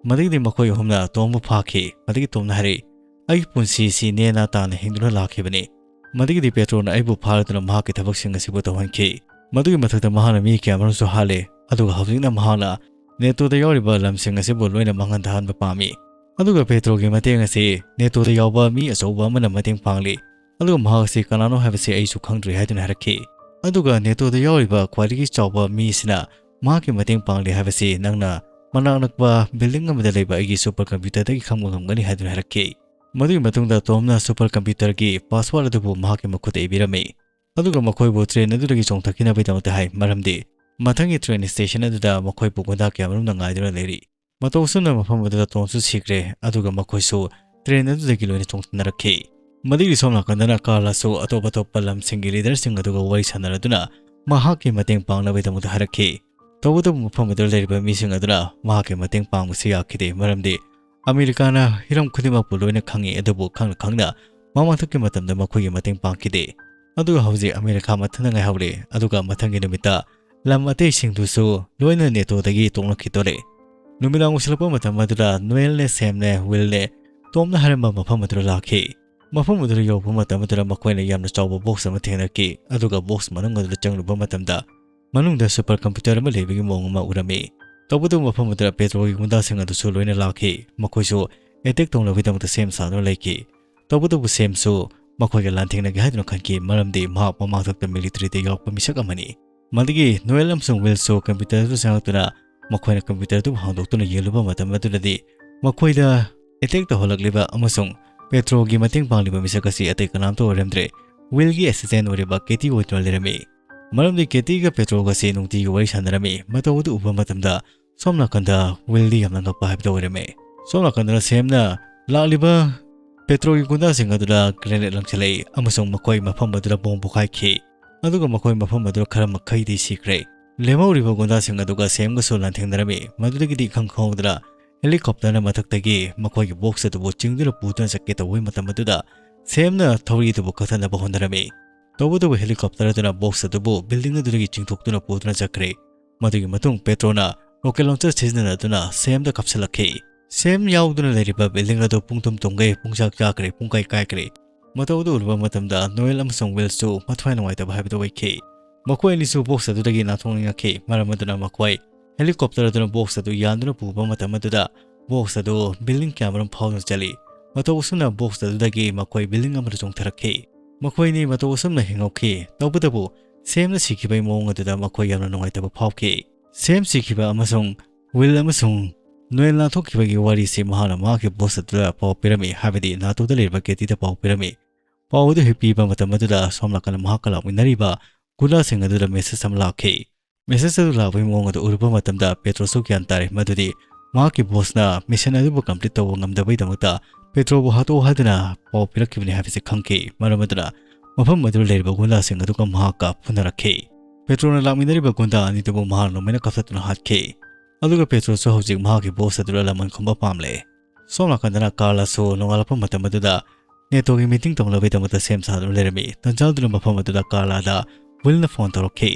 ꯃꯗꯨꯒꯤꯗꯤ ꯃꯈꯣꯏ ꯑꯍꯨꯝꯅ ꯇꯣꯝꯕꯨ ꯐꯥꯈꯤ꯫ ꯃꯗꯨꯒꯤ ꯇꯣꯝꯅ ꯍꯥꯏꯔꯛꯏ, "ꯑꯩꯒꯤ ꯄꯨꯟꯁꯤꯁꯤ ꯅꯦꯅꯥ ꯇꯥꯅ ꯍꯤꯡꯗꯨꯅ ꯂꯥꯛꯈꯤꯕꯅꯤ꯫ ꯃꯗꯨꯒꯤꯗꯤ ꯄꯦꯇ꯭ꯔꯣꯅ ꯑꯩꯕꯨ ꯐꯥꯔꯗꯨꯅ ꯃꯍꯥꯛꯀꯤ ꯊꯕꯛꯁꯤꯡ ꯑꯁꯤꯕꯨ ꯇꯧꯍꯟꯈꯤ꯫ ꯃꯗꯨꯒꯤ ꯃꯊꯛꯇ ꯃꯍꯥꯛꯅ ꯃꯤ ꯀꯌꯥꯃꯔꯨꯝꯁꯨ ꯍꯥꯠꯂꯦ꯫ ꯑꯗꯨꯒ ꯍꯧꯖꯤꯛꯅ ꯃꯍꯥꯛꯅ ꯅꯦꯇꯣꯗ ꯌꯥꯎꯔꯤꯕ ꯂꯝꯁꯤꯡ ꯑꯁꯤꯕꯨ ꯂꯣꯏꯅ ꯃꯥꯡꯍꯟ ꯊꯥꯍꯟꯕ ꯄꯥꯝꯃꯤ꯫ ꯑꯗꯨꯒ ꯄꯦꯇ꯭ꯔꯣꯒꯤ ꯃꯇꯦꯡ ꯑꯁꯤ ꯅꯦꯇꯣꯗ ꯌꯥꯎꯕ ꯃꯤ ꯑꯆꯧꯕ ꯑꯃꯅ ꯃꯇꯦꯡ ꯄꯥꯡꯂꯤ꯫ ꯑꯗꯨꯒ ꯃꯍꯥꯛ ꯑꯁꯤ ꯀꯅꯥꯅꯣ ꯍꯥꯏꯕꯁꯤ ꯑꯩꯁꯨ ꯈꯪꯗ꯭ꯔꯤ" ꯍꯥꯏꯗꯨꯅ ꯍꯥꯏꯔꯛꯈꯤ꯫ ꯑꯗꯨꯒ ꯅꯦꯇꯣꯗ ꯌꯥꯎꯔꯤꯕ ꯈ꯭ꯋꯥꯏꯗꯒꯤ ꯆꯥꯎꯕ ꯃꯤꯁꯤꯅ ꯃꯍꯥꯛꯀꯤ ꯃꯇꯦꯡ ꯄꯥꯡꯂꯤ ꯍꯥꯏꯕꯁꯤ ꯅꯪꯅ ꯃꯅꯥꯛ ꯅꯛꯄ ꯕꯤꯜꯗꯤꯡ ꯑꯃꯗ ꯂꯩꯕ ꯑꯩꯒꯤ ꯁꯨꯄꯔ ꯀꯝꯄ꯭ꯌꯨꯇꯔꯗꯒꯤ ꯈꯪꯕ ꯉꯝꯒꯅꯤ ꯍꯥꯏꯗꯨꯅ ꯍꯥꯏꯔꯛꯈꯤ꯫ ꯃꯗꯨꯒꯤ ꯃꯇꯨꯡꯗ ꯇꯣꯝꯅ ꯁꯨꯄꯔ ꯀꯝꯄ꯭ꯌꯨꯇꯔꯒꯤ ꯄꯥꯁꯋꯥꯔꯗ ꯑꯗꯨꯕꯨ ꯃꯍꯥꯛꯀꯤ ꯃꯈꯨꯠꯇ ꯏꯕꯤꯔꯝꯃꯤ꯫ ꯑꯗꯨꯒ ꯃꯈꯣꯏꯕꯨ ꯇ꯭ꯔꯦꯟ ꯑꯗꯨꯗꯒꯤ ꯆꯣꯡꯊꯈꯤꯅꯕꯒꯤꯗꯃꯛꯇ ꯍꯥꯏ, ꯃꯔꯝꯗꯤ ꯃꯊꯪꯒꯤ ꯇ꯭ꯔꯦꯟ ꯁ꯭ꯇꯦꯁꯟ ꯑꯗꯨꯗ ꯃꯈꯣꯏꯕꯨ ꯒꯨꯟꯗꯥ ꯀꯌꯥꯃꯔꯨꯝꯅ ꯉꯥꯏꯗꯨꯅ ꯂꯩꯔꯤ꯫ ꯃꯇꯧ ꯑꯁꯨꯝꯅ ꯃꯐꯝ ꯑꯗꯨꯗ ꯇꯣꯝꯁꯨ ꯁꯤꯈ꯭ꯔꯦ, ꯑꯗꯨꯒ ꯃꯈꯣꯏꯁꯨ ꯇ꯭ꯔꯦꯟ ꯑꯗꯨꯗꯒꯤ ꯂꯣꯏꯅ ꯆꯣꯡꯊꯅꯔꯛꯈꯤ꯫ ꯃꯗꯨꯒꯤ ꯁꯣꯝ ꯅꯥꯀꯟꯗꯅ ꯀꯥꯔꯂꯥꯁꯨ ꯑꯇꯣꯞ ꯑꯇꯣꯞꯄ ꯂꯝꯁꯤꯡꯒꯤ ꯂꯤꯗꯔꯁꯤꯡ ꯑꯗꯨꯒ ꯋꯥꯔꯤ ꯁꯥꯟꯅꯔꯗꯨꯅ ꯃꯍꯥꯛꯀꯤ ꯃꯇꯦꯡ ꯄꯥꯡꯅꯕꯒꯤꯗꯃꯛꯇ ꯍꯥꯏꯔꯛꯈꯤ꯫ ꯇꯧꯕꯇꯕꯨ ꯃꯐꯝ ꯑꯗꯨꯗ ꯂꯩꯔꯤꯕ ꯃꯤꯁꯤꯡ ꯑꯗꯨꯅ ꯃꯍꯥꯛꯀꯤ ꯃꯇꯦꯡ ꯄꯥꯡꯕꯁꯤ ꯌꯥꯈꯤꯗꯦ, ꯃꯔꯝꯗꯤ ꯑꯃꯦꯔꯤꯀꯥꯅ ꯍꯤꯔꯝ ꯈꯨꯗꯤꯡꯃꯛꯄꯨ ꯂꯣꯏꯅ ꯈꯪꯉꯤ, ꯑꯗꯨꯕꯨ ꯈꯪꯅ ꯈꯪꯅ ꯃꯃꯥꯡꯊꯛꯀꯤ ꯃꯇꯝꯗ ꯃꯈꯣꯏꯒꯤ ꯃꯇꯦꯡ ꯄꯥꯡꯈꯤꯗꯦ꯫ ꯑꯗꯨꯒ ꯍꯧꯖꯤꯛ ꯑꯃꯦꯔꯤꯀꯥ ꯃꯊꯟꯇ ꯉꯥꯏꯍꯧꯔꯦ, ꯑꯗꯨꯒ ꯃꯊꯪꯒꯤ ꯅꯨꯃꯤꯠꯇ ꯂꯝ ꯑꯇꯩꯁꯤꯡꯗꯨꯁꯨ ꯂꯣꯏꯅ ꯅꯦꯇꯣꯗꯒꯤ ꯇꯣꯛꯂꯛꯈꯤꯗꯣꯔꯦ꯫ ꯅꯨꯃꯤꯗꯥꯡ ꯑꯣꯏꯁꯤꯜꯂꯛꯄ ꯃꯇꯝ ꯑꯗꯨꯗ ꯅꯣꯌꯦꯜꯅꯦ, ꯁꯦꯝꯅꯦ, ꯋꯤꯜꯅꯦ ꯇꯣꯝꯅ ꯍꯥꯏꯔꯝꯕ ꯃꯐꯝ ꯑꯗꯨꯗ ꯂꯥꯛꯈꯤ꯫ ꯃꯐꯝ ꯑꯗꯨꯗ ꯌꯧꯔꯛꯄ ꯃꯇꯝ ꯑꯗꯨꯗ ꯃꯈꯣꯏꯅ ꯌꯥꯝꯅ ꯆꯥꯎꯕ ꯕꯣꯛꯁ ꯑꯃ ꯊꯦꯡꯅꯈꯤ, ꯑꯗꯨꯒ ꯕꯣꯛꯁ ꯃꯅꯨꯡ ꯑꯗꯨꯗ ꯆꯪꯂꯨꯕ ꯃꯇꯝꯗ ꯃꯅꯨꯡꯗ ꯁꯨꯄꯔ ꯀꯝꯄ꯭ꯌꯨꯇꯔ ꯑꯃ ꯂꯩꯕꯒꯤ ꯃꯑꯣꯡ ꯑꯃ ꯎꯔꯝꯃꯤ꯫ ꯇꯧꯕꯇꯕꯨ ꯃꯐꯝ ꯑꯗꯨꯗ ꯄꯦꯇ꯭ꯔꯣꯒꯤ ꯒꯨꯟꯗꯥꯁꯤꯡ ꯑꯗꯨꯁꯨ ꯂꯣꯏꯅ ꯂꯥꯛꯈꯤ꯫ ꯃꯈꯣꯏꯁꯨ ꯑꯦꯇꯦꯛ ꯇꯧꯅꯕꯒꯤꯗꯃꯛꯇ ꯁꯦꯝ ꯁꯥꯗꯨꯅ ꯂꯩꯈꯤ꯫ ꯇꯧꯕꯇꯕꯨ ꯁꯦꯝꯁꯨ ꯃꯈꯣꯏꯒ ꯂꯥꯟꯊꯦꯡꯅꯒꯦ ꯍꯥꯏꯗꯨꯅ ꯈꯟꯈꯤ, ꯃꯔꯝꯗꯤ ꯃꯍꯥꯛ ꯃꯃꯥꯡꯊꯛꯇ ꯃꯤꯂꯤꯇꯔꯤꯗ ꯌꯥꯎꯔꯛꯄ ꯃꯤꯁꯛ ꯑꯃꯅꯤ꯫ ꯃꯗꯨꯒꯤ ꯅꯣꯌꯦꯜ ꯑꯃꯁꯨꯡ ꯋꯤꯜꯁꯨ ꯀꯝꯄ꯭ꯌꯨꯇꯔꯗꯨ ꯆꯪꯂꯛꯇꯨꯅ ꯃꯈꯣꯏꯅ ꯀꯝꯄ꯭ꯌꯨꯇꯔ ꯑꯗꯨꯕꯨ ꯍꯥꯡꯗꯣꯛꯇꯨꯅ ꯌꯦꯡꯂꯨꯕ ꯃꯇꯝ ꯑꯗꯨꯗꯗꯤ ꯃꯈꯣꯏꯗ ꯑꯦꯇꯦꯛ ꯇꯧꯍꯜꯂꯛꯂꯤꯕ ꯑꯃꯁꯨꯡ ꯄꯦꯇ꯭ꯔꯣꯒꯤ ꯃꯇꯦꯡ ꯄꯥꯡꯂꯤꯕ ꯃꯤꯁꯛ ꯑꯁꯤ ꯑꯇꯩ ꯀꯅꯥꯝꯇ ꯑꯣꯏꯔꯝꯗ꯭ꯔꯦ, ꯋꯤꯜꯒꯤ ꯑꯦꯁꯤꯁꯇꯦꯟ ꯑꯣꯏꯔꯤꯕ ꯀꯦꯇꯤ ꯑꯣꯏꯗꯨꯅ ꯂꯩꯔꯝꯃꯤ꯫ ꯃꯔꯝꯗꯤ ꯀꯦꯇꯤꯒ ꯄꯦꯇ꯭ꯔꯣꯒꯁꯤ ꯅꯨꯡꯇꯤꯒꯤ ꯋꯥꯔꯤ ꯁꯥꯟꯅꯔꯝꯃꯤ꯫ ꯃꯇꯧ ꯑꯗꯨ ꯎꯕ ꯃꯇꯝꯗ ꯁꯣꯝ ꯅꯥꯀꯟꯗ ꯋꯤꯜꯗꯤ ꯌꯥꯝꯅ ꯉꯛꯄ ꯍꯥꯏꯕꯗꯨ ꯑꯣꯏꯔꯝꯃꯤ꯫ ꯁꯣꯝ ꯅꯥꯀꯟꯗꯅ ꯁꯦꯝꯅ ꯂꯥꯛꯂꯤꯕ ꯄꯦꯇ꯭ꯔꯣꯒꯤ ꯒꯨꯟꯗꯥꯁꯤꯡ ꯑꯗꯨꯗ ꯒ꯭ꯔꯦꯅꯦꯗ ꯂꯪꯁꯤꯜꯂꯛꯏ ꯑꯃꯁꯨꯡ ꯃꯈꯣꯏ ꯃꯐꯝ ꯑꯗꯨꯗ ꯕꯣꯝ ꯄꯣꯈꯥꯏꯈꯤ꯫ ꯑꯗꯨꯒ ꯃꯈꯣꯏ ꯃꯐꯝ ꯑꯗꯨꯗ ꯈꯔ ꯃꯈꯩꯗꯤ ꯁꯤꯈ꯭ꯔꯦ꯫ ꯂꯦꯝꯍꯧꯔꯤꯕ ꯒꯨꯟꯗꯥꯁꯤꯡ ꯑꯗꯨꯒ ꯁꯦꯝꯒꯁꯨ ꯂꯥꯟꯊꯦꯡꯅꯔꯝꯃꯤ꯫ ꯃꯗꯨꯗꯒꯤꯗꯤ ꯏꯈꯪ ꯈꯪꯍꯧꯗꯅ ꯍꯦꯂꯤꯀꯣꯞꯇꯔꯅ ꯃꯊꯛꯇꯒꯤ ꯃꯈꯣꯏꯒꯤ ꯕꯣꯛꯁ ꯑꯗꯨꯕꯨ ꯆꯤꯡꯗꯨꯅ ꯄꯨꯗꯨꯅ ꯆꯠꯀꯦ ꯇꯧꯕꯒꯤ ꯃꯇꯝ ꯑꯗꯨꯗ ꯁꯦꯝꯅ ꯊꯧꯔꯤ ꯑꯗꯨꯕꯨ ꯀꯛꯊꯠꯅꯕ ꯍꯣꯠꯅꯔꯝꯃꯤ꯫ ꯇꯧꯕꯇꯕꯨ ꯍꯦꯂꯤꯀꯣꯞꯇꯔ ꯑꯗꯨꯅ ꯕꯣꯛꯁ ꯑꯗꯨꯕꯨ ꯕꯤꯜꯗꯤꯡ ꯑꯗꯨꯗꯒꯤ ꯆꯤꯡꯊꯣꯛꯇꯨꯅ ꯄꯨꯗꯨꯅ ꯆꯠꯈ꯭ꯔꯦ꯫ ꯃꯗꯨꯒꯤ ꯃꯇꯨꯡ ꯄꯦꯇ꯭ꯔꯣꯅ ꯔꯣꯀꯦꯠ ꯂꯣꯟꯆꯔ ꯁꯤꯖꯤꯟꯅꯗꯨꯅ ꯁꯦꯝꯗ ꯀꯥꯞꯁꯤꯜꯂꯛꯈꯤ꯫ ꯁꯦꯝ ꯌꯥꯎꯗꯨꯅ ꯂꯩꯔꯤꯕ ꯕꯤꯜꯗꯤꯡ ꯑꯗꯨ ꯄꯨꯡ ꯇꯨꯝ ꯇꯨꯝꯈꯩ ꯄꯨꯡꯆꯥꯛ ꯆꯥꯈ꯭ꯔꯦ, ꯄꯨꯡꯀꯥꯏ ꯀꯥꯏꯈ꯭ꯔꯦ꯫ ꯃꯇꯧ ꯑꯗꯨ ꯎꯔꯨꯕ ꯃꯇꯝꯗ ꯅꯣꯌꯦꯜ ꯑꯃꯁꯨꯡ ꯋꯤꯜꯁꯨ ꯃꯊ꯭ꯋꯥꯏ ꯅꯨꯡꯉꯥꯏꯇꯕ ꯍꯥꯏꯕꯗꯨ ꯑꯣꯏꯈꯤ꯫ ꯃꯈꯣꯏ ꯑꯅꯤꯁꯨ ꯕꯣꯛꯁ ꯑꯗꯨꯗꯒꯤ ꯅꯥꯟꯊꯣꯛꯅꯤꯡꯉꯛꯈꯤ꯫ ꯃꯔꯝ ꯑꯗꯨꯅ ꯃꯈꯣꯏ ꯍꯦꯂꯤꯀꯣꯞꯇꯔ ꯑꯗꯨꯅ ꯕꯣꯛꯁ ꯑꯗꯨ ꯌꯥꯟꯗꯨꯅ ꯄꯨꯕ ꯃꯇꯝ ꯑꯗꯨꯗ ꯕꯣꯛꯁ ꯑꯗꯨ ꯕꯤꯜꯗꯤꯡ ꯀꯌꯥꯃꯔꯨꯝ ꯐꯥꯎꯗꯨꯅ ꯆꯠꯂꯤ꯫ ꯃꯇꯧ ꯑꯁꯨꯝꯅ ꯕꯣꯛꯁ ꯑꯗꯨꯗꯒꯤ ꯃꯈꯣꯏ ꯕꯤꯜꯗꯤꯡ ꯑꯃꯗ ꯆꯣꯡꯊꯔꯛꯈꯤ꯫ ꯃꯈꯣꯏ ꯑꯅꯤ ꯃꯇꯧ ꯑꯁꯨꯝꯅ ꯍꯤꯡꯍꯧꯈꯤ꯫ ꯇꯧꯕꯇꯕꯨ ꯁꯦꯝꯅ ꯁꯤꯈꯤꯕꯒꯤ ꯃꯑꯣꯡ ꯑꯗꯨꯗ ꯃꯈꯣꯏ ꯌꯥꯝꯅ ꯅꯨꯡꯉꯥꯏꯇꯕ ꯐꯥꯎꯈꯤ꯫ ꯁꯦꯝ ꯁꯤꯈꯤꯕ ꯑꯃꯁꯨꯡ ꯋꯤꯜ ꯑꯃꯁꯨꯡ ꯅꯣꯌꯦꯜ ꯅꯥꯟꯊꯣꯛꯈꯤꯕꯒꯤ ꯋꯥꯔꯤꯁꯤ ꯃꯍꯥꯛꯅ ꯃꯍꯥꯛꯀꯤ ꯕꯣꯁ ꯑꯗꯨꯗ ꯄꯥꯎ ꯄꯤꯔꯝꯃꯤ, ꯍꯥꯏꯕꯗꯤ ꯅꯥꯇꯣꯗ ꯂꯩꯔꯤꯕ ꯀꯦꯇꯤꯗ ꯄꯥꯎ ꯄꯤꯔꯝꯃꯤ꯫ ꯄꯥꯎ ꯑꯗꯨ ꯍꯦꯛ ꯄꯤꯕ ꯃꯇꯝ ꯑꯗꯨꯗ ꯁꯣꯝ ꯅꯥꯀꯟꯗ ꯃꯍꯥꯛꯀ ꯂꯥꯛꯃꯤꯟꯅꯔꯤꯕ ꯒꯨꯟꯗꯥꯁꯤꯡ ꯑꯗꯨꯗ ꯃꯦꯁꯦꯖ ꯑꯃ ꯂꯥꯛꯈꯤ꯫ ꯃꯦꯁꯦꯖ ꯑꯗꯨ ꯂꯥꯛꯄꯒꯤ ꯃꯑꯣꯡ ꯑꯗꯨ ꯎꯔꯨꯕ ꯃꯇꯝꯗ ꯄꯦꯇ꯭ꯔꯣꯁꯨ ꯒ꯭ꯌꯥꯟ ꯇꯥꯔꯦ ꯃꯗꯨꯗꯤ ꯃꯍꯥꯛꯀꯤ ꯕꯣꯁꯅ ꯃꯤꯁꯟ ꯑꯗꯨꯕꯨ ꯀꯝꯄ꯭ꯂꯤꯠ ꯇꯧꯕ ꯉꯝꯗꯕꯒꯤꯗꯃꯛꯇ ꯄꯦꯇ꯭ꯔꯣꯕꯨ ꯍꯥꯠꯇꯣꯛꯎ ꯍꯥꯏꯗꯨꯅ ꯄꯥꯎ ꯄꯤꯔꯛꯈꯤꯕꯅꯤ ꯍꯥꯏꯕꯁꯤ ꯈꯪꯈꯤ꯫ ꯃꯔꯝ ꯑꯗꯨꯅ ꯃꯐꯝ ꯑꯗꯨꯗ ꯂꯩꯔꯤꯕ ꯒꯨꯟꯗꯥꯁꯤꯡ ꯑꯗꯨꯒ ꯃꯍꯥꯛꯀ ꯐꯨꯅꯔꯛꯈꯤ꯫ ꯄꯦꯇ꯭ꯔꯣꯅ ꯂꯥꯛꯃꯤꯟꯅꯔꯤꯕ ꯒꯨꯟꯗꯥ ꯑꯅꯤꯗꯨꯕꯨ ꯃꯍꯥꯛꯅ ꯂꯣꯏꯅ ꯀꯛꯊꯠꯇꯨꯅ ꯍꯥꯠꯈꯤ꯫ ꯑꯗꯨꯒ ꯄꯦꯇ꯭ꯔꯣꯁꯨ ꯍꯧꯖꯤꯛ ꯃꯍꯥꯛꯀꯤ ꯕꯣꯁ ꯑꯗꯨꯗ ꯂꯃꯟ ꯈꯨꯝꯕ ꯄꯥꯝꯂꯦ꯫ ꯁꯣꯝ ꯅꯥꯀꯟꯗꯅ ꯀꯥꯔꯂꯥꯁꯨ ꯅꯣꯡꯉꯥꯜꯂꯛꯄ ꯃꯇꯝ ꯑꯗꯨꯗ ꯅꯦꯇꯣꯒꯤ ꯃꯤꯇꯤꯡ ꯇꯧꯅꯕꯒꯤꯗꯃꯛꯇ ꯁꯦꯝ ꯁꯥꯗꯨꯅ ꯂꯩꯔꯝꯃꯤ꯫ ꯇꯟꯖꯥꯗꯨꯅ ꯃꯐꯝ ꯑꯗꯨꯗ ꯀꯥꯔꯂꯥꯗ ꯋꯤꯜꯅ ꯐꯣꯟ ꯇꯧꯔꯛꯈꯤ꯫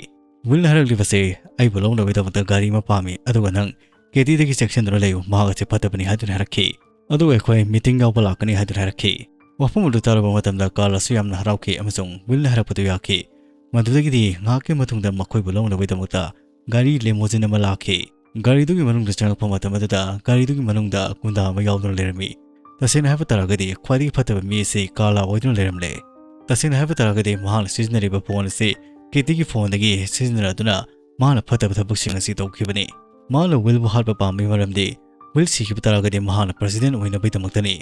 ꯋꯤꯜꯅ ꯍꯥꯏꯔꯛꯂꯤꯕꯁꯤ ꯑꯩꯕꯨ ꯂꯧꯅꯕꯒꯤꯗꯃꯛꯇ ꯒꯥꯔꯤ ꯑꯃ ꯄꯥꯝꯃꯤ, ꯑꯗꯨꯒ ꯅꯪ ꯀꯦꯇꯤꯗꯒꯤ ꯆꯦꯛꯁꯤꯟꯗꯨꯅ ꯂꯩꯌꯨ, ꯃꯍꯥꯛ ꯑꯁꯤ ꯐꯠꯇꯕꯅꯤ ꯍꯥꯏꯗꯨꯅ ꯍꯥꯏꯔꯛꯈꯤ꯫ ꯑꯗꯨꯒ ꯑꯩꯈꯣꯏ ꯃꯤꯇꯤꯡ ꯌꯥꯎꯕ ꯂꯥꯛꯀꯅꯤ ꯍꯥꯏꯗꯨꯅ ꯍꯥꯏꯔꯛꯈꯤ꯫ ꯋꯥꯐꯝ ꯑꯗꯨ ꯇꯥꯔꯨꯕ ꯃꯇꯝꯗ ꯀꯥꯔꯂꯥꯁꯨ ꯌꯥꯝꯅ ꯍꯔꯥꯎꯈꯤ ꯑꯃꯁꯨꯡ ꯋꯤꯜꯅ ꯍꯥꯏꯔꯛꯄꯗꯨ ꯌꯥꯈꯤ꯫ ꯃꯗꯨꯗꯒꯤꯗꯤ ꯉꯥꯏꯍꯥꯛꯀꯤ ꯃꯇꯨꯡꯗ ꯃꯈꯣꯏꯕꯨ ꯂꯧꯅꯕꯒꯤꯗꯃꯛꯇ ꯒꯥꯔꯤ ꯂꯦꯃꯣꯖꯤꯟ ꯑꯃ ꯂꯥꯛꯈꯤ꯫ ꯒꯥꯔꯤꯗꯨꯒꯤ ꯃꯅꯨꯡꯗ ꯆꯪꯂꯛꯄ ꯃꯇꯝ ꯑꯗꯨꯗ ꯒꯥꯔꯤꯗꯨꯒꯤ ꯃꯅꯨꯡꯗ ꯒꯨꯟꯗꯥ ꯑꯃ ꯌꯥꯎꯗꯨꯅ ꯂꯩꯔꯝꯃꯤ꯫ ꯇꯁꯦꯡꯅ ꯍꯥꯏꯕ ꯇꯥꯔꯒꯗꯤ ꯈ꯭ꯋꯥꯏꯗꯒꯤ ꯐꯠꯇꯕ ꯃꯤ ꯑꯁꯤ ꯀꯥꯔꯂꯥ ꯑꯣꯏꯗꯨꯅ ꯂꯩꯔꯝꯂꯦ꯫ ꯇꯁꯦꯡꯅ ꯍꯥꯏꯕ ꯇꯥꯔꯒꯗꯤ ꯃꯍꯥꯛꯅ ꯁꯤꯖꯤꯟꯅꯔꯤꯕ ꯐꯣꯟ ꯑꯁꯤ ꯀꯦꯇꯤꯒꯤ ꯐꯣꯟꯗꯒꯤ ꯁꯤꯖꯤꯟꯅꯗꯨꯅ ꯃꯍꯥꯛꯅ ꯐꯠꯇꯕ ꯊꯕꯛꯁꯤꯡ ꯑꯁꯤ ꯇꯧꯈꯤꯕꯅꯤ꯫ ꯃꯍꯥꯛꯅ ꯋꯤꯜꯕꯨ ꯍꯥꯠꯄ ꯄꯥꯝꯕꯒꯤ ꯃꯔꯝꯗꯤ ꯋꯤꯜ ꯁꯤꯈꯤꯕ ꯇꯥꯔꯒꯗꯤ ꯃꯍꯥꯛꯅ ꯄ꯭ꯔꯦꯁꯤꯗꯦꯟꯠ ꯑꯣꯏꯅꯕꯒꯤꯗꯃꯛꯇꯅꯤ꯫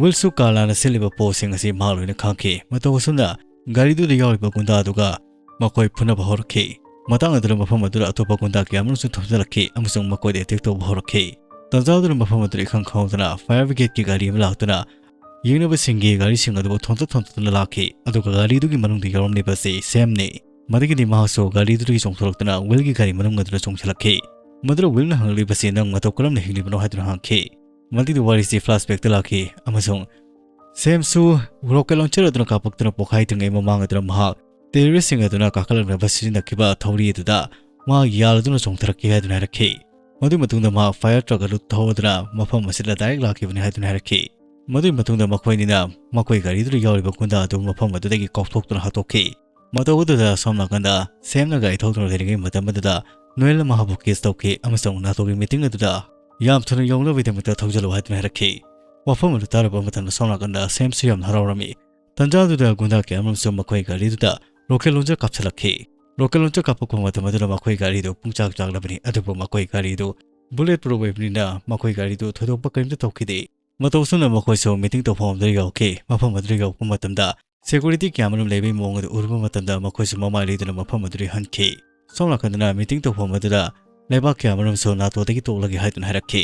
ꯋꯤꯜꯁꯨ ꯀꯥꯔꯂꯥꯅ ꯁꯤꯜꯂꯤꯕ ꯄꯣꯠꯁꯤꯡ ꯑꯁꯤ ꯃꯍꯥꯛ ꯂꯣꯏꯅ ꯈꯪꯈꯤ꯫ ꯃꯇꯧ ꯑꯁꯨꯝꯅ ꯒꯥꯔꯤꯗꯨꯗ ꯌꯥꯎꯔꯤꯕ ꯒꯨꯟꯗꯥ ꯑꯗꯨꯒ ꯃꯈꯣꯏ ꯐꯨꯅꯕ ꯍꯧꯔꯛꯈꯤ꯫ ꯃꯇꯥꯡ ꯑꯗꯨꯗ ꯃꯐꯝ ꯑꯗꯨꯗ ꯑꯇꯣꯞꯄ ꯒꯨꯟꯗꯥ ꯀꯌꯥ ꯑꯃꯁꯨ ꯊꯣꯝꯖꯤꯜꯂꯛꯈꯤ ꯑꯃꯁꯨꯡ ꯃꯈꯣꯏꯗ ꯑꯦꯇꯦꯛ ꯇꯧꯕ ꯍꯧꯔꯛꯈꯤ꯫ ꯇꯟꯖꯥ ꯑꯗꯨꯗ ꯃꯐꯝ ꯑꯗꯨꯗ ꯏꯈꯪ ꯈꯪꯍꯧꯗꯅ ꯐꯥꯌꯔ ꯕ꯭ꯔꯤꯒꯦꯗꯀꯤ ꯒꯥꯔꯤ ꯑꯃ ꯂꯥꯛꯇꯨꯅ ꯌꯦꯡꯅꯕꯁꯤꯡꯒꯤ ꯒꯥꯔꯤꯁꯤꯡ ꯑꯗꯨꯕꯨ ꯊꯣꯝꯇꯠ ꯊꯣꯝꯇꯠꯇꯨꯅ ꯂꯥꯛꯈꯤ, ꯑꯗꯨꯒ ꯒꯥꯔꯤꯗꯨꯒꯤ ꯃꯅꯨꯡꯗ ꯌꯥꯎꯔꯝꯂꯤꯕ ꯑꯁꯤ ꯁꯦꯝꯅꯤ꯫ ꯃꯗꯨꯒꯤꯗꯤ ꯃꯍꯥꯛꯁꯨ ꯒꯥꯔꯤꯗꯨꯗꯒꯤ ꯆꯣꯡꯊꯣꯔꯛꯇꯨꯅ ꯋꯤꯜꯒꯤ ꯒꯥꯔꯤ ꯃꯅꯨꯡ ꯑꯗꯨꯗ ꯆꯣꯡꯁꯤꯜꯂꯛꯈꯤ꯫ ꯃꯗꯨꯗ ꯋꯤꯜꯅ ꯍꯪꯂꯛꯂꯤꯕꯁꯤ, "ꯅꯪ ꯃꯇꯧ ꯀꯔꯝꯅ ꯍꯤꯡꯂꯤꯕꯅꯣ?" ꯍꯥꯏꯗꯨꯅ ꯍꯪꯈꯤ꯫ ꯃꯗꯨꯒꯤ ꯋꯥꯔꯤꯁꯤ ꯐ꯭ꯂꯥꯁꯕꯦꯛꯇ ꯂꯥꯛꯈꯤ ꯑꯃꯁꯨꯡ ꯁꯦꯝꯁꯨ ꯔꯣꯀꯦꯠ ꯂꯣꯟꯆꯔ ꯑꯗꯨꯅ ꯀꯥꯞꯄꯛꯇꯨꯅ ꯄꯣꯈꯥꯏꯗ꯭ꯔꯤꯉꯩ ꯃꯃꯥꯡ ꯑꯗꯨꯗ ꯃꯍꯥꯛ ꯇꯦꯔꯣꯔꯤꯁꯁꯤꯡ ꯑꯗꯨꯅ ꯀꯥꯈꯠꯂꯛꯅꯕ ꯁꯤꯖꯤꯟꯅꯈꯤꯕ ꯊꯧꯔꯤ ꯑꯗꯨꯗ ꯃꯍꯥꯛ ꯌꯥꯜꯂꯗꯨꯅ ꯆꯣꯡꯊꯔꯛꯈꯤ ꯍꯥꯏꯗꯨꯅ ꯍꯥꯏꯔꯛꯈꯤ꯫ ꯃꯗꯨꯒꯤ ꯃꯇꯨꯡꯗ ꯃꯍꯥꯛ ꯐꯥꯌꯔ ꯇ꯭ꯔꯛ ꯑꯗꯨ ꯊꯧꯗꯨꯅ ꯃꯐꯝ ꯑꯁꯤꯗ ꯗꯥꯏꯔꯦꯛ ꯂꯥꯛꯈꯤꯕꯅꯤ ꯍꯥꯏꯗꯨꯅ ꯍꯥꯏꯔꯛꯈꯤ꯫ ꯃꯗꯨꯒꯤ ꯃꯇꯨꯡꯗ ꯃꯈꯣꯏꯅꯤꯅ ꯃꯈꯣꯏ ꯒꯥꯔꯤꯗꯨꯗ ꯌꯥꯎꯔꯤꯕ ꯒꯨꯟꯗꯥ ꯑꯗꯨ ꯃꯐꯝ ꯑꯗꯨꯗꯒꯤ ꯀꯥꯎꯊꯣꯛꯇꯨꯅ ꯍꯥꯠꯇꯣꯛꯈꯤ꯫ ꯃꯇꯧ ꯑꯗꯨꯗ ꯁꯣꯝ ꯅꯥꯀꯟꯗ ꯁꯦꯝꯅ ꯒꯥꯔꯤ ꯊꯧꯗꯨꯅ ꯂꯩꯔꯤꯉꯩ ꯃꯇꯝ ꯑꯗꯨꯗ ꯅꯣꯌꯦꯜꯅ ꯃꯍꯥꯛꯄꯨ ꯀꯤꯁ ꯇꯧꯈꯤ ꯑꯃꯁꯨꯡ ꯅꯥꯇꯣꯒꯤ ꯃꯤꯇꯤꯡ ꯑꯗꯨꯗ ꯌꯥꯝ ꯊꯨꯅ ꯌꯧꯅꯕꯒꯤꯗꯃꯛꯇ ꯊꯧꯖꯤꯜꯂꯨ ꯍꯥꯏꯗꯨꯅ ꯍꯥꯏꯔꯛꯈꯤ꯫ ꯋꯥꯐꯝ ꯑꯗꯨ ꯇꯥꯔꯕ ꯃꯇꯝꯗ ꯁꯣꯝ ꯅꯥꯀꯟꯗ ꯁꯦꯝꯁꯨ ꯌꯥꯝꯅ ꯍꯔꯥꯎꯔꯝꯃꯤ꯫ ꯇꯟꯖꯥ ꯑꯗꯨꯗ ꯒꯨꯟꯗꯥ ꯀꯌꯥ ꯑꯃꯁꯨ ꯃꯈꯣꯏ ꯒꯥꯔꯤꯗꯨꯗ ꯔꯣꯀꯦꯠ ꯂꯣꯟꯆꯔ ꯀꯥꯞꯁꯤꯜꯂꯛꯈꯤ꯫ ꯔꯣꯀꯦꯠ ꯂꯣꯟꯆꯔ ꯀꯥꯞꯄꯛꯄ ꯃꯇꯝ ꯑꯗꯨꯗ ꯃꯈꯣꯏ ꯒꯥꯔꯤꯗꯨ ꯄꯨꯡꯆꯥꯛ ꯆꯥꯛꯂꯕꯅꯤ, ꯑꯗꯨꯕꯨ ꯃꯈꯣꯏ ꯒꯥꯔꯤꯗꯨ ꯕꯨꯂꯦꯠ ꯄ꯭ꯔꯨꯐ ꯑꯣꯏꯕꯅꯤꯅ ꯃꯈꯣꯏ ꯒꯥꯔꯤꯗꯨ ꯊꯣꯏꯗꯣꯛꯄ ꯀꯔꯤꯝꯇ ꯇꯧꯈꯤꯗꯦ꯫ ꯃꯇꯧ ꯑꯁꯨꯝꯅ ꯃꯈꯣꯏꯁꯨ ꯃꯤꯇꯤꯡ ꯇꯧꯐꯝ ꯑꯗꯨꯗ ꯌꯧꯔꯛꯈꯤ꯫ ꯃꯐꯝ ꯑꯗꯨꯗ ꯌꯧꯔꯛꯄ ꯃꯇꯝꯗ ꯁꯦꯀ꯭ꯌꯨꯔꯤꯇꯤ ꯀꯌꯥ ꯑꯃꯔꯣꯝ ꯂꯩꯕꯒꯤ ꯃꯑꯣꯡ ꯑꯗꯨ ꯎꯔꯨꯕ ꯃꯇꯝꯗ ꯃꯈꯣꯏꯁꯨ ꯃꯃꯥꯏ ꯂꯩꯗꯨꯅ ꯃꯐꯝ ꯑꯗꯨꯗꯒꯤ ꯍꯟꯈꯤ꯫ ꯁꯣꯝ ꯅꯥꯀꯟꯗꯅ ꯃꯤꯇꯤꯡ ꯇꯧꯐꯝ ꯑꯗꯨꯗ ꯂꯩꯕꯥꯛ ꯀꯌꯥ ꯑꯃꯔꯣꯝꯁꯨ ꯅꯥꯇꯣꯗꯒꯤ ꯇꯣꯛꯂꯒꯦ ꯍꯥꯏꯗꯨꯅ ꯍꯥꯏꯔꯛꯈꯤ꯫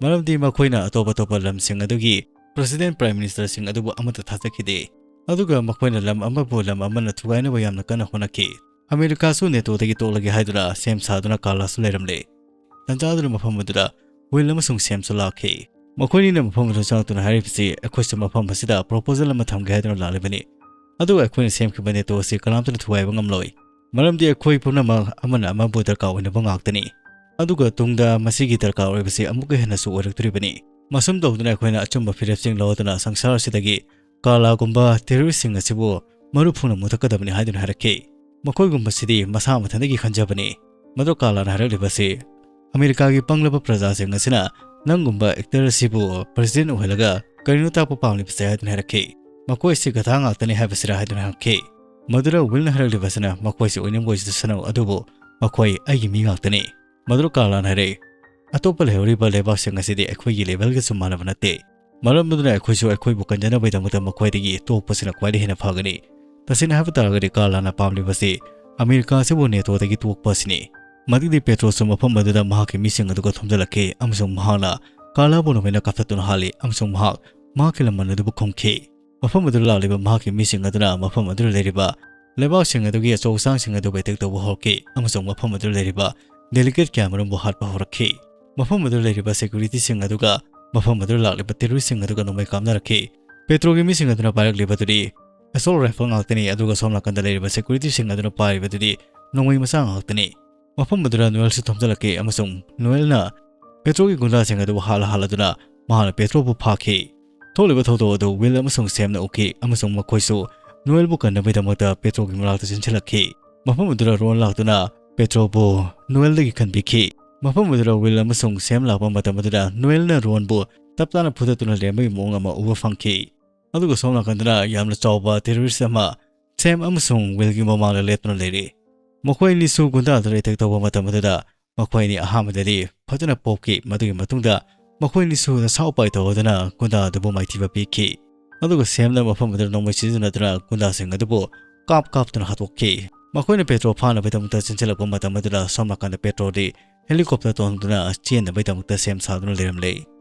ꯃꯔꯝꯗꯤ ꯃꯈꯣꯏꯅ ꯑꯇꯣꯞ ꯑꯇꯣꯞꯄ ꯂꯝꯁꯤꯡ ꯑꯗꯨꯒꯤ ꯄ꯭ꯔꯦꯁꯤꯗꯦꯟꯠ, ꯄ꯭ꯔꯥꯏꯝ ꯃꯤꯅꯤꯁꯇꯔꯁꯤꯡ ꯑꯗꯨꯕꯨ ꯑꯃꯠꯇ ꯊꯥꯖꯈꯤꯗꯦ꯫ ꯑꯗꯨꯒ ꯃꯈꯣꯏꯅ ꯂꯝ ꯑꯃꯕꯨ ꯂꯝ ꯑꯃꯅ ꯊꯨꯒꯥꯏꯅꯕ ꯌꯥꯝꯅ ꯀꯟꯅ ꯍꯣꯠꯅꯈꯤ꯫ ꯑꯃꯦꯔꯤꯀꯥꯁꯨ ꯅꯦꯇꯣꯗꯒꯤ ꯇꯣꯛꯂꯒꯦ ꯍꯥꯏꯗꯨꯅ ꯁꯦꯝ ꯁꯥꯗꯨꯅ ꯀꯥꯔꯂꯥꯁꯨ ꯂꯩꯔꯝꯂꯦ꯫ ꯇꯟꯖꯥ ꯑꯗꯨꯗ ꯃꯐꯝ ꯑꯗꯨꯗ ꯋꯤꯜ ꯑꯃꯁꯨꯡ ꯁꯦꯝꯁꯨ ꯂꯥꯛꯈꯤ꯫ ꯃꯈꯣꯏꯅꯤꯅ ꯃꯐꯝ ꯑꯗꯨꯗ ꯆꯪꯂꯛꯇꯨꯅ ꯍꯥꯏꯔꯤꯕꯁꯤ, "ꯑꯩꯈꯣꯏꯁꯨ ꯃꯐꯝ ꯑꯁꯤꯗ ꯄ꯭ꯔꯣꯄꯣꯖꯦꯜ ꯑꯃ ꯊꯝꯒꯦ ꯍꯥꯏꯗꯨꯅ ꯂꯥꯛꯂꯤꯕꯅꯤ꯫ ꯑꯗꯨꯒ ꯑꯩꯈꯣꯏꯅ ꯁꯦꯝꯈꯤꯕ ꯅꯦꯇꯣ ꯑꯁꯤ ꯀꯅꯥꯝꯇꯅ ꯊꯨꯒꯥꯏꯕ ꯉꯝꯂꯣꯏ꯫ ꯃꯔꯝꯗꯤ ꯑꯩꯈꯣꯏ ꯄꯨꯝꯅꯃꯛ ꯑꯃꯅ ꯑꯃꯕꯨ ꯗꯔꯀꯥꯔ ꯑꯣꯏꯅꯕ ꯉꯥꯛꯇꯅꯤ꯫ ꯑꯗꯨꯒ ꯇꯨꯡꯗ ꯃꯁꯤꯒꯤ ꯗꯔꯀꯥꯔ ꯑꯣꯏꯕꯁꯤ ꯑꯃꯨꯛꯀ ꯍꯦꯟꯅꯁꯨ ꯑꯣꯏꯔꯛꯇꯣꯔꯤꯕꯅꯤ꯫ ꯃꯁꯨꯝ ꯇꯧꯗꯨꯅ ꯑꯩꯈꯣꯏꯅ ꯑꯆꯨꯝꯕ ꯐꯤꯔꯦꯞꯁꯤꯡ ꯂꯧꯗꯨꯅ ꯁꯪꯁꯥꯔ ꯑꯁꯤꯗꯒꯤ ꯀꯥꯔꯂꯥꯒꯨꯝꯕ ꯇꯦꯔꯣꯔꯤꯁꯁꯤꯡ ꯑꯁꯤꯕꯨ ꯃꯔꯨ ꯐꯪꯅ ꯃꯨꯊꯠꯀꯗꯕꯅꯤ" ꯍꯥꯏꯗꯨꯅ ꯍꯥꯏꯔꯛꯈꯤ꯫ "ꯃꯈꯣꯏꯒꯨꯝꯕꯁꯤꯗꯤ ꯃꯁꯥ ꯃꯊꯟꯇꯒꯤ ꯈꯟꯖꯕꯅꯤ꯫ ꯃꯗꯨ ꯀꯥꯔꯂꯥꯅ ꯍꯥꯏꯔꯛꯂꯤꯕꯁꯤ, ꯑꯃꯦꯔꯤꯀꯥꯒꯤ ꯄꯪꯂꯕ ꯄ꯭ꯔꯖꯥꯁꯤꯡ ꯑꯁꯤꯅ ꯅꯪꯒꯨꯝꯕ ꯑꯦꯛꯇꯔ ꯑꯁꯤꯕꯨ ꯄ꯭ꯔꯦꯁꯤꯗꯦꯟꯠ ꯑꯣꯏꯍꯜꯂꯒ ꯀꯔꯤꯅꯣ ꯇꯥꯛꯄ ꯄꯥꯝꯂꯤꯕꯁꯦ?" ꯍꯥꯏꯗꯨꯅ ꯍꯥꯏꯔꯛꯈꯤ꯫ "ꯃꯈꯣꯏꯁꯤ ꯒꯙꯥ ꯉꯥꯛꯇꯅꯤ ꯍꯥꯏꯕꯁꯤꯔꯥ?" ꯍꯥꯏꯗꯨꯅ ꯍꯪꯈꯤ꯫ ꯃꯗꯨꯗ ꯋꯤꯜꯅ ꯍꯥꯏꯔꯛꯂꯤꯕꯁꯤꯅ, "ꯃꯈꯣꯏꯁꯤ ꯑꯣꯏꯅꯤꯡꯕ ꯑꯣꯏꯖꯁꯅꯨ, ꯑꯗꯨꯕꯨ ꯃꯈꯣꯏ ꯑꯩꯒꯤ ꯃꯤ ꯉꯥꯛꯇꯅꯤ꯫ ꯃꯗꯨꯗ ꯀꯥꯔꯂꯥꯅ ꯍꯥꯏꯔꯛꯏ, "ꯑꯇꯣꯞꯄ ꯂꯩꯍꯧꯔꯤꯕ ꯂꯩꯕꯥꯛꯁꯤꯡ ꯑꯁꯤꯗꯤ ꯑꯩꯈꯣꯏꯒꯤ ꯂꯦꯚꯦꯜꯒꯁꯨ ꯃꯥꯟꯅꯕ ꯅꯠꯇꯦ꯫ ꯃꯔꯝ ꯑꯗꯨꯅ ꯑꯩꯈꯣꯏꯁꯨ ꯑꯩꯈꯣꯏꯕꯨ ꯀꯟꯖꯅꯕꯒꯤꯗꯃꯛꯇ ꯃꯈꯣꯏꯗꯒꯤ ꯇꯣꯛꯄꯁꯤꯅ ꯈ꯭ꯋꯥꯏꯗꯒꯤ ꯍꯦꯟꯅ ꯐꯒꯅꯤ꯫ ꯇꯁꯦꯡꯅ ꯍꯥꯏꯕ ꯇꯥꯔꯒꯗꯤ ꯀꯥꯔꯂꯥꯅ ꯄꯥꯝꯂꯤꯕꯁꯤ ꯑꯃꯦꯔꯤꯀꯥ ꯑꯁꯤꯕꯨ ꯅꯦꯇꯣꯗꯒꯤ ꯇꯣꯛꯄ ꯑꯁꯤꯅꯤ"꯫ ꯃꯗꯨꯒꯤ ꯄꯦꯇ꯭ꯔꯣꯁꯨ ꯃꯐꯝ ꯑꯗꯨꯗ ꯃꯍꯥꯛꯀꯤ ꯃꯤꯁꯤꯡ ꯑꯗꯨꯒ ꯊꯣꯝꯖꯤꯜꯂꯛꯈꯤ ꯑꯃꯁꯨꯡ ꯃꯍꯥꯛꯅ ꯀꯥꯔꯂꯥꯕꯨ ꯅꯣꯡꯃꯩꯅ ꯀꯥꯞꯊꯠꯇꯨꯅ ꯍꯥꯠꯂꯤ ꯑꯃꯁꯨꯡ ꯃꯍꯥꯛ ꯃꯍꯥꯛꯀꯤ ꯂꯃꯟ ꯑꯗꯨꯕꯨ ꯈꯨꯝꯈꯤ꯫ ꯃꯐꯝ ꯑꯗꯨꯗ ꯂꯥꯛꯂꯤꯕ ꯃꯍꯥꯛꯀꯤ ꯃꯤꯁꯤꯡ ꯑꯗꯨꯅ ꯃꯐꯝ ꯑꯗꯨꯗ ꯂꯩꯔꯤꯕ ꯂꯩꯕꯥꯛꯁꯤꯡ ꯑꯗꯨꯒꯤ ꯑꯆꯧ ꯑꯁꯥꯡꯁꯤꯡ ꯑꯗꯨꯕꯨ ꯑꯦꯇꯦꯛ ꯇꯧꯕ ꯍꯧꯔꯛꯈꯤ ꯑꯃꯁꯨꯡ ꯃꯐꯝ ꯑꯗꯨꯗ ꯂꯩꯔꯤꯕ ꯗꯦꯂꯤꯒꯦꯠ ꯀꯌꯥꯃꯔꯨꯝꯕꯨ ꯍꯥꯠꯄ ꯍꯧꯔꯛꯈꯤ꯫ ꯃꯐꯝ ꯑꯗꯨꯗ ꯂꯩꯔꯤꯕ ꯁꯦꯀ꯭ꯌꯨꯔꯤꯇꯤꯁꯤꯡ ꯑꯗꯨꯒ ꯃꯐꯝ ꯑꯗꯨꯗ ꯂꯥꯛꯂꯤꯕ ꯇꯦꯔꯣꯔꯤꯁꯁꯤꯡ ꯑꯗꯨꯒ ꯅꯣꯡꯃꯩ ꯀꯥꯞꯅꯔꯛꯈꯤ꯫ ꯄꯦꯇ꯭ꯔꯣꯒꯤ ꯃꯤꯁꯤꯡ ꯑꯗꯨꯅ ꯄꯥꯏꯔꯛꯂꯤꯕꯗꯨꯗꯤ ꯑꯦꯁꯣꯜ ꯔꯥꯏꯐꯜ ꯉꯥꯛꯇꯅꯤ, ꯑꯗꯨꯒ ꯁꯣꯝ ꯅꯥꯀꯟꯗ ꯂꯩꯔꯤꯕ ꯁꯦꯀ꯭ꯌꯨꯔꯤꯇꯤꯁꯤꯡ ꯑꯗꯨꯅ ꯄꯥꯏꯔꯤꯕꯗꯨꯗꯤ ꯅꯣꯡꯃꯩ ꯃꯆꯥ ꯉꯥꯛꯇꯅꯤ꯫ ꯃꯐꯝ ꯑꯗꯨꯗ ꯅꯣꯌꯦꯜꯁꯨ ꯊꯣꯝꯖꯤꯜꯂꯛꯈꯤ ꯑꯃꯁꯨꯡ ꯅꯣꯌꯦꯜꯅ ꯄꯦꯇ꯭ꯔꯣꯒꯤ ꯒꯨꯟꯗꯥꯁꯤꯡ ꯑꯗꯨꯕꯨ ꯍꯥꯠꯂ ꯍꯥꯠꯂꯗꯨꯅ ꯃꯍꯥꯛꯅ ꯄꯦꯇ꯭ꯔꯣꯕꯨ ꯐꯥꯈꯤ꯫ ꯊꯣꯛꯂꯤꯕ ꯊꯧꯗꯣꯛ ꯑꯗꯨ ꯋꯤꯜ ꯑꯃꯁꯨꯡ ꯁꯦꯝꯅ ꯎꯈꯤ ꯑꯃꯁꯨꯡ ꯃꯈꯣꯏꯁꯨ ꯅꯣꯌꯦꯜꯕꯨ ꯀꯟꯅꯕꯒꯤꯗꯃꯛꯇ ꯄꯦꯇ꯭ꯔꯣꯒꯤ ꯃꯅꯥꯛꯇ ꯆꯦꯟꯁꯤꯜꯂꯛꯈꯤ꯫ ꯃꯐꯝ ꯑꯗꯨꯗ ꯔꯣꯟ ꯂꯥꯛꯇꯨꯅ ꯄꯦꯇ꯭ꯔꯣꯕꯨ ꯅꯣꯌꯦꯜꯗꯒꯤ ꯀꯟꯕꯤꯈꯤ꯫ ꯃꯐꯝ ꯑꯗꯨꯗ ꯋꯤꯜ ꯑꯃꯁꯨꯡ ꯁꯦꯝ ꯂꯥꯛꯄ ꯃꯇꯝ ꯑꯗꯨꯗ ꯅꯣꯌꯦꯜꯅ ꯔꯣꯟꯕꯨ ꯇꯞ ꯇꯥꯅ ꯐꯨꯗꯠꯇꯨꯅ ꯂꯩꯔꯝꯕꯒꯤ ꯃꯑꯣꯡ ꯑꯃ ꯎꯕ ꯐꯪꯈꯤ꯫ ꯑꯗꯨꯒ ꯁꯣꯝ ꯅꯥꯀꯟꯗꯅ ꯌꯥꯝꯅ ꯆꯥꯎꯕ ꯇꯦꯔꯣꯔꯤꯁ ꯑꯃ ꯁꯦꯝ ꯑꯃꯁꯨꯡ ꯋꯤꯜꯒꯤ ꯃꯃꯥꯡꯗ ꯂꯦꯞꯇꯨꯅ ꯂꯩꯔꯤ꯫ ꯃꯈꯣꯏ ꯑꯅꯤꯁꯨ ꯒꯨꯟꯗꯥꯗꯨꯅ ꯑꯦꯇꯦꯛ ꯇꯧꯕ ꯃꯇꯝ ꯑꯗꯨꯗ ꯃꯈꯣꯏ ꯑꯅꯤ ꯑꯍꯥꯟꯕꯗꯗꯤ ꯐꯖꯅ ꯄꯣꯛꯈꯤ꯫ ꯃꯗꯨꯒꯤ ꯃꯇꯨꯡꯗ ꯃꯈꯣꯏ ꯑꯅꯤꯁꯨ ꯅꯁꯥ ꯎꯄꯥꯏ ꯇꯧꯗꯨꯅ ꯒꯨꯟꯗꯥ ꯑꯗꯨꯕꯨ ꯃꯥꯏꯊꯤꯕ ꯄꯤꯈꯤ꯫ ꯑꯗꯨꯒ ꯁꯦꯝꯅ ꯃꯐꯝ ꯑꯗꯨꯗ ꯅꯣꯡꯃꯩ ꯁꯤꯖꯤꯟꯅꯗꯨꯅ ꯒꯨꯟꯗꯥꯁꯤꯡ ꯑꯗꯨꯕꯨ ꯀꯥꯞ ꯀꯥꯞꯇꯨꯅ ꯍꯥꯠꯇꯣꯛꯈꯤ꯫ ꯃꯈꯣꯏꯅ ꯄꯦꯇ꯭ꯔꯣ ꯐꯥꯅꯕꯒꯤꯗꯃꯛꯇ ꯆꯦꯟꯁꯤꯜꯂꯛꯄ ꯃꯇꯝ ꯑꯗꯨꯗ ꯁꯣꯝ ꯅꯥꯀꯟꯗ ꯄꯦꯇ꯭ꯔꯣꯗꯤ ꯍꯦꯂꯤꯀꯣꯞꯇꯔ ꯇꯣꯡꯗꯨꯅ ꯆꯦꯟꯅꯕꯒꯤꯗꯃꯛꯇ ꯁꯦꯝ ꯁꯥꯗꯨꯅ ꯂꯩꯔꯝꯂꯦ꯫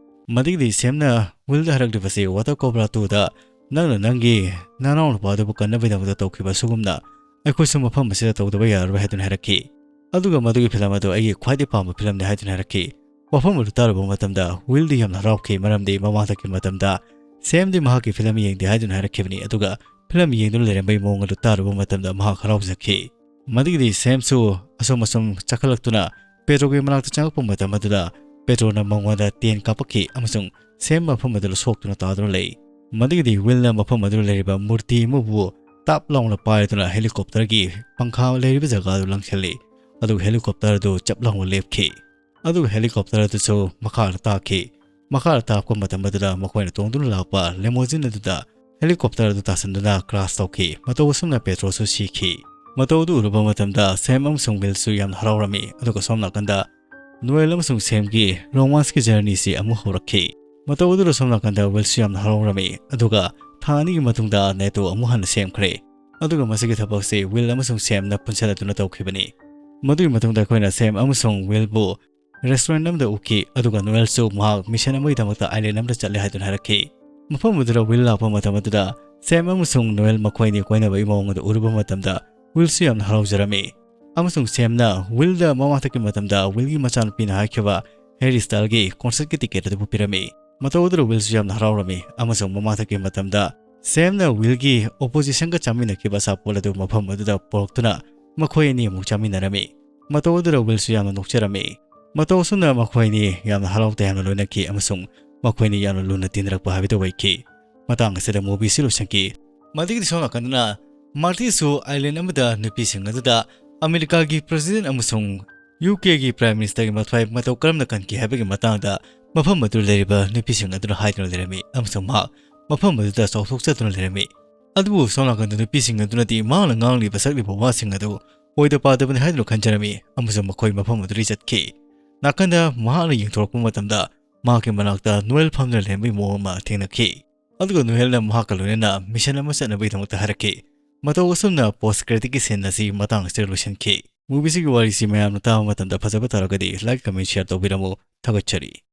ꯃꯗꯨꯒꯤꯗꯤ ꯁꯦꯝꯅ ꯋꯤꯜꯗ ꯍꯥꯏꯔꯛꯂꯤꯕꯁꯤ ꯋꯥꯇꯔ ꯀꯣꯕ꯭ꯔꯥ ꯇꯨꯗ ꯅꯪꯅ ꯅꯪꯒꯤ ꯅꯅꯥꯎꯅꯨꯄꯥ ꯑꯗꯨꯕꯨ ꯀꯟꯅꯕꯒꯤꯗꯃꯛꯇ ꯇꯧꯈꯤꯕ ꯑꯁꯤꯒꯨꯝꯅ ꯑꯩꯈꯣꯏꯁꯨ ꯃꯐꯝ ꯑꯁꯤꯗ ꯇꯧꯗꯕ ꯌꯥꯔꯔꯣꯏ ꯍꯥꯏꯗꯨꯅ ꯍꯥꯏꯔꯛꯈꯤ꯫ ꯑꯗꯨꯒ ꯃꯗꯨꯒꯤ ꯐꯤꯂꯝ ꯑꯗꯨ ꯑꯩꯒꯤ ꯈ꯭ꯋꯥꯏꯗꯒꯤ ꯄꯥꯝꯕ ꯐꯤꯂꯝꯅꯤ ꯍꯥꯏꯗꯨꯅ ꯍꯥꯏꯔꯛꯈꯤ꯫ ꯋꯥꯐꯝ ꯑꯗꯨ ꯇꯥꯔꯨꯕ ꯃꯇꯝꯗ ꯋꯤꯜꯗꯤ ꯌꯥꯝꯅ ꯍꯔꯥꯎꯈꯤ, ꯃꯔꯝꯗꯤ ꯃꯃꯥꯡꯗꯒꯤ ꯃꯇꯝꯗ ꯁꯦꯝꯗꯤ ꯃꯍꯥꯛꯀꯤ ꯐꯤꯂꯝ ꯌꯦꯡꯗꯦ ꯍꯥꯏꯗꯨꯅ ꯍꯥꯏꯔꯛꯈꯤꯕꯅꯤ, ꯑꯗꯨꯒ ꯐꯤꯂꯝ ꯌꯦꯡꯗꯨꯅ ꯂꯩꯔꯝꯕꯒꯤ ꯃꯑꯣꯡ ꯑꯗꯨ ꯇꯥꯔꯨꯕ ꯃꯇꯝꯗ ꯃꯍꯥꯛ ꯍꯔꯥꯎꯖꯈꯤ꯫ ꯃꯗꯨꯒꯤꯗꯤ ꯁꯦꯝꯁꯨ ꯑꯁꯨꯝ ꯑꯁꯨꯝ ꯆꯈꯠꯂꯛꯇꯨꯅ ꯄꯦꯇ꯭ꯔꯣꯒꯤ ꯃꯅꯥꯛꯇ ꯆꯪꯂꯛꯄ ꯃꯇꯝ ꯑꯗꯨꯗ ꯄꯦꯇ꯭ꯔꯣꯅ ꯃꯉꯣꯟꯗ ꯇꯦꯟ ꯀꯥꯞꯄꯛꯈꯤ ꯑꯃꯁꯨꯡ ꯁꯦꯝ ꯃꯐꯝ ꯑꯗꯨꯗ ꯁꯣꯛꯇꯨꯅ ꯇꯥꯗꯨꯅ ꯂꯩ꯫ ꯃꯗꯨꯒꯤꯗꯤ ꯋꯤꯜꯅ ꯃꯐꯝ ꯑꯗꯨꯗ ꯂꯩꯔꯤꯕ ꯃꯨꯔꯇꯤ ꯑꯃꯕꯨ ꯇꯥꯞ ꯂꯥꯎꯅ ꯄꯥꯏꯗꯨꯅ ꯍꯦꯂꯤꯀꯣꯞꯇꯔꯒꯤ ꯄꯪꯈꯥ ꯂꯩꯔꯤꯕ ꯖꯒꯥꯗꯨ ꯂꯪꯁꯤꯜꯂꯤ꯫ ꯑꯗꯨꯒ ꯍꯦꯂꯤꯀꯣꯞꯇꯔ ꯑꯗꯨ ꯆꯞ ꯂꯥꯎꯅ ꯂꯦꯞꯈꯤ꯫ ꯑꯗꯨꯒ ꯍꯦꯂꯤꯀꯣꯞꯇꯔ ꯑꯗꯨꯁꯨ ꯃꯈꯥꯗ ꯇꯥꯈꯤ꯫ ꯃꯈꯥꯗ ꯇꯥꯔꯛꯄ ꯃꯇꯝ ꯑꯗꯨꯗ ꯃꯈꯣꯏꯅ ꯇꯣꯡꯗꯨꯅ ꯂꯥꯛꯄ ꯂꯦꯃꯣꯖꯤꯟ ꯑꯗꯨꯗ ꯍꯦꯂꯤꯀꯣꯞꯇꯔ ꯑꯗꯨ ꯇꯥꯁꯤꯟꯗꯨꯅ ꯀ꯭ꯔꯥꯁ ꯇꯧꯈꯤ꯫ ꯃꯇꯧ ꯑꯁꯨꯝꯅ ꯄꯦꯇ꯭ꯔꯣꯁꯨ ꯁꯤꯈꯤ꯫ ꯃꯇꯧ ꯑꯗꯨ ꯎꯔꯨꯕ ꯃꯇꯝꯗ ꯁꯦꯝ ꯑꯃꯁꯨꯡ ꯋꯤꯜꯁꯨ ꯌꯥꯝꯅ ꯍꯔꯥꯎꯔꯝꯃꯤ, ꯑꯗꯨꯒ ꯁꯣꯝ ꯅꯥꯀꯟꯗ ꯅꯣꯑꯦꯜ ꯑꯃꯁꯨꯡ ꯁꯦꯝꯒꯤ ꯔꯣꯃꯥꯟꯁꯀꯤ ꯖꯔꯅꯤꯁꯤ ꯑꯃꯨꯛ ꯍꯧꯔꯛꯈꯤ꯫ ꯃꯇꯧ ꯑꯗꯨꯗ ꯁꯣꯝ ꯅꯥꯀꯟꯗ ꯋꯤꯜꯁꯨ ꯌꯥꯝꯅ ꯍꯔꯥꯎꯔꯝꯃꯤ, ꯑꯗꯨꯒ ꯊꯥ ꯑꯅꯤꯒꯤ ꯃꯇꯨꯡꯗ ꯅꯦꯇꯣ ꯑꯃꯨꯛ ꯍꯟꯅ ꯁꯦꯝꯈ꯭ꯔꯦ꯫ ꯑꯗꯨꯒ ꯃꯁꯤꯒꯤ ꯊꯕꯛꯁꯤ ꯋꯤꯜ ꯑꯃꯁꯨꯡ ꯁꯦꯝꯅ ꯄꯨꯟꯁꯤꯜꯂꯗꯨꯅ ꯇꯧꯈꯤꯕꯅꯤ꯫ ꯃꯗꯨꯒꯤ ꯃꯇꯨꯡꯗ ꯑꯩꯈꯣꯏꯅ ꯁꯦꯝ ꯑꯃꯁꯨꯡ ꯋꯤꯜꯕꯨ ꯔꯦꯁꯇꯨꯔꯦꯟꯠ ꯑꯃꯗ ꯎꯈꯤ, ꯑꯗꯨꯒ ꯅꯣꯑꯦꯜꯁꯨ ꯃꯍꯥꯛ ꯃꯤꯁꯟ ꯑꯃꯒꯤꯗꯃꯛꯇ ꯑꯥꯏꯂꯦꯟ ꯑꯃꯗ ꯆꯠꯂꯦ ꯍꯥꯏꯗꯨꯅ ꯍꯥꯏꯔꯛꯈꯤ꯫ ꯃꯐꯝ ꯑꯗꯨꯗ ꯋꯤꯜ ꯂꯥꯛꯄ ꯃꯇꯝ ꯑꯗꯨꯗ ꯁꯦꯝ ꯑꯃꯁꯨꯡ ꯅꯣꯑꯦꯜ ꯃꯈꯣꯏ ꯑꯅꯤ ꯀꯣꯏꯅꯕꯒꯤ ꯃꯑꯣꯡ ꯑꯗꯨ ꯎꯔꯨꯕ ꯃꯇꯝꯗ ꯋꯤꯜꯁꯨ ꯌꯥꯝꯅ ꯍꯔꯥꯎꯖꯔꯝꯃꯤ꯫ ꯑꯃꯁꯨꯡ ꯁꯦꯝꯅ ꯋꯤꯜꯗ ꯃꯃꯥꯡꯊꯛꯀꯤ ꯃꯇꯝꯗ ꯋꯤꯜꯒꯤ ꯃꯆꯥꯅꯨꯄꯤꯅ ꯍꯥꯏꯈꯤꯕ ꯍꯦꯔꯤ ꯁ꯭ꯇꯥꯏꯜꯒꯤ ꯀꯣꯟꯁꯔꯠꯀꯤ ꯇꯤꯀꯦꯠ ꯑꯗꯨꯕꯨ ꯄꯤꯔꯝꯃꯤ꯫ ꯃꯇꯧ ꯑꯗꯨꯗ ꯋꯤꯜꯁꯨ ꯌꯥꯝꯅ ꯍꯔꯥꯎꯔꯝꯃꯤ, ꯑꯃꯁꯨꯡ ꯃꯃꯥꯡꯊꯛꯀꯤ ꯃꯇꯝꯗ ꯁꯦꯝꯅ ꯋꯤꯜꯒꯤ ꯑꯣꯄꯣꯖꯤꯁꯟꯒ ꯆꯥꯃꯤꯟꯅꯈꯤꯕ ꯑꯆꯥꯄꯣꯠ ꯑꯗꯨ ꯃꯐꯝ ꯑꯗꯨꯗ ꯄꯨꯔꯛꯇꯨꯅ ꯃꯈꯣꯏ ꯑꯅꯤ ꯑꯃꯨꯛ ꯆꯥꯃꯤꯟꯅꯔꯝꯃꯤ꯫ ꯃꯇꯧ ꯑꯗꯨꯗ ꯋꯤꯜꯁꯨ ꯌꯥꯝꯅ ꯅꯣꯛꯆꯔꯝꯃꯤ꯫ ꯃꯇꯧ ꯑꯁꯨꯝꯅ ꯃꯈꯣꯏ ꯑꯅꯤ ꯌꯥꯝꯅ ꯍꯔꯥꯎ ꯇꯌꯥꯝꯅ ꯂꯣꯏꯅꯈꯤ, ꯑꯃꯁꯨꯡ ꯃꯈꯣꯏ ꯑꯅꯤ ꯌꯥꯝꯅ ꯂꯨꯅ ꯇꯤꯟꯅꯔꯛꯄ ꯍꯥꯏꯕꯗꯨ ꯑꯣꯏꯈꯤ꯫ ꯃꯇꯥꯡ ꯑꯁꯤꯗ movieꯁꯤ ꯂꯣꯏꯁꯤꯟꯈꯤ꯫ ꯃꯗꯨꯒꯤ ꯁꯣꯝ ꯅꯥꯀꯟꯗꯅ ꯃꯥꯔꯇꯤꯁꯨ ꯑꯥꯏꯂꯦꯟ ꯑꯃꯗ ꯅꯨꯄꯤꯁꯤꯡ ꯑꯗꯨꯗ ꯑꯃꯦꯔꯤꯀꯥꯒꯤ ꯄ꯭ꯔꯦꯁꯤꯗꯦꯟꯠ ꯑꯃꯁꯨꯡ ꯌꯨ ꯀꯦꯒꯤ ꯄ꯭ꯔꯥꯏꯝ ꯃꯤꯅꯤꯁꯇꯔꯒꯤ ꯃꯊ꯭ꯋꯥꯏ ꯃꯇꯧ ꯀꯔꯝꯅ ꯀꯟꯈꯤ ꯍꯥꯏꯕꯒꯤ ꯃꯇꯥꯡꯗ ꯃꯐꯝ ꯑꯗꯨꯗ ꯂꯩꯔꯤꯕ ꯅꯨꯄꯤꯁꯤꯡ ꯑꯗꯨꯅ ꯍꯥꯏꯗꯨꯅ ꯂꯩꯔꯝꯃꯤ, ꯑꯃꯁꯨꯡ ꯃꯍꯥꯛ ꯃꯐꯝ ꯑꯗꯨꯗ ꯆꯥꯎꯊꯣꯛꯆꯗꯨꯅ ꯂꯩꯔꯝꯃꯤ꯫ ꯑꯗꯨꯕꯨ ꯁꯣꯝ ꯅꯥꯀꯟꯗ ꯅꯨꯄꯤꯁꯤꯡ ꯑꯗꯨꯅꯗꯤ ꯃꯍꯥꯛꯅ ꯉꯥꯡꯂꯤꯕ ꯁꯛꯂꯤꯕ ꯋꯥꯁꯤꯡ ꯑꯗꯨ ꯑꯣꯏꯗ ꯄꯥꯗꯕꯅꯤ ꯍꯥꯏꯗꯨꯅ ꯈꯟꯖꯔꯝꯃꯤ, ꯑꯃꯁꯨꯡ ꯃꯈꯣꯏ ꯃꯐꯝ ꯑꯗꯨꯗꯒꯤ ꯆꯠꯈꯤ꯫ ꯅꯥꯀꯟꯗ ꯃꯍꯥꯛꯅ ꯌꯦꯡꯊꯣꯔꯛꯄ ꯃꯇꯝꯗ ꯃꯍꯥꯛꯀꯤ ꯃꯅꯥꯛꯇ ꯅꯣꯑꯦꯜ ꯐꯝꯗꯨꯅ ꯂꯩꯔꯝꯕꯒꯤ ꯃꯑꯣꯡ ꯑꯃ ꯊꯦꯡꯅꯈꯤ꯫ ꯑꯗꯨꯒ ꯅꯣꯑꯦꯜꯅ ꯃꯍꯥꯛꯀ ꯂꯣꯏꯅꯅ ꯃꯤꯁꯟ ꯑꯃ ꯆꯠꯅꯕꯒꯤꯗꯃꯛꯇ ꯍꯥꯏꯔꯛꯈꯤ꯫ ꯃꯇꯧ ꯑꯁꯨꯝꯅ ꯄꯣꯁ ꯀ꯭ꯔꯦꯗꯤꯠꯀꯤ ꯁꯤꯟ ꯑꯁꯤ ꯃꯇꯥꯡ ꯑꯁꯤꯗ ꯂꯣꯏꯁꯤꯟꯈꯤ꯫ ꯃꯨꯚꯤꯁꯤꯒꯤ ꯋꯥꯔꯤꯁꯤ ꯃꯌꯥꯝꯅ ꯇꯥꯕ ꯃꯇꯝꯗ ꯐꯖꯕ ꯇꯥꯔꯒꯗꯤ ꯂꯥꯏꯛ, ꯀꯃꯦꯟ, ꯁꯤꯌꯔ ꯇꯧꯕꯤꯔꯝꯃꯨ꯫ ꯊꯥꯒꯠꯆꯔꯤ꯫